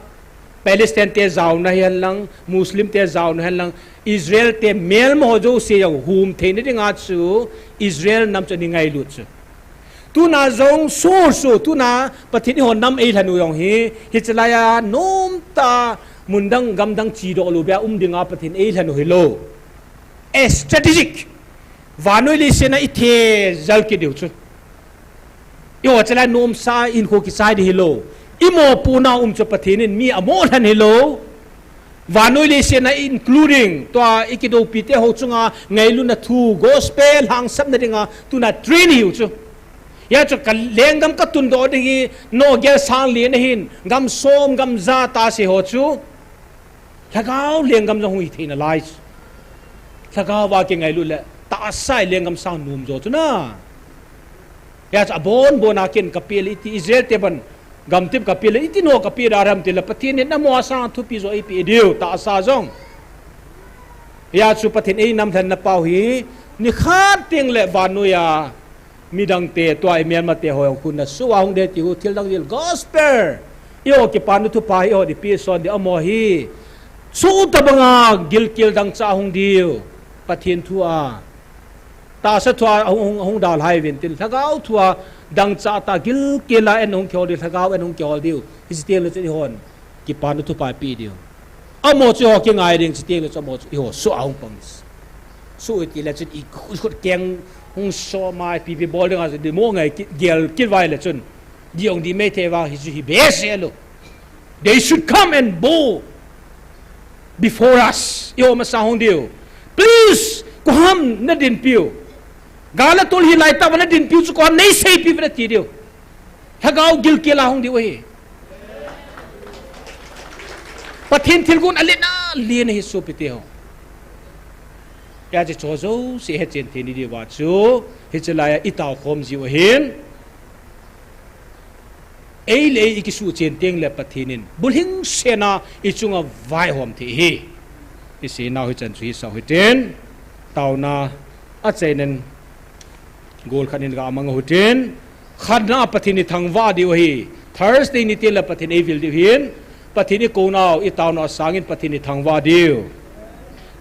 Palestine te jaona hi hen lang, Muslim te jaona hi hen lang, Israel te melma ho jouse jong hum theina dinga chu Israel nam chu ani ngailut chu. Tuna jong soso, tuna Pathen in eiho nam eilhen u jong hi, hichelai a nomtah a mun dang gam dang chedoh lou bep a um dinga Pathen in eilhen u hilou. A strategic. Vannoi leiset a i thejal kit diu chu. Eiho chelai nomsa hinkho kichai ding hilou. I mopohna um chu Pathen in mi amo lhen hilou. Vannoi leiset a including tua i kidoupi te ho chunga ngailutna thu, gospel, lhangsapna dinga tuna train hiu chu. Hia chu ka lenggam ka tundoh ding hi, nogel sang li na hin, gam som, gam ja tah sei ho chu. Lhagao lenggam jong hung hi theina lai chu. Lhagao va kingailut le, tahsa hi lenggam sang nom jo chu na. Hia chu abon bon a ken ka pe le iti Israel te ban, gamtep ka pe le iti no ka pe da ram ti le Pathen in amo a sang thupi jo eipe diu, tahsa jong. Hia chu Pathen in einam lhenna pau hi, nikhat teng le vannoi a, midang te, tua i melma te ho jong khu na soh a hung de ti u thil dang jil gospel. Eiho kipana thupha hi eiho di pi son di amo hi. Soh tabanga gilkel dangchah hung diu. Pathen thu a. Tahsa thu a hung, hung, hung dalhai uvin tin. Lhagao thu a dangchah tah gilkel a eihung kihol diu. Lhagao eihung kihol diu. Hiche teng le chu eihon kipana thupha pe diu. Amo chu eiho kingai ding chu teng le chu amo chu eiho soh a hung pang. Soh iti le chun i khut, khut keng hung so mai pi pi bol ding a chu di mo ngai ki, gel kit vai le chun. Di ong di mai thei vang hi chu hi behseh lou. They should come and bow before us. Eiho masa hung diu. Please, koiham na dinpiu. Gal a tol hi lai tah a na dinpiu chu koiham nei seipi ve na ti diu. Lhagao gilkel a hung diu ahi. Pathen thilgon alen alen ahi sopi teho. Hijeh chun jouse hechen thei ni diuva chu, hichelai a i taokhom jiu ahin. Ei le ei i kisuhchen teng le Pathen in bulhingsetna i chunga vaihom thei ahi. I seinau hichan chu hisah u hitin, taona achaina in gol khat in gamang u hitin, khatna a Pathen i thangvah diu ahi. Thursday ni teng le Pathen eivil diu ahin, Pathen i kounau, i taonau sangin Pathen i thangvah diu.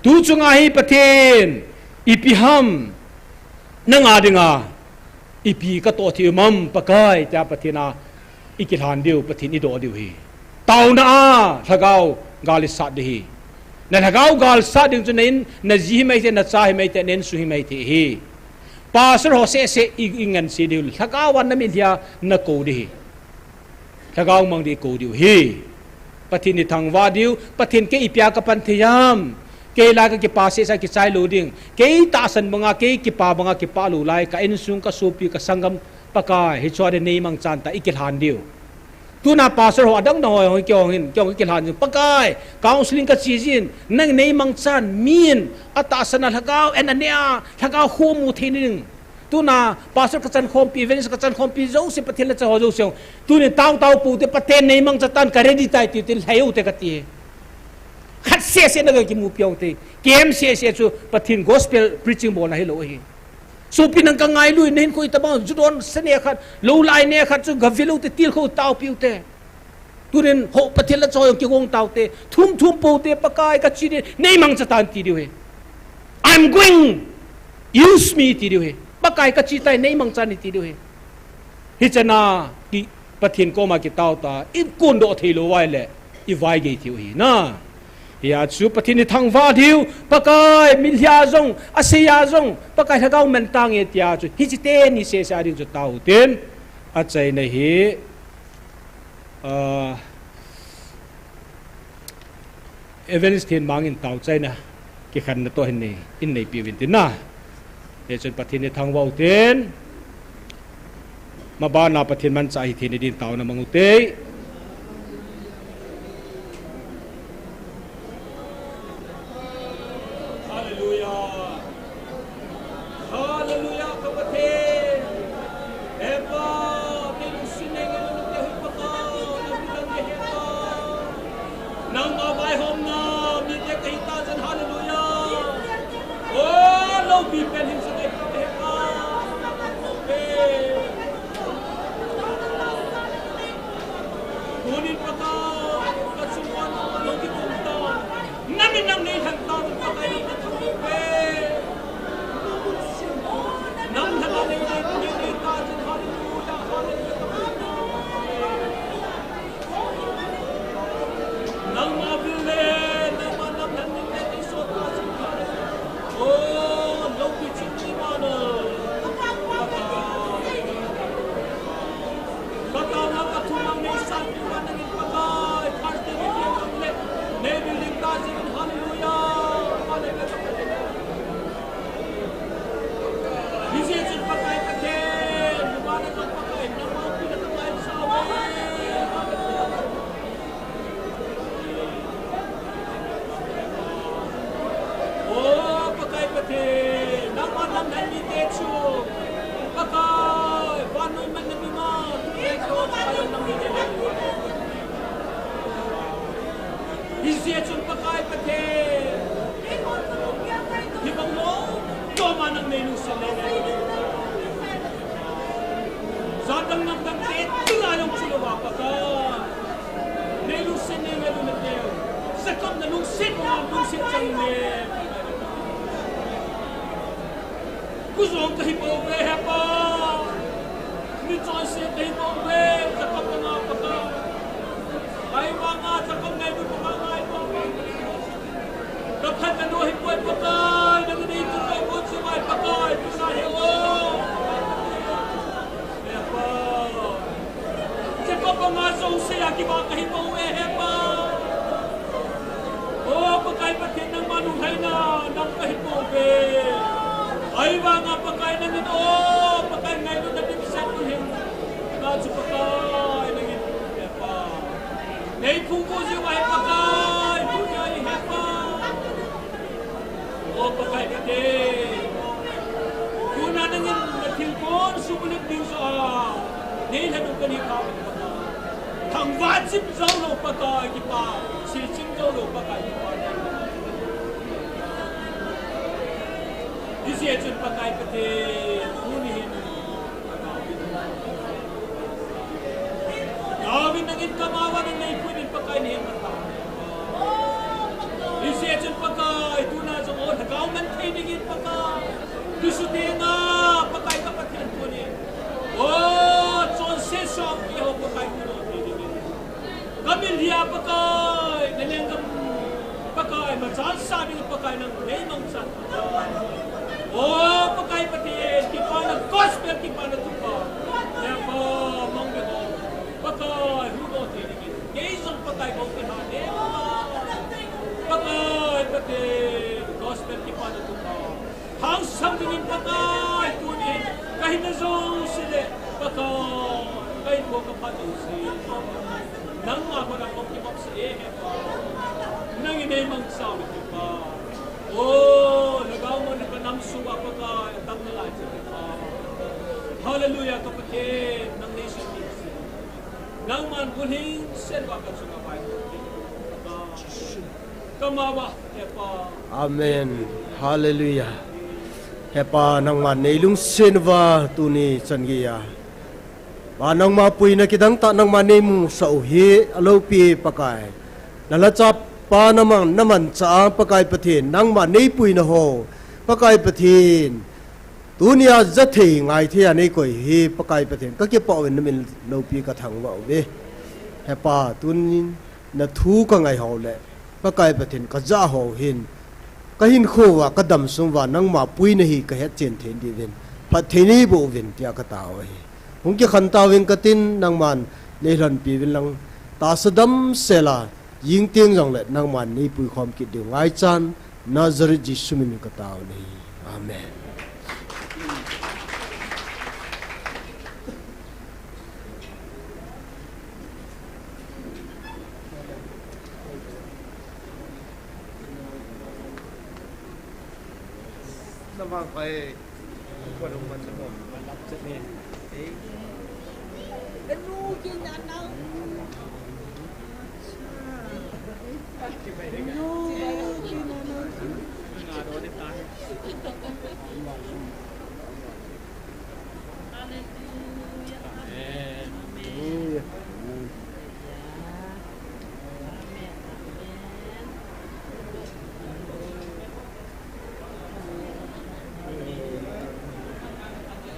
Tu chunga hi Pathen, ipi ham, nanga dinga, ipi katoh thei u ham Pakai, tia Pathen a i kilhan diu, Pathen i doh diu ahi. Taona a, lhagao gal i sat ding ahi. Na lhagao gal sat ding chu na in, na ji hi mai thei, na cha hi mai thei, na insung hi mai thei ahi. Pastor ho seh seh i, i ngansi diu, lhagao a na mitlhi a na kou ding ahi. Lhagao mang ding i kou diu ahi. Pathen i thangvah diu, Pathen kei ipi a kapan thei ham. Kei la ka kipa seh seh a kichai lou ding. Kei tahsan banga, kei kipa banga kipa lou lai, ka insung, ka sopi, ka sanggam, Pakai, hiche a nei mangchan tah i kilhan diu. Tuna pastor ho adang dang ho, ho kei ho hin, kei ho kilhan diu. Pakai, counseling ka che jin, nang nei mangchan, min, atahsan a lhagao, en ane a, lhagao khomu thei ding. Tuna pastor ka chankhompi, evangelist ka chankhompi, jouse Pathen le cha ho jouse. Tuni tao tao pu te Pathen nei mangcha tan ka ready tai ti tin lhai u te kati. Khat sese na ka kimu piau te. Kem sese chu Pathen gospel preaching bolna hilou ahi. Sopi nang ka ngailu in, nahin koi tabang, ju don sa ne khat, lou lai ne khat chu gavilou te, tilkhou tao piu te. Tunin ho Pathen la choi kigong tao te, thum thum po te, Pakai ka chi di, nei mangcha tan ti diu he. I'm going, use me ti diu he. Pakai ka chi tai, nei mangcha ni ti diu he. Hichana, ki Pathen koma kitao ta, i kondoh thei lou vai le, i vai gei thiu hi na. Hia chu Pathen i thangvah diu, Pakai, milhia jong, aseiya jong, Pakai lhagao man tange tia chu, hichi teni sese a ding chu tao ten, achaina hi, ah, Evangelist Thenmang in tao chaina, kikhenna toh hin nei, in neipiu vin tin na. Hichun Pathen i thangvah u tin, mabana Pathen manchah hi thei ni din taona mang u te. Hallelujah. Hallelujah, ka Pathen. He Pa, kei lungset nei ngai lou nate hi Pa, nang bilang nei he Pa. Nangma vaihomna mite kahi ta jeh in, hallelujah. O, loupi pen hin sa nei he Pa. He. Tunin Pakai, ka chunga nangma lung kikum ta. Na min nang nei lhan ta, Pakai nang ka thangvah ve. Nang lhan a nei nei nei nei ta, hallelujah, hallelujah. Nangma vil le, nangma nam lhan min le nei so ta, hallelujah. O, loupi chin ni ma no. Pakai. Ka taona ka thu nang nei sanpeh uva nangin Pakai, Thursday ni teng nang le, nei building ta jeh in, hallelujah, hallelujah. Hijeh chun Pakai Pathen, nangma nang Pakai, nangma pi na Pakai sa uve. O Pakai Pathen, nangma nam lhan mite chu, Pakai, vannoi manna ding a, tu le ko cha nang mite le. Hijeh chun Pakai Pathen, hibang lou, toma nang nei lungset nei ngai. Jat dang nam dang te, tu la jong chu louva Pakai. Nei lungset nei ngai lou nate. Jacob na lungset banga lungset chang ne. Kujong kahi pouve he Pa. Mi chonse kahi pouve, Jacob banga Pakai. Ahivanga Jacob ngailut banga ngai pouve. Ka phatna nu ahipoi Pakai, nang nei tu ko ko chu mai Pakai, tuna hi o. He Pa. Jacob banga jouse a kibang kahi pouve, he Pa. O Pakai Pathen, nangma lunglhaina, nang kahi pouve. Ahivanga Pakai nangin, o Pakai ngailutna dimset u hin. Ka chu Pakai nangin, he Pa. Nei phung ko jiu ahi Pakai, tuni ahi he Pa. O Pakai Pathen, tuna nangin na thilgon subulut ding joh a, nei lhadu kani kha Pakai. Thangvah chim joulou Pakai kipah, sei chim joulou Pakai kipah. Hijeh chun Pakai Pathen, tuni hin David nangin kama uva nang nei pui din Pakai nei mata. Hijeh chun Pakai, tuna jong o lhagao man thei dingin Pakai. Tusu tenga Pakai ka Pathen tunin. O, chonse som kiho Pakai tunin thei dingin. Ka milhia Pakai, na lenggam Pakai, machal sa ding Pakai nang nei mangchan. O Pakai Pathen, kipana gospel, kipana thupha. He Pa, mang be o. Pakai, huhdoh thei dingin. Kei jong Pakai bou kahi e. Pakai Pathen, gospel kipana thupha. Hangsan dingin Pakai, tuni kahinna jouse le Pakai, kahinkho kapha jouse. Nangma kona kong kibapsah e he Pa. Nangin nei mangcha uve Pa. O, lhagao mun ka nam sunga Pakai, atam nalai cheh e Pa. Hallelujah, ka Pathen, nang nei sumil se. Nangman bulhing sen uva ka chunga vai. Pa. Kamawa, Hepa. Amen. Hallelujah. Hepa, nangma neilungset uva tuni chan geiya, Pa, nangma puina kidang tah nangma neimusah u hi aloupi Pakai. Nalhacha Pa namang namanchah a Pakai Pathen, nangma neipuina ho Pakai Pathen, tunia jathei ngaithei a neikoi hi Pakai Pathen, kakipah uvin, namin loupi kathangvah uve. Hepa, tunin nathu kangai ho le Pakai Pathen, kajah ho hin kahinkho uva, kadam sung uva nangma puina hi kahetchen thei diuvin phatthei neiboh uvin tia katao ahi. Hung kikhen tauving katin, nangman neilhonpi uvin lang, tahsa damsel a jing teng jongle nangman neipui khom kit diu ngaichan, Nazareth Jesu min in katao ahi. Amen.